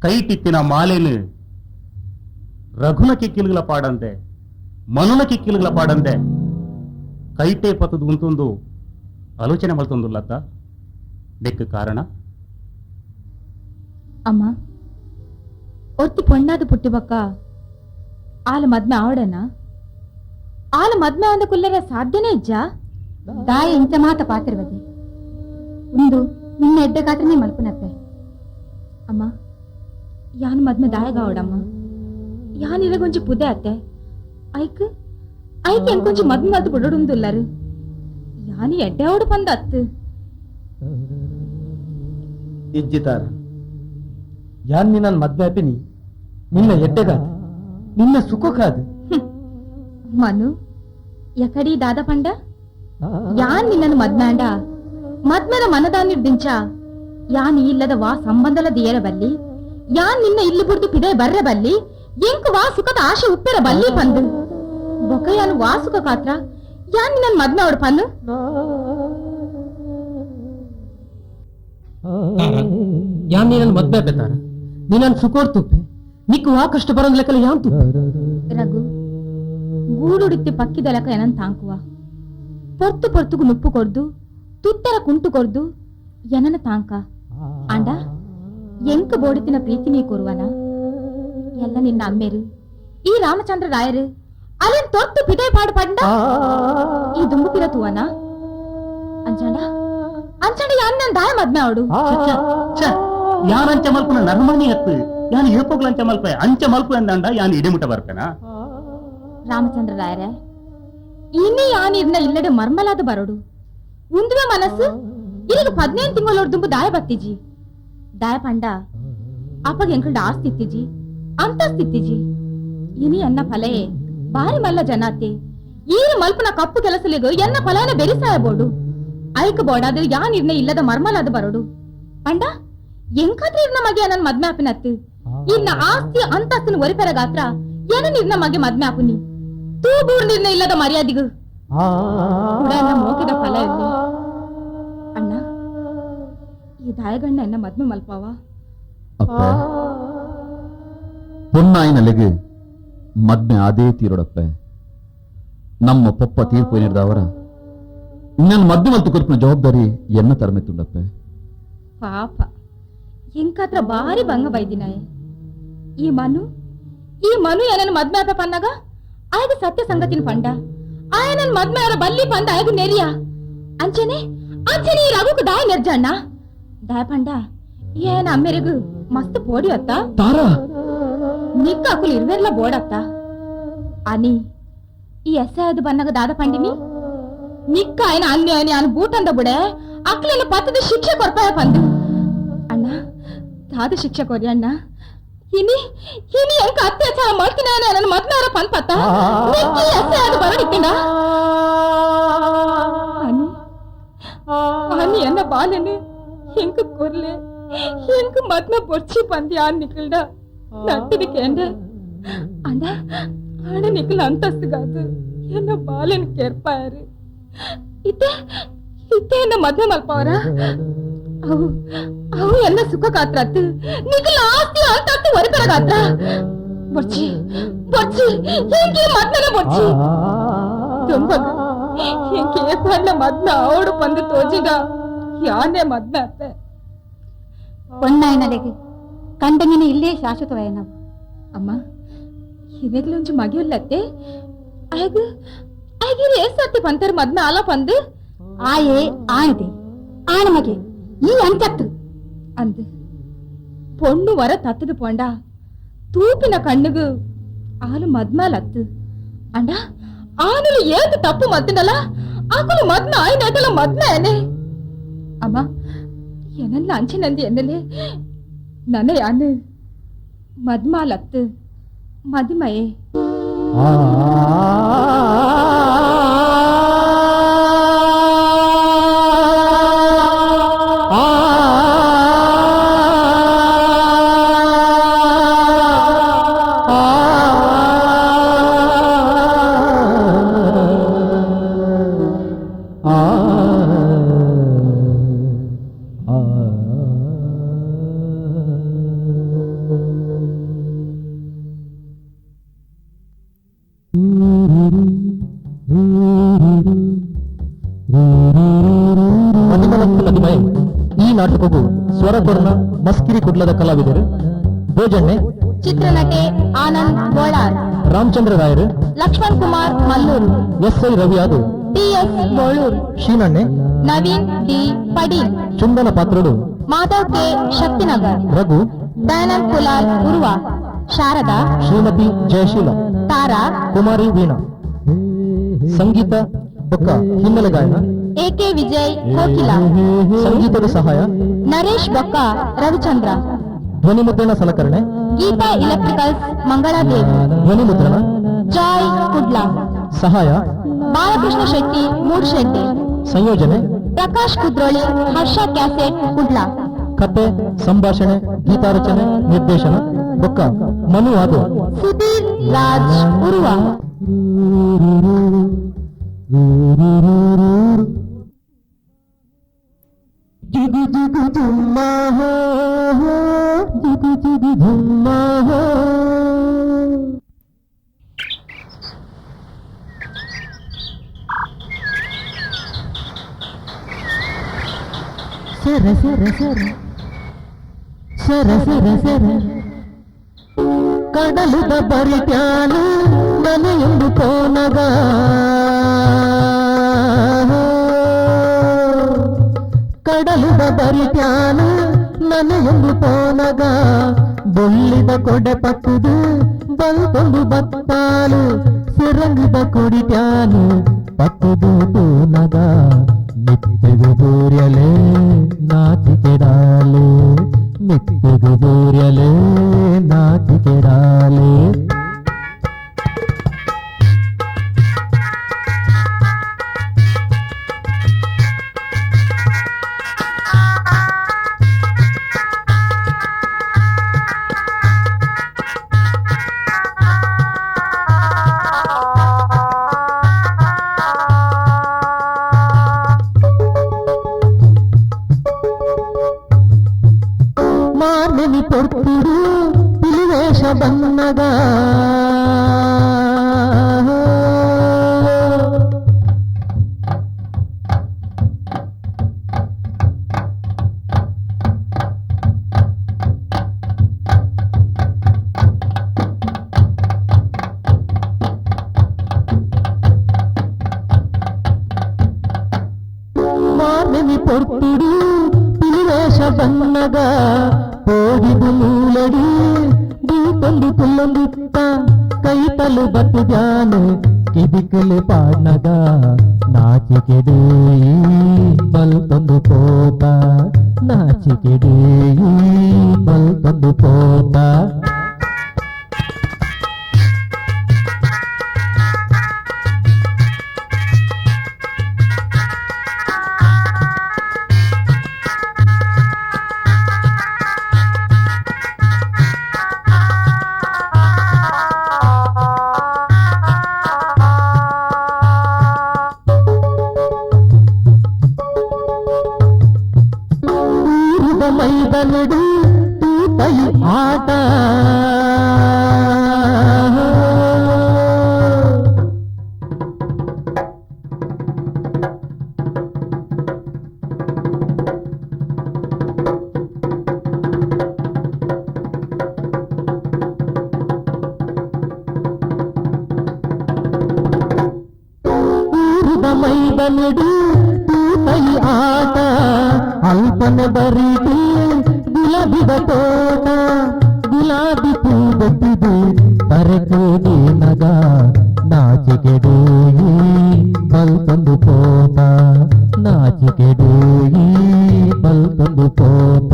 ಕೈಟಿತ್ತಿನ ಮಾಲೆನು ರಘುನ ಕಿಕ್ಕಿಲುಗಳ ಪಾಡಂತೆ ಮನುನ ಕಿಕ್ಕಿಲುಗಳ ಪಾಡಂತೆ ಕೈಟೆ ಪತದ ಉಂತೊಂದು ಆಲೋಚನೆ ಮಲ್ತೊಂದುಲ್ಲತ್ತ ಬೆಕ್ಕು ಕಾರಣ ಅಮ್ಮ ಒತ್ತಿ ಪೊಣ್ಣಾದ ಪುಟ್ಟಿ ಬಕ್ಕ ಆಲ ಮದ್ಮೆ ಆವಡನ ಆಲ ಮದ್ಮೆ ಅಂದ ಕುಲ್ಲರ ಸಾಧ್ಯನೇ ಇಜ್ಜಾ ದಾಯ ಇಂಚ ಮಾತ ಪಾತಿರ್ವದಿ ಉಂದು ನಿನ್ನ ಎಡ್ಡೆ ಗಾತ್ರನೇ ಮಲ್ಪುನಪ್ಪೆ ಅಮ್ಮ ಯಾನ್ ಮದ್ಮೆ ದಾಯಗಾವಡಮ್ಮ ಯಾನ್ ಇರಗೊಂಜಿ ಪುದೆ ಅತ್ತೆ ಐಕ್ ಐಕ್ ಎಂಕೊಂಚಿ ಮದ್ಮೆ ಮಲ್ತು ಬುಡಡುಂದುಲ್ಲರು ಯಾನ್ ಎಡ್ಡೆ ಅವಡು ಬಂದ ಅತ್ತು ಇಜ್ಜಿ ತಾರ ಯಾನ್ ನಿನ್ನ ಮದ್ಮೆ ಅಪಿನಿ ನಿನ್ನ ಎಡ್ಡೆಗಾದ ನಿನ್ನ ಸುಖಕ್ಕಾದ. ಮನು ಎಕಡಿ ದಾದ ಪಂಡ ಯಾನ್ ನಿನ್ನನ್ನು ಮದ್ಮಾಂಡ ಮದ್ಮನ ಮನದಾನಿರ್ದಿಂಚ ಯಾನ್ ಇಲ್ಲದ ವಾ ಸಂಬಂಧಲ ದಿಯರ ಬಲ್ಲಿ ಯಾನ್ ನಿನ್ನ ಇಲ್ಲಿ ಬುಡ್ದು ಪಿದೆ ಬರ್ರ ಬಲ್ಲಿ ಎಂಕು ವಾ ಸುಖದ ಆಶೆ ಉಪ್ಪೆರ ಬಲ್ಲಿ ಪಂದು ಬೊಕ ಯಾನ್ ವಾ ಸುಖ ಕಾತ್ರ ಯಾನ್ ನಿನ್ನ ಮದ್ಮೆ ಅವಡು ಪನ್ನು. ಯಾನ್ ನಿನ್ನ ಮದ್ಮೆ ಬೇತಾರ ನಿನ್ನ ಸುಖೋರ್ ತುಪ್ಪೆ ನಿಕ್ಕು ವಾ ಕಷ್ಟ ಬರೋದ್ ಲೆಕ್ಕಲ್ಲ ಯಾನ್ ತುಪ್ಪೆ. ರಘು ಗೂಡುಡಿತ್ತಿ ಪಕ್ಕಿದಲಕ ಏನನ್ ತಾಂಕುವ ಪೊರ್ತು ಪೊರ್ತುಗು ನುಪ್ಪು ಕೊರ್ದು ತುತ್ತರ ಕುಂಟು ಕೊರ್ದು ಎನನ ತಾಂಕ ಆಂಡ ಎಂಕ ಬೋಡಿತಿನ ಪ್ರೀತಿ ನೀ ಕೊರುವನ ಎಲ್ಲ ನಿನ್ನ ಅಮ್ಮೇರು ಈ ರಾಮಚಂದ್ರ ರಾಯರು ಅಲ್ಲಿನ್ ತೊತ್ತು ಪಿದೆ ಪಾಡು ಪಂಡ ಈ ದುಂಬು ಪಿರ ತೂವನ ಅಂಚಾಂಡ ಅಂಚಾಂಡ ಯಾನ್ ನನ್ ದಾಯ ಮದ್ಮೆ ಅವಡು. ಯಾನ್ ಅಂಚ ಮಲ್ಪುನ ನರಮಾನಿ ಹತ್ತು ಯಾನ್ ಏಪೋಗ್ಲ ಅಂಚ ಮಲ್ಪೆ ಅಂಚ ಮಲ್ಪು ಎಂದಂಡ ಯಾನ್ ಇಡಿಮುಟ ಬರ್ಪೇನಾ? ರಾಮಚಂದ್ರ ರಾಯರೇ ಇನಿ ಯಾನ್ ಇರ್ನ ಇಲ್ಲಡೆ ಮರ್ಮಲಾದ ಬರೋಡು ಉಂದುವೆ ಮನಸ್ಸು ಇಲ್ಲಿಗೆ 15 ತಿಂಗಳೋಡ್ ದುಂಬು ದಾಯ ಬತ್ತಿಜಿ ದಾಯ ಪಂಡ ಅಪ್ಪಗೆ ಎಂಕಲ್ಡ ಆಸ್ತಿ ಇತ್ತಿಜಿ ಅಂತಸ್ತಿತ್ತಿಜಿ ಇನಿ ಅನ್ನ ಫಲಯೇ ಬಾರಿ ಮಲ್ಲ ಜನಾತಿ ಈರು ಮಲ್ಪನ ಕಪ್ಪು ಕೆಲಸಲಿಗೂ ಎನ್ನ ಫಲನ ಬೆರಿಸಾಯಬೋಡು ಐಕ ಬೋಡಾದ ಯಾನ್ ಇರ್ನ ಇಲ್ಲದ ಮರ್ಮಲಾದ ಬರೋಡು ಪಂಡ ಎಂಕಾದ್ರೆ ಇರ್ನ ಮಗೆ ನನ್ ಮದ್ಮೆ ಆಪಿನತ್ತು ಇನ್ನ ಆಸ್ತಿ ಅಂತಸ್ತಿನ ಒರಿಪೆರ ಗಾತ್ರ ಏನ ಇರ್ನ ಮಗೆ ಮದ್ಮೆ ಆಪುನಿ ತೂ ಬೂರ್ ನಿರ್ನ ಇಲ್ಲದ ಮರ್ಯಾದಿಗು ಕೂಡ ಮೋಕದ ಫಲ ಇರ್ಲಿ. ಅಣ್ಣ ಈ ದಾಯಗಣ್ಣ ಎನ್ನ ಮದ್ಮೆ ಮಲ್ಪಾವ? ಪೊನ್ನಾಯಿನಲ್ಲಿಗೆ ಮದ್ಮೆ ಅದೇ ತೀರೋಡಪ್ಪೆ ನಮ್ಮ ಪಪ್ಪ ತೀರ್ಪು ಏನಿರ್ದವರ ನನ್ನ ಮದ್ಮೆ ಮಲ್ತು ಕೊರ್ಪಿನ ಜವಾಬ್ದಾರಿ ಎನ್ನ ತರಮೆತ್ತುಂಡಪ್ಪೆ. ಪಾಪ ಎಂಕಾತ್ರ ಭಾರಿ ಭಂಗ ಬೈದಿನಾಯೆ ಈ ಮನು ಏನನ್ನ ಮದ್ಮೆ ಆಪ ಪನ್ನಾಗ ಆಯಗ ಸತ್ಯ ಸಂಗತಿನ ಪಂಡ ಆಯ ನನ್ ಮದ್ಮೆ ಅವರ ಬಲ್ಲಿ ಪಂದ ಆಯಗ ನೆರಿಯ ಅಂಚನೆ ಅಂಚನೆ ಈ ರಘುకు ದಾಯ ನೆರ್ಜಣ್ಣ ದಾಯ ಪಂಡ ಏನ ಅಮ್ಮೆರಿಗು ಮಸ್ತ್ ಪೋಡಿ ಅತ್ತ ನಿಕ್ಕ ಅಕುಲು ಇರ್ವೆರ್ಲ ಬೋಡತ್ತ అని ಈ ಎಸ್ಸಾಯದು ಬನ್ನಗ ದಾದ ಪಂಡಿನಿ ನಿಕ್ಕ ఆయన ಅನ್ಯಾಯ ಅನ್ ಬೂಟಂದ ಬುಡೆ ಅಕ್ಲೆಲ್ಲ ಪತ್ತದ ಶಿಕ್ಷೆ ಕೊರ್ಪಾಯ ಪಂದು ಅಣ್ಣ ದಾದ ಶಿಕ್ಷೆ ಕೊರಿ ಅಣ್ಣ ಇನಿ ಇನಿ ಎಂಕ ಅತ್ಯಾಚಾರ ಮಾಡ್ತೀನಿ ನನ್ನ ಮದ್ನಾರ ಪಂದ್ ಪತ್ತ ನಿಕ್ಕಿ ಎಸ್ಸಾಯದು ಬರಡಿತ್ತಿನ అని అని ఎన్న బాలని ಎಂಕ ಕೊರ್ಲೆ ಎಂಕ ಮದ್ನ ಬೊರ್ಚಿ ಪಂದಿ ಆ ನಿಕ್ಕಲ್ಡ నట్టుది కేండ అన్న ఆడ నిక్కుల అంతస్తు కాదు ఎన్న బాలని కేర్పారు ఇతే ఇతే ఎన్న మధ్య మల్పవరా అవు అవు ఎన్న సుఖ కాత్రత్తు నిక్కుల ఆస్తి అంతస్తు ఒరిపెర కాత్ర బొర్చి బొర్చి ఇంకే మద్నన బొర్చి దుంబగు ఇంకే పన్న మద్న ఆవుడు పందు తోజిగా యానే మద్న అప్పే. పొన్నాయనలేకి ಕಂಡಂಗಿನ ಇಲ್ಲೇ ಶಾಶ್ವತವಾಯನವು. ಅಮ್ಮ ಇವೆಗ್ಲೊಂಜಿ ಮಗಿಯುಲ್ಲತ್ತೆ ಆಗ ಆಗಿರಿ ಏಸತ್ತಿ ಪಂತರ್ ಮದ್ನ ಆಲ ಪಂದು ಆಯೇ ಆಯದೆ ಆಣ ಮಗೆ ಈ ಅಂಚತ್ತು ಅಂದು ಪೊಣ್ಣು ವರ ತತ್ತದು ಪೋಂಡ ತೂಪಿನ ಕಣ್ಣುಗು ಆಲು ಮದ್ಮಾಲತ್ತು ಅಂಡ ಆನುಲು ಏತು ತಪ್ಪು ಮದ್ದಿನಲ್ಲ ಆಕುಲು ಮದ್ನ ಆಯ್ನಾಟಲ ಮದ್ನ ಏನೆ ಅಮ್ಮ ಎನಲ್ಲ ಅಂಚಿನಂದಿ ಎನ್ನಲೆ ನನ ಯಾನು ಮದ್ಮಾಲತ್ತು ಮದಿಮಯೇ. ಈ ನಾಟಕವು ಸ್ವರಕೊರ್ನ ಮಸ್ಕಿರಿ ಕುಡ್ಲದ ಕಲಾವಿದರು ಭೋಜಣ್ಣೆ, ಚಿತ್ರನಟೆ Anand Golar, Ramachandra Rayaru, Lakshman Kumar Mallur, S I Ravi Yadav, T S Bolur, ಶೀನಣ್ಣೆ, ನವೀನ್ D Padil, ಚುಂದನ ಪಾತ್ರರು ಮಾಧವ್ ಕೆ ಶಕ್ತಿನಗರ್, ರಘು, ದಯಾನಂದ್ ಕುಲಾಲ್ ಉರ್ವ, ಶಾರದಾ, ಶ್ರೀಮತಿ ಜಯಶೀಲ, ತಾರಾ, ಕುಮಾರಿ ವೀಣಾ. ಸಂಗೀತ ಬೊಕ್ಕ ಹಿನ್ನೆಲೆ ಗಾಯನ ಎ ಕೆ ವಿಜಯ್ ಕೋಕಿಲಾ, ಸಂಗೀತದ ಸಹಾಯ ನರೇಶ್ ಬೊಕ್ಕ ರವಿಚಂದ್ರ. ಧ್ವನಿ ಮುದ್ರಣ ಸಲಕರಣೆ ಗೀತಾ ಎಲೆಕ್ಟ್ರಿಕಲ್ಸ್ ಮಂಗಳಾದೇವಿ, ಧ್ವನಿ ಮುದ್ರಣ ಜಾಯ್ ಕುಡ್ಲ, ಸಹಾಯ ಬಾಲಕೃಷ್ಣ ಶೆಟ್ಟಿ ಮೂಡ್ಶೆಟ್ಟಿ, ಸಂಯೋಜನೆ ಪ್ರಕಾಶ್ ಕುದ್ರೋಳಿ, ಹರ್ಷ ಕ್ಯಾಸೆಟ್ ಕುಡ್ಲ, ಕತೆ ಸಂಭಾಷಣೆ ಗೀತಾರಚನೆ ನಿರ್ದೇಶನ ಬೊಕ್ಕ ಮನು ಅದು ಸುಧೀರ್ ರಾಜ್ ಉರುವ. ಜುಗು ಜುಗು ಜುಮ್ಮಾ ಹೋ ಜುಗು ಜುಗು ಜುಮ್ಮಾ ಹೋ. ಸರ ಸರ ಸರ ಸರ ಸರ ಸರ ಕಡಲುದ ಬರಿಟ್ಯಾನು ಮನೆಯೊಂದು ಕೋನಗ ಕಡಲುದ ಬರಿಟ್ಯಾನು ಮನೆಯೊಂದು ಪೋನಗ ಬೊಳ್ಳಿದ ಕೊಡೆ ಪತ್ತುದು ಬಲ್ತೊಂದು ಬತ್ತಾಲು ಸಿರಂಗದ ಕೊಡಿಟ್ಯಾನು ಪತ್ತುದು ತೂನಗ ಮಿತ್ತಿಗು ದೂರ್ಯಲೆ ನಾಚಿಕೆಡಾಲೆ ಮಿತ್ತಿಗು ದೂರ್ಯಲೆ ನಾಚಿಕೆಡಾಲೆ. ಮಾರ್ನೆನಿ ಪೊರ್ತುಡು ಪಿಲಿವೇಷ ಬನ್ನಗ ಮಾರ್ನೆನಿ ಪೊರ್ತುಡು ಪಿಲಿವೇಷ ಬನ್ನಗ ಹೋಗಿದು ಮೂಲಡಿ ದೀಪೊಂದು ಕುಲ್ಲೊಂದಿತ್ತ ಕೈ ತಲು ಬತ್ತಿದ್ಯಾನು ಕಿಬಿಕಲು ಪಾಡ್ನಗ ನಾಚಿಕೆಡು ಬಲ್ತೊಂದು ಪೋತ ನಾಚಿಕೆಡು ಬಲ್ತೊಂದು ಪೋತ. ಮೈದನಡು ತೂತೈ ಆಟ ಊರದ ಮೈದನಡು ತೂತೈ ಆಟ ಅಲ್ಪನೆ ಬರೀತಿ ಗುಲಾಬಿದ ತೋಟ ಗುಲಾಬಿ ಪೂ ಬತ್ತಿದು ಬರಕು ನಗ ನಾಚಿಕೆಡು ಬಲ್ತೊಂದು ಪೋತ ನಾಚಿಕೆಡು ಬಲ್ತೊಂದು ಪೋತ.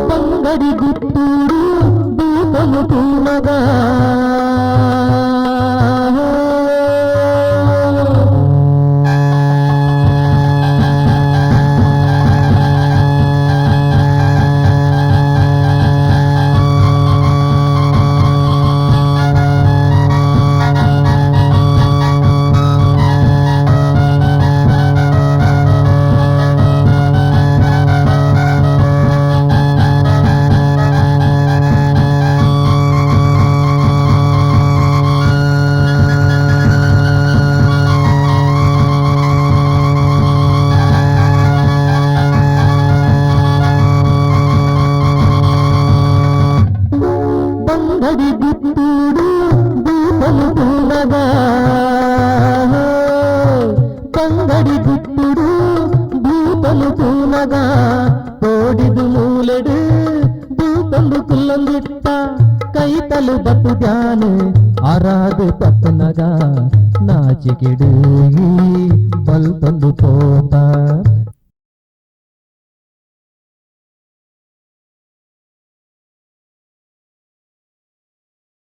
ಬಂಗಡಿ ಗುತ್ತೂರು ದೂತನು ತೂನಗ ಮೂಲೆಡು ಬೂತೊಂದು ಕುಲ್ಲೊಂದಿತ್ತ ಕೈತಲು ಬತ್ತು ಧ್ಯಾನ ಆರಾದು ಪತ್ತನಗ ನಾಚಿಕೆಡು ಬಲ್ತೊಂದು ಪೋತ.